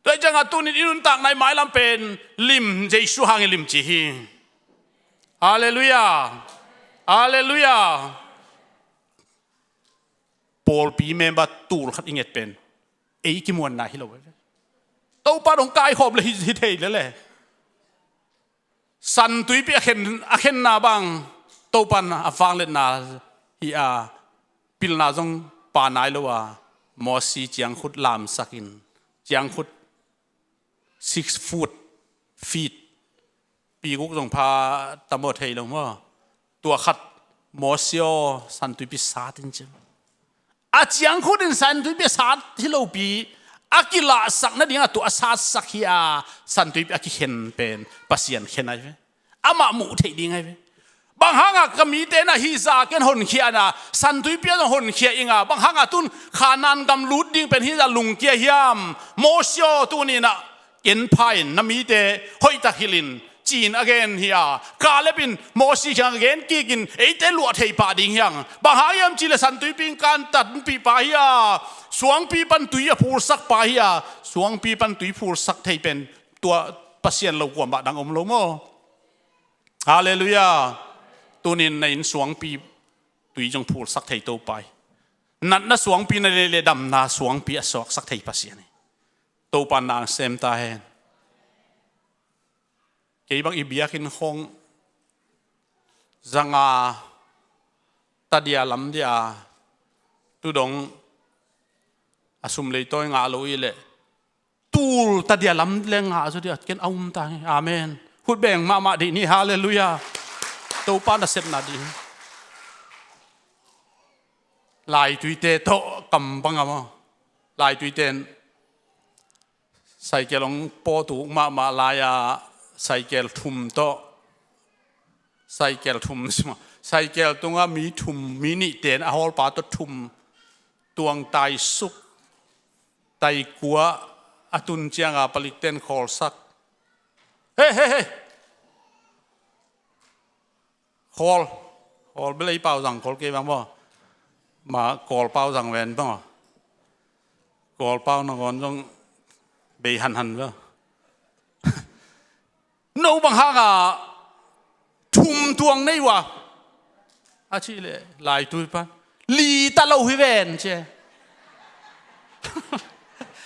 Tua hi ciangah tunin i nuntakna i mailam pen lim, Jesu hangin lim ci hi. Halleluiah. Halleluiah. Pawlpi member tul khat i nget pen ei kimuanna hi lo ve. Topa dong kaikhawm le hi, hi thei lele. Santuipi a khen, a khenna bang Topan a vangliatna hi a, pilna zong pa nai lo a, Mosi ciangkhut lamsakin, ciangkhut six foot, feet, pi guk zong pha tam aw thei lo maw? Tua khat Mosi aw, Santuipi sat in ci. A ciangkhut in Santuipi a sat hi lopi, a kilahsak nadingah tua a satsak hi a, Santuipi a kikhen pen Pasian khen ai ve. Amah muh theih ding ai ve. Bang hangah ka mite na hih za ken honkhia na, Santuipi a zong honkhia inga, bang hangah tun Khanan gam lut ding pen hih za lungkia hiam? Mosi aw, tuninah ken pha in, na mite hoihtak hilh in, ci-in a gen hi a, Kaleb in Mosi kiang a gen kikin eite luah thei pah ding hiang. Bang hang hiam cih leh Santuipi in kantanpih pa hi a, suangpi pan tui a phulsak pa hi a, suangpi pan tui phulsak thei pen tua Pasian lo kuamah dang om lo maw? Halleluiah. Tunin na inn suangpi tui zong phulsak thei Topa hi. Natna suangpi na lei le damna suangpi a suaksak thei Pasian hi. Topa nang sem ta hen. Kei bang i biakinn khong zanga tadia lam dia tudong a sum leitawi ngah lo i leh tul tadia lam le ngah zaw dia ken a um ta hi. Amen. Hut beng mahmah dih ni. Halleluiah. Topa nasepna dih hi. Laituite tawh kam bang a maw? Laituite in saikel hong pawtuk mahmah lai-a saikel thum tawh, saikel thum, saikel tungah mi thum, mi nihte in a hawlpa tawh thum tuang taisuk, taikua a tun cianga palikte in khawlsak. Hei, hei, hei. Khawl. Khawl bel ei pau zang khawl kei bang maw? Ma khawl pau zang ven bang maw? Khawl pau nangawn zong bei hanhan bang. No bang hanga thum tuang nei uh a, a cih leh laitui pan li ta lo hi ven ci.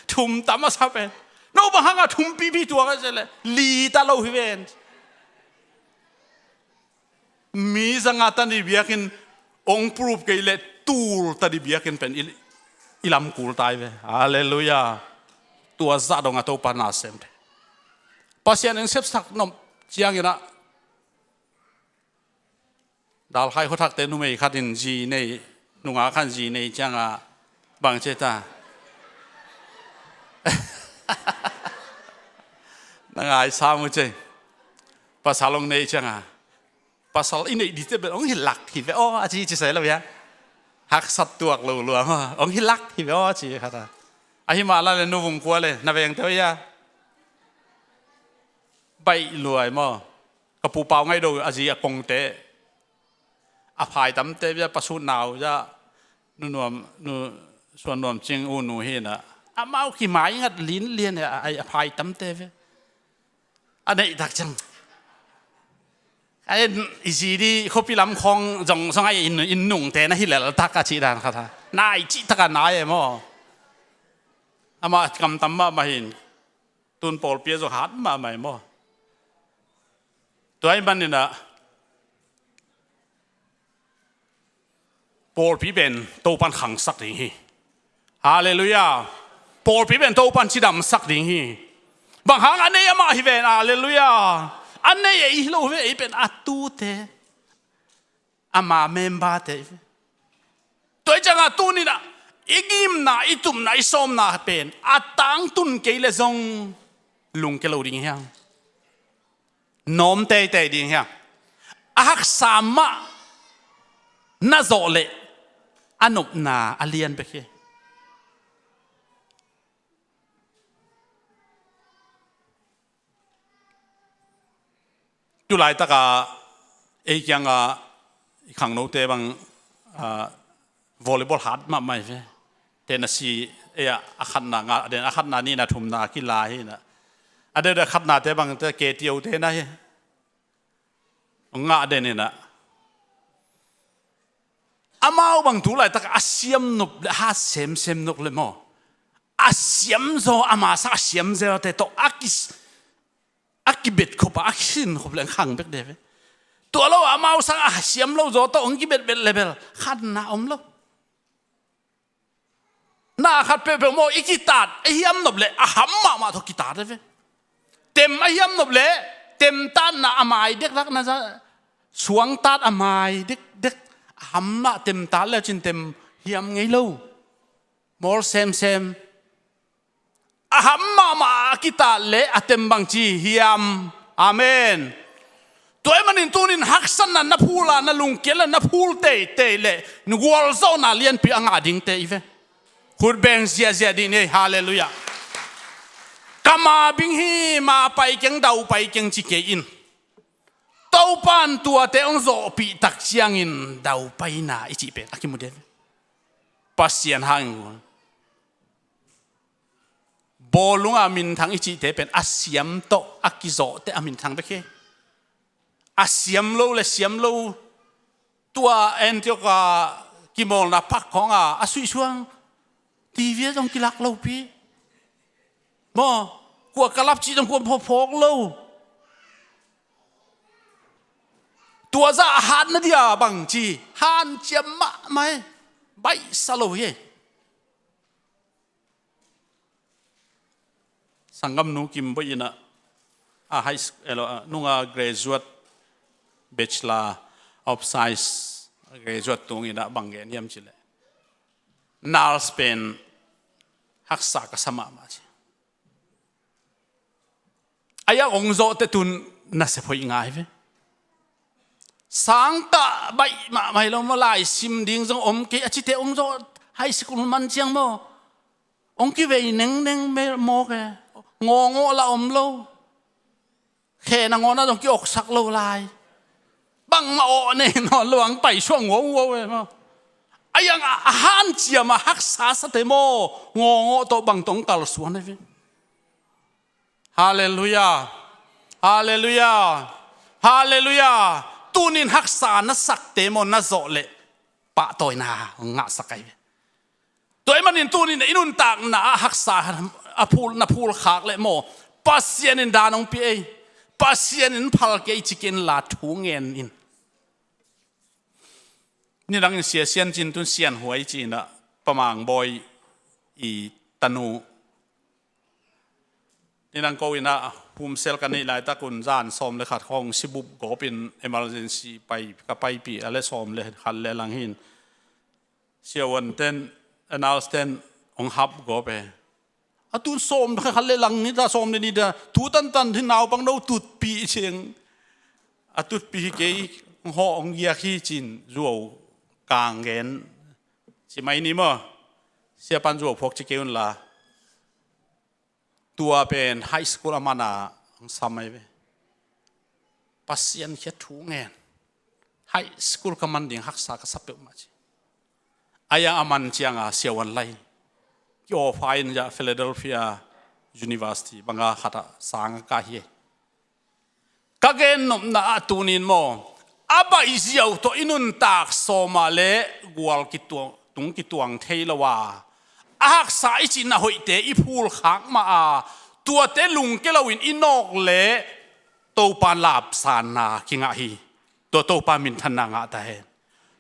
Thum tam a sa pen. No bang hanga thum pipi tuang a cih leh li ta lo hi ven ci. Mi zanga tani biakinn ong proof kei leh tul tani biakinn pen i, i lam kul tai ve. Halleluiah. Tua zah dong a Topa na sem te. Pasian in sepsak nop ciangin ah dalkhai khuathakte numei khat in zi nei, nungak khat in zi nei cianga bang ci ta. Na ngai sam uh ci. Pasal ong nei cianga pasal i neih dite bel ong hilh lak hi ve aw a ci ci sai lo ia. Haksat tuak lo lua maw, ong hilh lak hi ve aw a ci khat a. Ahi mah la le nuvung kua le na vengte uh ia. Baih luai maw? Ka pu Pau Ngaih Do a zi a kongte, a phaitamte bia, pasut nau bia, nu nuam, nu suan nuam cing u nu hi na. Amau kimaingat linlian a, a, a phaitamte ve. A neih tak ciang. A en i zi di khuapi lam khawng zong zong a inn, inn nungte na hi lel tak a cih dan khat a. Nai cih tak a nai e maw. Amah kamtam mahmah hin. Tun pawlpi a zong hat mahmah e maw. Tua ahih manin ah pawlpi pen Topan khangsak ding hi. Halleluiah. Pawlpi pen Topan cidamsak ding hi. Bang hang a nei amah hi ven, halleluiah. A nei ei hi lo ve, ei pen a tute, ama memberte hi ve. Tua hi ciangah tuni-in ah i gimna, i tupna, i sawmna pen a tangtun kei leh zong lungke lo ding hi hang. Nawm teitei ding hi a, a haksa mah na zawh leh a nopna a lian bek hi. Tu laitakah ei kiangah i khangnote bang, ah, volleyball hat mahmah hi ve. Tennis ei a, a khatna ngah den, a khatna nihna thumna a kila hi na. A deuhdeuh a khatnate bangte K T O te na hi. Ngah den hi na. Amau bang tu laitak a siam nop le, a hat semsem nop le maw, a siam zaw, ama sang a siam zelte tawh a ki, a kibet khop a, a kisin khop le khang bek de ve. Tua lo amau sang a siam lo zaw tawh hong kibetbet le bel khanna om lo. Na khat peuhpeuh maw, i kitat a hiam nop leh a ham mahmah tawh kitat e ve. Tem a hiam nop leh temtatna a mai dekdek na za, suangtat a mai dekdek, a ham mah temtat le cin tem hiam ngei lo. Mawl semsem. A ham mahmah a kitat leh a tem bangci hiam. Amen. Tua ahih manin tunin haksatna na phul a, na lungkiat le na phul teitei leh na gualzawhna lianpi a ngah dingte i ve. Khut beng ziahziah dih ni ei, halleluiah. Ka ma bing hi, ma pai keng, dau pai keng ci kei in. Topan tuate hong zawhpih tak ciangin dau paina i cih pen a kimu den. Pasian hangin bawlung a minthang i cihte pen a siam tawh a kizawhte a minthang bek hi. A siam lo le siam lo, tua Antioch a kimawlna pak khawng a, a suihsuang, T V a zong kilak lopi. Maw, kua kalap cih zong kua phawk lo. Tua zah a hatna dia bangci hanciam mahmah e. Baihsa lo hi. Sanggamnu Kim Bawi in ah, a high school, elo, a nunga graduate, Bachelor of Science graduate tung in ah bang gen hiam cih leh, nurse pen haksa ka sa mahmah ci. A iang hong zawhte tun nasep hoih ngai ve. Sangtah baih mahmah hi lo maw, lai sim ding zong om kei a cite hong zawh, high school man ciang maw, hong kivei nengneng mawk e. Ngawngawh lah om lo. Khe nangawn ah zong kioksak lo lai. Bangmah awh nei nawn lo, ang paisuah nguauhuau e maw. A iang a hanciam a haksa sate maw, ngawngawh tawh bang tawh hong kalsuan e ve. Halleluiah. Halleluiah. Halleluiah. Tunin haksa na sakte maw, na zawh leh pahtawina hong ngahsak ahi ve. Tua ahih manin tunin i nuntakna ah haksa a phul, na phul khak leh maw, Pasian in dan hong pia ei. Pasian in phal kei ci kei inla thu ngen in. Nidangin Sia Sian Cin, tun Sian Huai ci-in ah, Pa Mang Bawi i tanu. Nidang ko in ah pumsel ka neih laitak un zan sawm le khat khawng sibup gawpin emergency pai, ka paipih a le sawm le khat le lang hin. Siavuanten, a nurse ten hong hap gawp e. A tun sawm khat le lang ni ta, sawm le ni ta, thu tantan hi, naupang no tutpih ciang. A tutpih hi kei, hong hawh hong giak hi ci-in zuau kang gen. Ci mai ni maw. Siapan zuau phawk ci kei unla. Tua pen high school a man a hong sam ahi ve. Pasian khia thu ngen. High school ka man ding haksa ka sa peuhmah ci. A yang a man cianga siavuan lai kiawpha in, ya Philadelphia University banga khatah sanga ka hi. Ka gennopna ah tunin maw, a baih ziau tawh i nuntak sawma le gual kituang, tung kituang thei lo a, a haksa i cihna hoihte i phulkhak mah a, tuate lungke loin i nawk le Topa lapsanna kingah hi. Tua Topa minthanna ngah ta hen.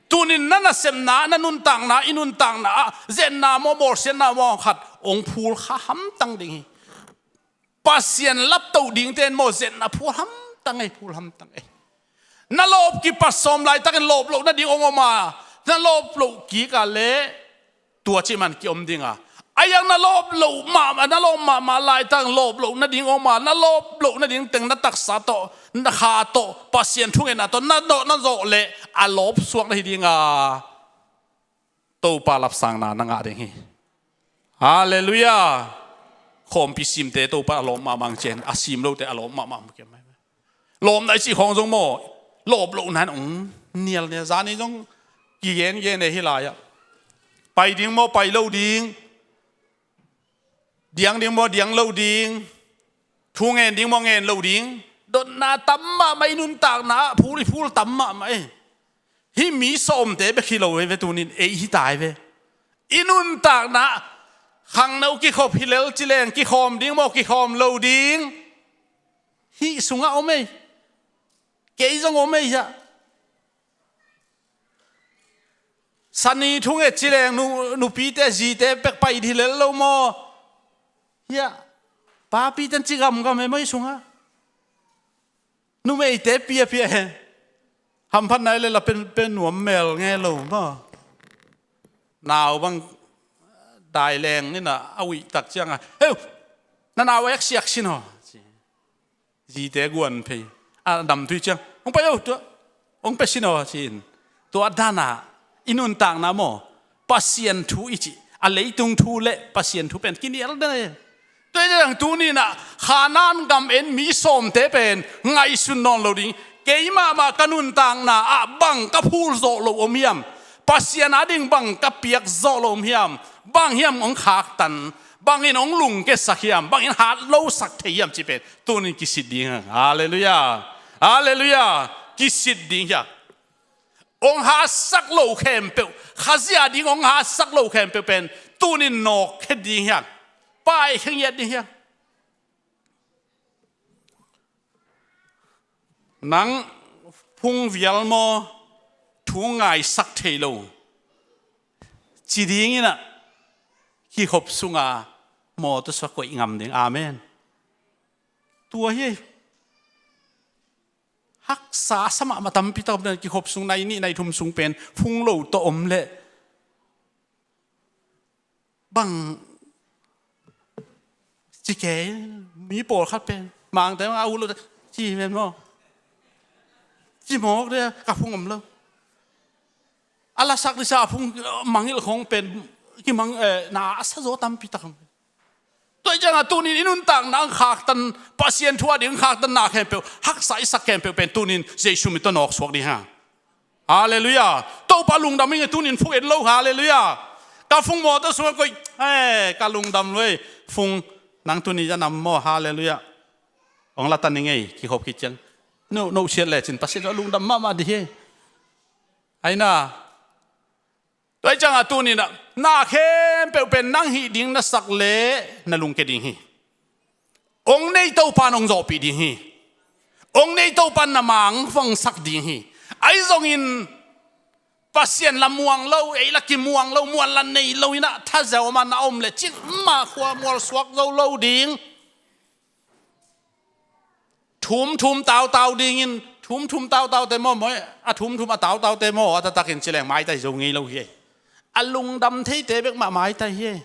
Tunin na nasepna, na nuntakna, i nuntakna ah zetna maw, bawlsiatna maw khat hong phulkha hamtang ding hi. Pasian laptoh dingte in maw zetna phul hamtang ei, phul hamtang ei. Na lawp kipat sawm laitakin lawp loh nading hong om a, na lawp loh kik a le tua cih man kiom ding a. A yang na lawp loh mahmah, na lawp mahmah laitak lawp loh nading om a, na lawp loh nading teng na taksa tawh, na kha tawh, Pasian thungetna tawh na, na, na zawh leh a lawp suak na hi ding a, Topa lapsangna na ngah ding hi. Halleluiah. Khawmpi simte Topa a lawp mahmah ang cian, a sim lote a lawp mahmah ang cian. Lawpna i cih khawng zong maw, lawp lohna in hong nial nia. Zani zong kigen gen e hih lai-ah. Pai ding maw, pai lo ding. Diang ding maw, diang lo ding. Thu ngen ding maw, ngen lo ding. Dotna tam mahmah, i nuntakna ah phul i phul tam mahmah e. Hih mi sawmte bek hi lo e ve, tunin ei hi ta e ve. I nuntakna ah khangno kikhop hi lel ci leng, kikhawm ding maw, kikhawm lo ding. Hih sungah om ei. Kei zong om ei hiah. Sani thunget ci leng nu, nupite, zite pek pai dih lel lo maw? Hiah. Papite ci gamgam ei maw hih sungah. Numeite piapia e. Hamphatna i le la pen, pen nuam mel nge lo maw? Nau bang dai leng nina a uih tak cianga, heu, na nau a eksiak sin aw. Zite guan phei. A damtui ciang, hong pai o, tua hong pe sin aw, ci-in. Tua dana i nuntakna maw, Pasian thu i cih, a leitung thu le Pasian thu pen kinial den e. Tua i ciang tuninah Khanan gam en mi sawmte pen ngaihsun nawn lo ding. Keimah mah ka nuntakna ah bang ka phul zawh loh om hiam? Pasian ading bang ka piak zawh loh om hiam? Bang hiam hong khaktan, bangin hong lungkesak hiam, bangin hat losak thei hiam cih pen tunin kisit ding hiam. Halleluiah. Halleluiah. Kisit ding hiam. Hong hatsak lo khempeuh, Khazia ding hong hatsak lo khempeuh pen tunin nawk khe ding hiam. Pai khe ngiat ding hiam. Nang phung vial maw, thu ngaisak thei lo ci dinginah kikhop sunga mawtaw sua koih ngam ding. Amen. Tua hi. Haksa sa mahmah tampi tak om, kikhop sung nai nih nai thum sung pen phung lo tawh om leh bang ci kei, mi pawlkhat pen Mangte a ut lo ci ven maw? Ci mawk de, ka phung om lo. A lasak disa a phung mangilh khong pen kimang, eh, na a sa zaw tampi tak om. Tua i ciangah tunin i nuntakna ang khaktan, Pasian thu a ding khaktanna khempeuh, haksa i sak khempeuh pen tunin Jesu min tawh nawk suak ding ha. Halleluiah. Topa lungdam ing e, tunin phung et lo. Halleluiah. Ka phung mawtaw sungah koih, eh, ka lungdam lo e. Phung, nang tuni a nam maw? Halleluiah. Hong la tan ing e, kikhop khit ciang. No, no siat lecin Pasian tawh lungdam mahmah dih hi. Aina. Tua i ciangah tuninah na khempeuh pen nang hih ding na sak leh na lungke ding hi. Hong nei Topa in hong zawhpih ding hi. Hong nei Topa in na mangfangsak ding hi. Ahi zongin Pasian la muang lo, ei la kimuang lo, muan la nei lo inah thazel man na om leh cin mah khua mualsuak zo lo ding. Thum thum tautau dingin, thum thum tautaute maw, maw, a thum thum a tautaute maw, a taktakin ci leng maitai zo ngei lo hi. A lungdam theite bek mah maitai hi.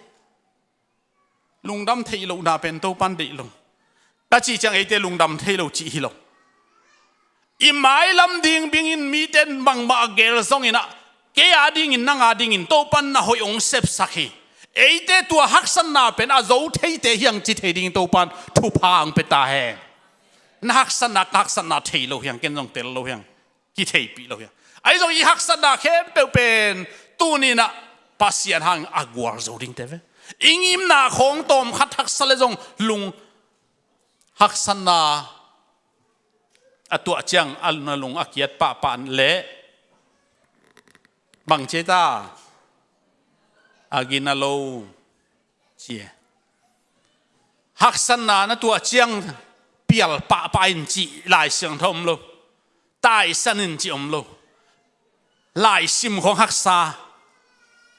Lungdam theih lohna pen Topan deih lo. Ka cih ciang eite lungdam thei lo cih hi lo. I mailam ding bingin mite in bangmah a gel zonginah, kei a dingin, nang a dingin Topan na hoih hong sepsak hi. Eite tua haksatna pen a zo theite hiang ci thei dingin Topan thupha hong pia ta hen. Na haksatna, ka haksatna thei lo hiang, ken zong tel lo hiang, kitheipih lo hiang. Ahi zong i haksatna khempeuh pen tuni-in ah Pasian hang a gualzo dingte ve. I ngimna khawng tawmkhat haksa le zong lung haksatna a tuah ciang a na lung a kiat pahpah leh bang ci ta, a gina lo ci e. Haksatna na tuah ciang pial pahpah in cih Lai Siangtho om lo. Taisan in cih om lo. Laisim khawng haksa,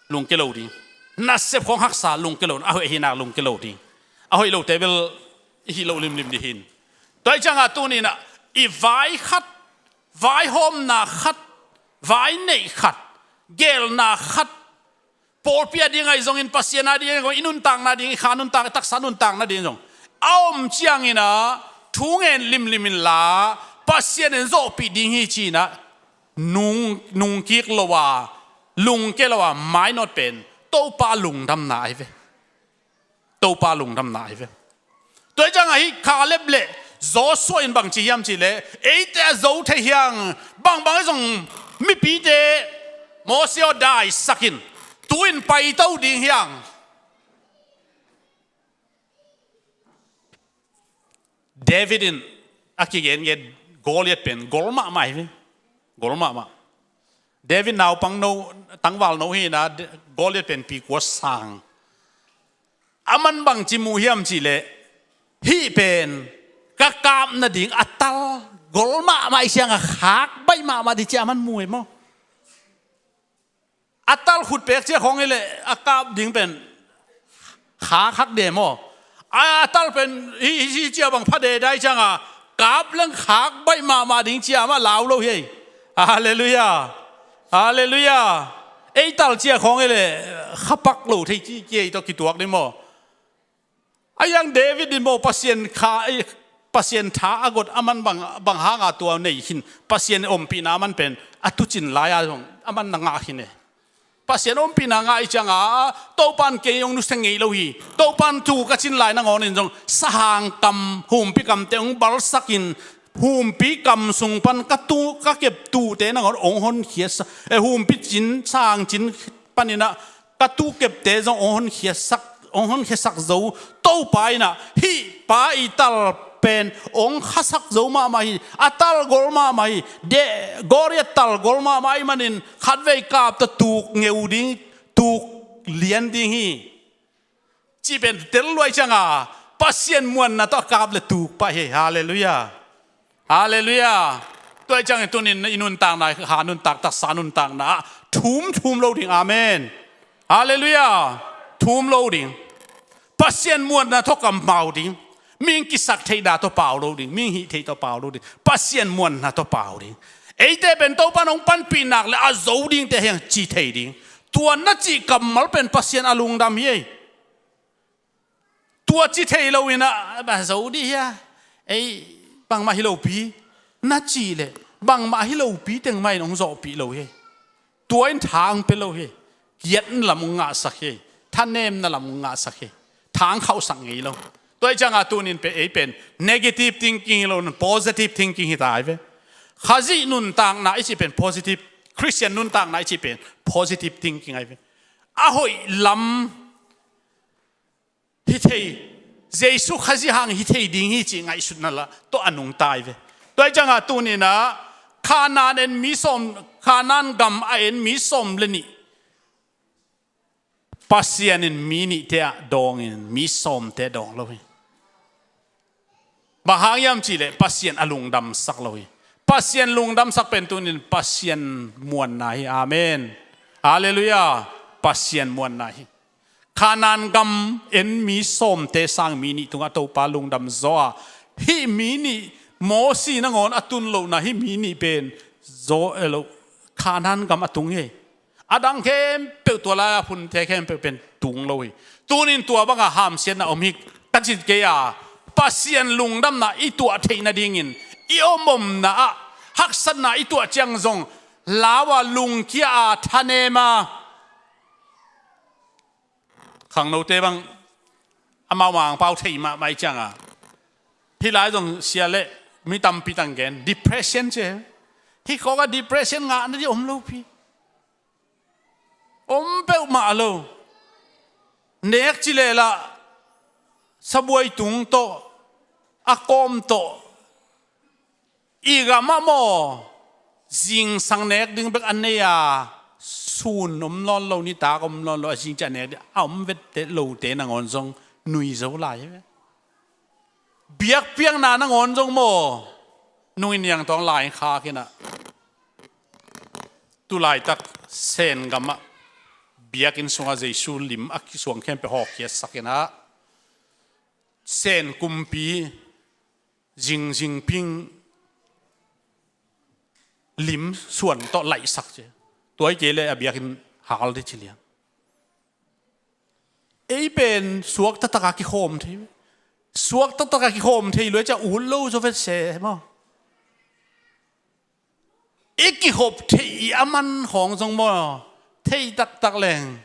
lungke lo ding. Nasep khawng haksa, lungke lo ding. A hoih ahihna lungke lo ding. A hoih lote bel i hih loh limlim ding hi. Tua ahih ciangin tuni-in ah i vai khat, vaihawmna khat, vai neih khat, gelna khat, pawlpi ading ahi zongin, Pasian ading ahi zongin, i nuntakna ding, i kha nuntak, i taksa nuntakna ding zong a om ciangin ah thu ngen limlim inla, Pasian in zawhpih ding hi ci-in ah nung, nungkik lo a, lungke lo a mainawt pen Topa lungdamna ahi ve. Topa lungdamna ahi ve. Tua ahih ciangin hih Kaleb le Joshua in bang ci hiam cih leh, eite a zo thei hiang, bangbang ahi zong mipite Moses aw daisak in, tu-in paito ding hiang. David in a kigengen Goliath pen gol mahmah hi ve. Gol mahmah. David naupang no, tangval no hi-in ah, Goliath pen pi kua sang. Aman bang ci mu hiam cih leh, hih pen ka kap nading a tal gol mahmah ahih ciangin khak baih mahmah ding ci-a aman mu hi maw. A tal khut pek ciang khawng hi leh a kap ding pen khak hak de maw. A, a tal pen hi, hi, hi ci-a bang pha de dai ciangin kap leng khak baih mahmah ding ci-a amah lau lo hi. Halleluiah. Halleluiah. Ei tal ciang khawng hi leh khapak lo thei ci, ci ei tawh kituak ding maw. A yang David in maw Pasian kha, eh, Pasian tha a got aman bang, bang hanga tua nei khin, Pasian ompihna aman pen a tuucin lai-a zong aman na ngah khin e. Pasian ompihna ngah ahih ciangin, Topa'n kei hong nusia ngei lo hi. Topa'n tu ka cin lai nangawnin zong sahang kam, humpi kamte hong balsakin, humpi kam sung pan ka tu, ka kep tuute nangawn hong honkhiatsak, eh, humpi cin, sahang cin panin ah ka tu kepte zong hong honkhiasak, hong honkhiasak zo. Topa in ah hih pa i tal pen hong khasak zo mahmah hi. A tal gol mahmah hi. De, Goliath tal gol mahmah ahih manin khatvei kap tawh tuk ngeu ding, tuk lian ding hi. Cih pen tel luai ciangin Pasian muanna tawh a kap leh tuk pah hi. Halleluiah. Halleluiah. Tua ahih ciangin tuni-in i nuntakna, kha nuntak, taksa nuntakna ah thum, thum lo ding. Amen. Halleluiah. Thum lo ding. Pasian muanna tawh kammal ding. Mihing kisaktheihna tawh pau lo ding. Mihing hihtheih tawh pau lo ding. Pasian muanna tawh pau ding. Eite pen Topa'n hong panpih nak leh a zo dingte hi hang ci thei ding. Tua na cih kammal pen Pasian a lungdam hi ei. Tua ci thei lo-in ah, "Bang zo dih hia? Ei, bangmah hi lopi," na cih leh bangmah hi lopi teng mah in hong zawhpih lo hi. Tua in tha hong pia lo hi. Kiatna lam hong ngahsak hi. Thanemna lam hong ngahsak hi. Tha hong khauhsak ngei lo. Tua ahih ciangin tuni-in pen, ei pen negative thinking hi lo-in positive thinking hi ta hi ve. Khazih nuntakna i cih pen positive, Khristian nuntakna i cih pen positive thinking ahi ve. A hoih lam hi thei, Jesu Khazih hang hi thei ding hi cih ngaihsutna la tawh a nungta hi ve. Tua ahih ciangin tuni-in ah Kanaan en mi sawm, Kanaan gam a en mi sawm le nih Pasian in mi nihte ah dawngin mi sawmte dawng lo hi. Bang hang hiam cih leh Pasian a lungdamsak lo hi. Pasian lungdamsak pen tuni-in Pasian muanna hi. Amen. Halleluiah. Pasian muanna hi. Kanaan gam en mi sawmte sang mi nih tungah Topa lungdam zaw a, hih mi nih Mosi nangawn a tun lohna hih mi nih pen zaw, eh, lo, Kanaan gam a tung hi. A dang khempeuh, tua lai-a phunte khempeuh pen tung lo hi. Tuni-in tua banga hamsiatna om hi ka cih kei a, Pasian lungdamna i tuah theih nadingin i om omna ah haksatna i tuah ciang zong lau a, lungkia a, thanem a, khangnote bang amau mangpau thei mahmah ahih ciangin, hih lai zong sia le Mi tampi tang gen depression ci. Hih khawng a depression ngahna ding om lopi. Om peuhmah lo. Nek ci leh lah sabuai tung tawh, a kawm tawh, i gamah maw, zingsang nek ding bek a nei a, sun om nawn lo, nitak om nawn lo, a zing ciang nek ding a om vette lote nangawn zong nui zo lai hi ve. Biakpiakna nangawn zong maw, nungin niangtawng lai khak inah, tulaitak Sen gamah biakinn sungah Jesu lim a kisuang khempeuh hawkkhiatsak inah, Sen kumpi Xi Jinping lim suan tawh laihsak ci. Tua hi kei leh a biakinn hal ding ci liang. Ei pen suak taktak a kikhawm thei. Suak taktak a kikhawm thei lua ciang ut lo zaw vet se maw. I kikhop theih i a man khawng zong maw, theih taktak leng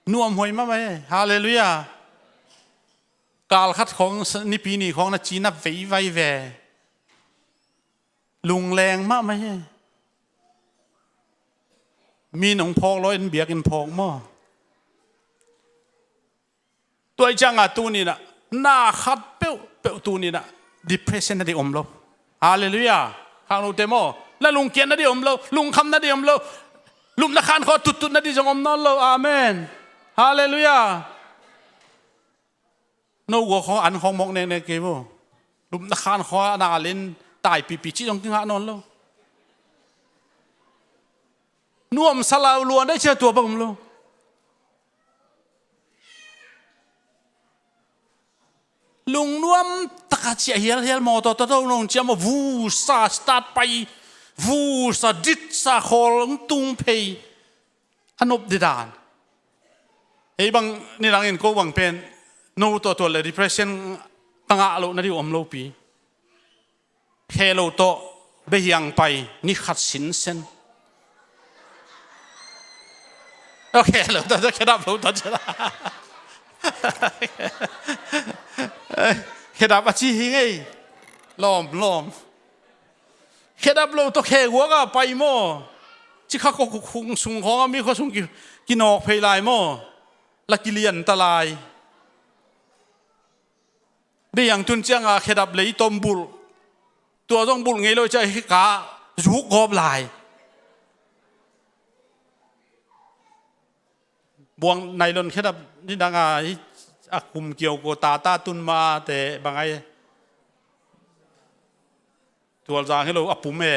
nuamhuai mahmah hi. Halleluiah. Kalkhat khawng, nipi ni khawng na ci na veivai ve. Lungleng mahmah hi. Mi nong phawk lo in biakinn phawk maw. Tua hi ciangah tuninah na khat peuhpeuh tuninah depression na ding om lo. Halleluiah. Khangnote maw, na lungkiat na ding om lo, lungkham na ding om lo. Lupna khan khawng tuttut na ding zong om nawn lo. Amen. Halleluiah. No gua khawng an khawng mawk neknek kei maw. Lupna khan khawng a na len taipipi cih zong kingah nawn lo. Nuamsa lo lua na cia tua bang om lo. Lungnuam taka ciah hialhial maw, tawtawtaw nong ciah maw, vusa start pai, vusa ditsa khawl hong tung phei. A nop didan. Ei bang nidangin ko bang pen no tawh tua le depression ka ngah loh na ding om lopi. Khe lo tawh behiang pai ni khat sinsen. Khe lo tawh, khedap lo tawh. Khedap a ci hi ngei. Lawm lawm. Khedap lo tawh khe guak a pai maw. Cikha khua khung sung khawng a mi khua sung kinawk phei lai maw. La kilian ta lai. Beiang tun cianga khedap lei tawm bulh. Tua zong bulh ngei lo ciah hika zuk gawp lai. Buang nailon khedap ni danga a kum kiau ko tata tun mate bangai. Tualzang hi lo a pum e.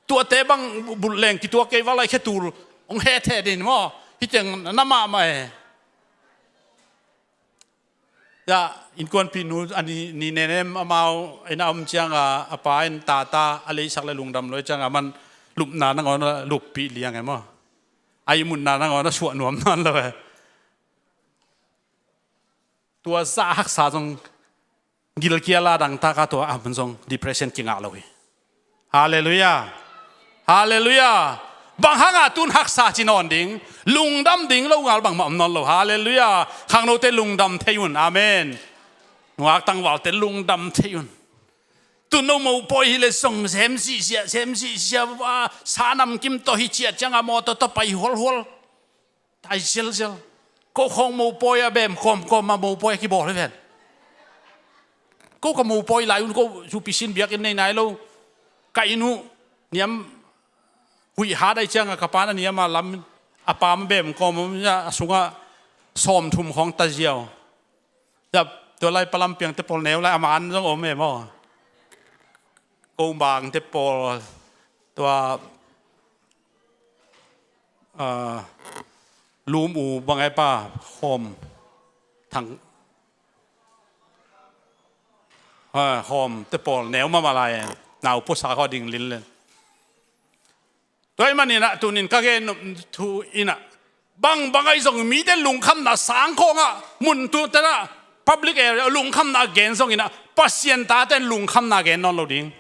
Tuate bang bulh leng kituak kei valai khetul hong hethe din maw. Hiteng na mahmah e. Ya, innkuanpihnu a ni nenem amau ina om cianga a pa in tata a leisak le lungdam lo cianga man lupna nangawn a luppih liang e maw. A ihmutna nangawn a suah nuam nawn lo e. Tua zah haksa zong gilkial a dangtaka tua a man zong depression kingah lo hi. Halleluiah. Halleluiah. Bang hangah tun haksa ci nawn ding, lungdam ding lo ngal bangmah om nawn lo. Halleluiah. Khangnote lungdam thei un. Amen. Nungak tangvalte lungdam thei un. Tun no mopawi hi le zong sem sihsiah sem sihsiah, sa namkim tawh hi ciat cianga mawtaw tawh pai hualhual. Tai zelzel. Ko khawng mopawi a bem kawmkawm a mopawi a kibawl hi ven. Ko ka mopawi lai un ko zupi sin biakinn nei nai lo. Ka inn uh niam huih hat ai cianga ka pan a niam a lam a pam a bem kawm a sungah sawmthum khawng ta ziau. Tua lai palam piangte pawl neu lai a man zong om e maw. Ko bangte pawl tua lum u bangai pa hawm thang hawm te pawl neu mama lai nau pusa khaw ding lin len. Tua i maninah tunin ka gen thu inah bang bangai zong mite lungkhamna sang khawngah mun tu tenah public area lungkhamna gen zonginah Pasian taten lungkhamna gen nawn lo ding.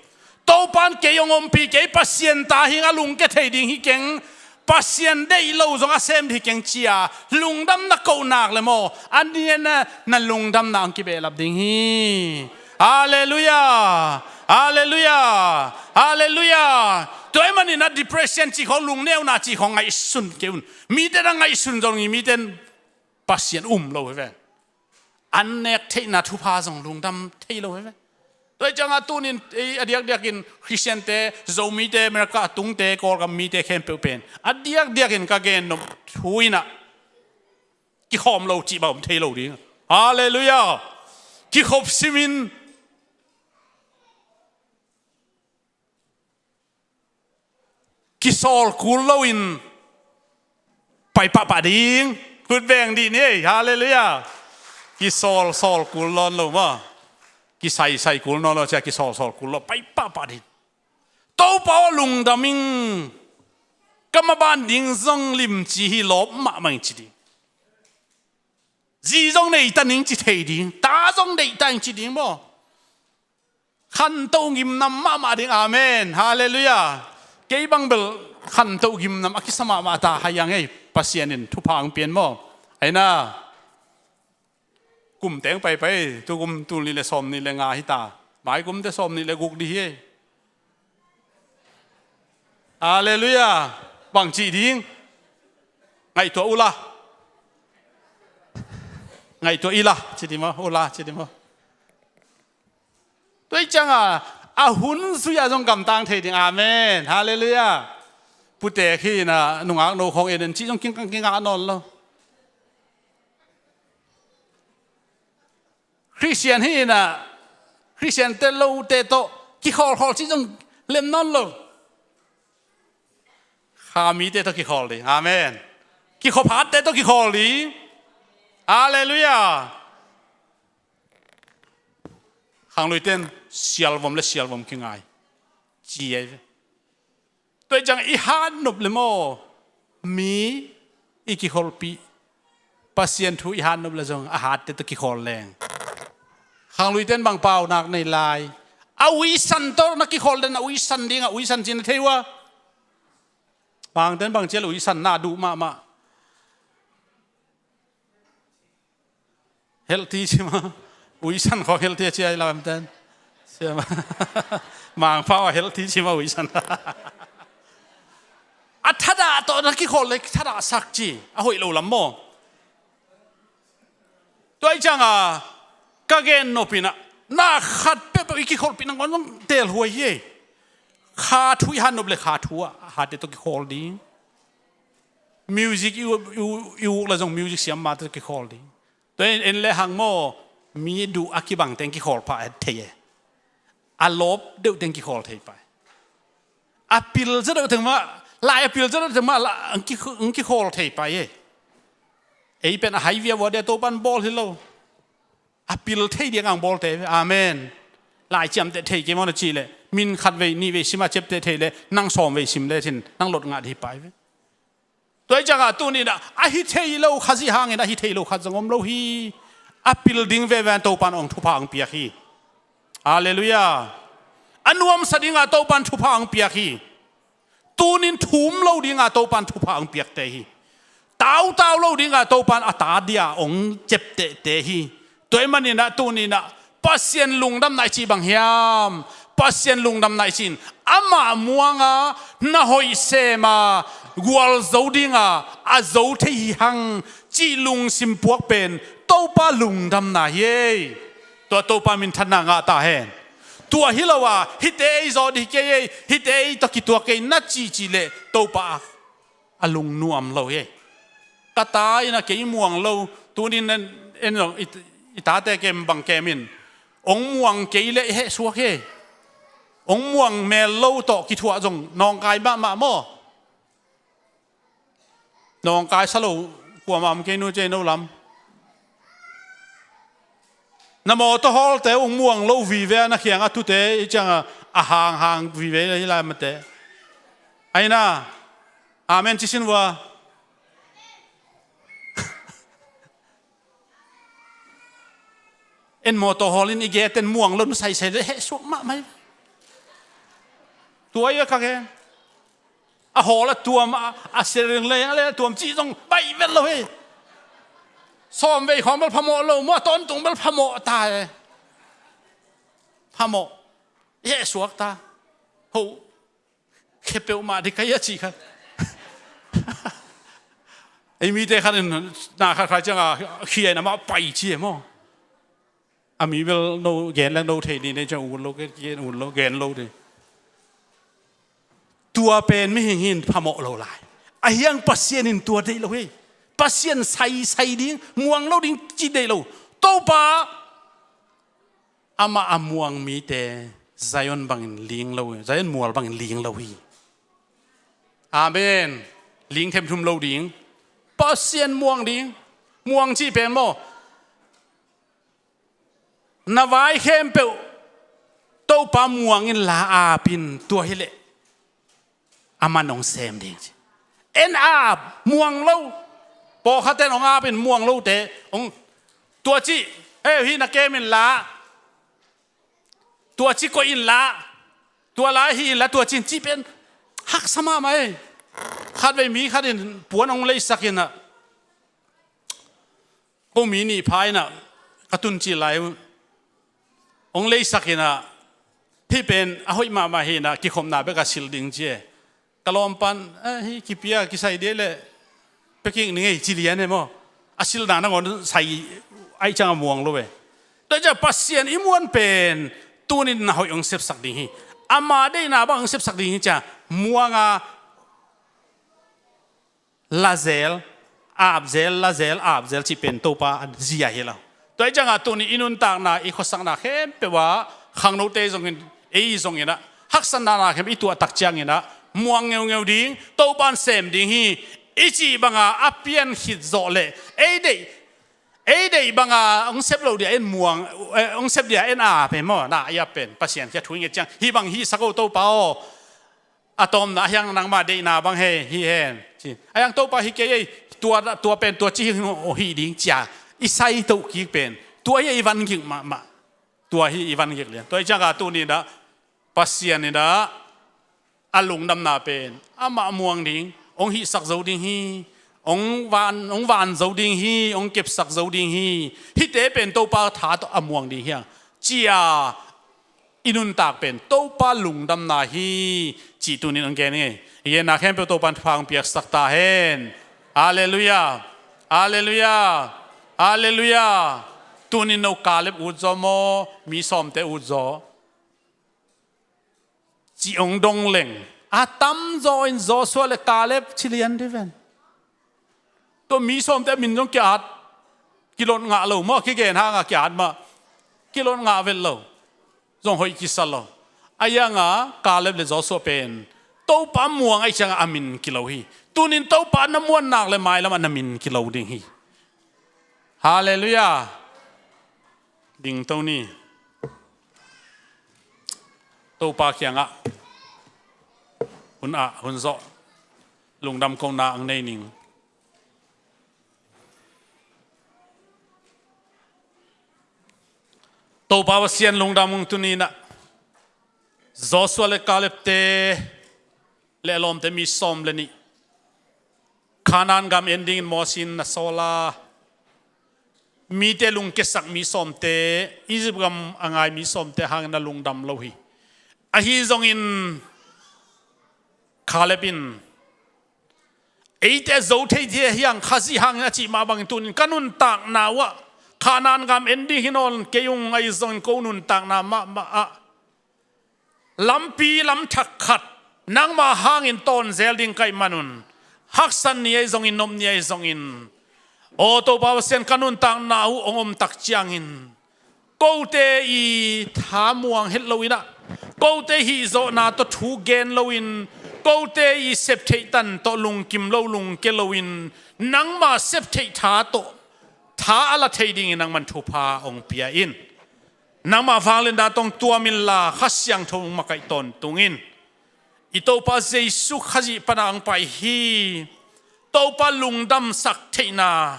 Topan kei hong ompih kei Pasian ta hingah lungke thei ding hi keng. Pasian deih lo zong a sem ding hi keng cia lungdam na koh nak le maw a niana na lungdamna hong kibehlap ding hi. Halleluiah. Halleluiah. Halleluiah. Tua ahih manin a depression cih khawng, lungneuna cih khawng ngaihsun kei un. Mite na ngaihsun zong hi, mite in Pasian um lo hi ve. An nek theihna thupha zong lungdam thei lo hi ve. Tua hi ciangah tunin ei a diakdiakin Khristiante, Zomite, America tungte, Kawlgam mite khempeuh pen a diakdiakin ka gen nop thu in ah kikhawm lo cih bang om thei lo ding. Halleluiah. Kikhop simin kisawl kul loin pai pahpah ding. Khut beng dih ni ei. Halleluiah. Kisawl sawl kul nawn lo maw? Kisai sai kul nawn lo cia, kisawl sawl kul lo, pai pahpah ding. Topa aw, lungdam ing. Ka maban ding zong limci hi, lawp mahmah ing ci ding. Zi zong nei ta ning ci thei ding, ta zong nei ta ing ci ding maw? Khanto gimnam mahmah ding. Amen. Halleluiah. Kei bang bel khanto gimnam a kisa mahmah ta hai ang ei. Pasian in thupha ang pian maw? Aina. Kum teng paipai, tu kum tul nih le sawm nih le nga hi ta. Mai kum te sawm nih le guk dih hi ei. Halleluiah. Bang cih ding? Ngaihtuah ula. Ngaihtuah ila ci dih maw, ula ci dih maw? Tua hi ciangah a hun zui-ah zong gamtang thei ding. Amen. Halleluiah. Putek hi in ah nungak no khawng en en cih zong kingkang kingah nawn lo. Khristian hi in ah Khristiante lote tawh kikhawlkhawl cih zong lem nawn lo. Kha mite tawh kikhawl ding. Amen. Kikhop hatte tawh kikhawl ding. Halleluiah. Khangluite in sialvom le sialvom kingai ci ei ve. Tua hi ciang i hatnop le maw, mi i kikholpih, Pasian thu i hatnop le zong a hatte tawh kikhawl leng. Khangluite in bang paunak nei lai? A uisan tawh na kikhawl den, a uisan ding, a uisan cih na thei uh a. Mangte in bang ci a, uisan na duh mahmah. Healthy ci maw? Uisan khawng healthy a ci a i lamte in. Sia maw? Mangpau a healthy ci maw uisan? A thadah tawh na kikhawl le thadah sak ci a hoih lo lam maw? Tua hi ciangah ka gen nop in ah na khat peuhpeuh i kikholhpih nang kong zong telhuai hi ei. Kha thu i hatnop le kha thu ah hatte tawh kikhawl ding. Music i u-, i u-, i uk le zong music siam mate tawh kikhawl ding. Tua en, en le hang maw, mi duh a kibang teng kikhawl pah thei e. A lawp deuh teng kikhawl thei pah e. A pil zaw deuh teng mah, lai a pil zaw deuh teng mah la, ang ki, ang kikhawl thei pah e. Ei pen a hai viavua dia Topan bawl hi lo. A pil thei dia ngang bawlte. Amen. Lai ciamteh thei kei maw na cih leh, min khat vei nih vei sim a ciamteh thei leh nang sawm vei sim lecin nang lot ngah hi pah e. Tua hi ciangah tuni in ah a hi thei lo khat zih hangin a hi thei lo khat zong om lo hi. A pil ding veve in Topan hong thupha hong piak hi. Halleluiah. A nuamsa dingah Topan thupha hong piak hi. Tunin thum lo dingah Topan thupha hong piakte hi. Tautau lo dingah Topan a ta dia hong ciaptehte hi. Tua ahih manin ah tuni in ah Pasian lungdamna i cih bang hiam? Pasian lungdamna i cih in amah muanga na hoih sem a gualzo dinga a zo thei hi hang cih lungsim puak pen Topa lungdamna hi ei. Tua Topa minthanna ngah ta hen. Tua hi lo a, hihte ei zawh dih kei ei, hihte ei tawh kituak kei na cihcih leh Topa a lungnuam lo hi. Ka ta in a kei muang lo, tunin en, en zong i, i tate kem bang kem in. Hong muang kei leh i hehsuak hi. Hong muang mel lo tawh kithuah zong nawngkai mahmah maw? Nawngkai sa lo kuamah om kei nu cei no lam. Na mawtaw hawlte uh muang lo vive a na khiang a tute i cianga a hanghang vive hi lai mate. Aina. Amen ci sin vua. En mawtaw hawlin i gate en muang lo nu saisai le hehsuak mahmah hi. Tua i a ka gen. A hawl a tuam a, a sering lei a le a tuam cih zong baih vet lo hi. Sawm vei khawng bel phamawh lo maw, a tawntung bel phamawh ta e. Phamawh. Heh suak ta. Ho. Khe peuhmah dih kai a cih khat. Ei mite khat in na khat khat ciang a khi a in amah pai ci e maw. A mi bel no gen leng no thei dih nei ciang ut lo, gen ut lo, gen lo dih. Tua pen mihing hin phamawh lo lai. Ahi hang Pasian in tua deih lo hi. Pasian sai sai ding, muang lo ding ci deih lo. Topa amah a muang mite Zion bangin ling lo hi. Zion mual bangin ling lo hi. Amen. Ling themthum lo ding. Pasian muang ding. Muang cih pen maw? Na vai khempeuh Topa muang inla ap in, tua hileh aman hong sem ding ci. En ap, muang lo. Pawlkhatte in hong ap in muang lote hong tua ci. Hei, hih na kem inla, tua ci koih inla, tua lai hih inla, tua ci in cih pen haksa mahmah ei. Khatvei mi khat in puan hong leisak inah, ko mi nih pha inah ka tun cil lai uh. Hong leisak inah, hih pen a hoih mahmah hi inah, kikhopna bek a sil ding ci e. Ka lawm pan, "Eh, hih kipia kisai dih leh pia kik ning ei," ci lian e maw. A silna nangawn sai aih ciang a muang lo e. Tua ciang Pasian i muan pen tunin na hoih hong sepsak ding hi. Ama deihna bang hong sepsak ding hi cia muang a, lazel, apzel, lazel, apzel cih pen Topa a zia hi lo. Tua hi ciangah tuni i nuntakna, i khuasakna khempeuh ah khangnote zongin, ei zongin ah, haksatna na khempeuh i tuah tak ciangin ah, muang ngeungeu ding, Topa in sem ding hi, i cih banga a pian khit zawh leh, ei deih, ei deih banga hong sep lo dia en muang, eh, hong sep dia en a pe maw, na, a pen Pasian kia thu i nget ciang, hih bang hih sak o Topa aw. A tawmna a hiang nangmah deihna bang he, hi hen. Ci. A hiang Topa hi kei ei, tua, tua pen tua ci hi, hi ding cia. I sai toh kik pen. Tua hi i van gik mahmah. Tua hi i van gik lian. Tua hi ciangah tuni dah, Pasian in dah, a lungdamna pen amah muang ding, hong hihsak zo ding hi, hong van, hong van zo ding hi, hong kepsak zo ding hi. Hihte pen Topa tha tawh a muang ding hiang. Cia i nuntak pen Topa lungdamna hi, cih tunin hong gen hi. I genna khempeuh Topa in thupha hong piaksak ta hen. Halleluiah. Halleluiah. Halleluiah. Tunin no Kaleb ut zaw maw, mi sawmte ut zaw? Cih hong dong leng a tamzaw in Joshua le Kaleb ci lian dih ven. Tua mi sawmte a min zong kia at, kilot ngah lo maw, kigen hanga kia at mah, kilot ngah vet lo. Zong hoih kisa lo. A hianga Kaleb le Joshua pen Topa muang aih cianga a min kilo hi. Tunin Topa na muan nak le mailamah na min kilo ding hi. Halleluiah. Dingto ni. Topa kiangah hun ah hun zawh, lungdam kohna ang nei ning. Topa Pasian lungdam ung tuninah Joshua le Kalebte le a lawmte mi sawm le nih Kanaan gam en dingin Moses in na sawl a, mite lungkiasak mi sawmte, Egypt gam a ngai mi sawmte hangin na lungdam lo hi. Ahi zongin Kaleb in, eite zo thei thei hiang Khazih hangin a cih mah bangin tunin ka nuntakna uh ah Kanaan gam en ding hi nawn kei ung, ahi zongin ko nuntakna mahmah ah lampi lam thak khat nangma hangin tawnzel ding ka hih manun, haksat ni ahi zongin, nop ni ahi zongin, aw Topa Pasian, ka nuntakna uh hong om tak ciangin kote i tha muang het loinah, kote hihzawhna tawh thu gen loin, kote i septheih tan tawh lungkim lo, lungke loin, nangma septheih tha tawh tha a la thei dingin nangman thupha hong pia in. Nangmah vangliatna tawh hong tuam inla, Kha Siangtho hong makaih tawntung in. I Topa Jesu Khazih pana hong pai hi. Topa lungdamsak theihna,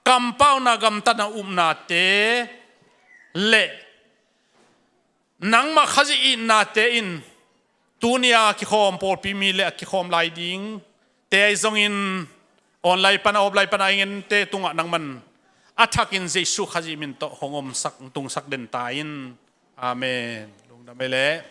kampauna gamtatna upnate le nangmah Khazih itnate in tunia kikhawm pawlpi mi le a kikhawm lai dingte ahi zongin, online pana, offline pana a i ngente tungah nangman a thakin Jesu Khazih min tawh hong omsak, tungsak den ta in. Amen. Lungdam ei leh.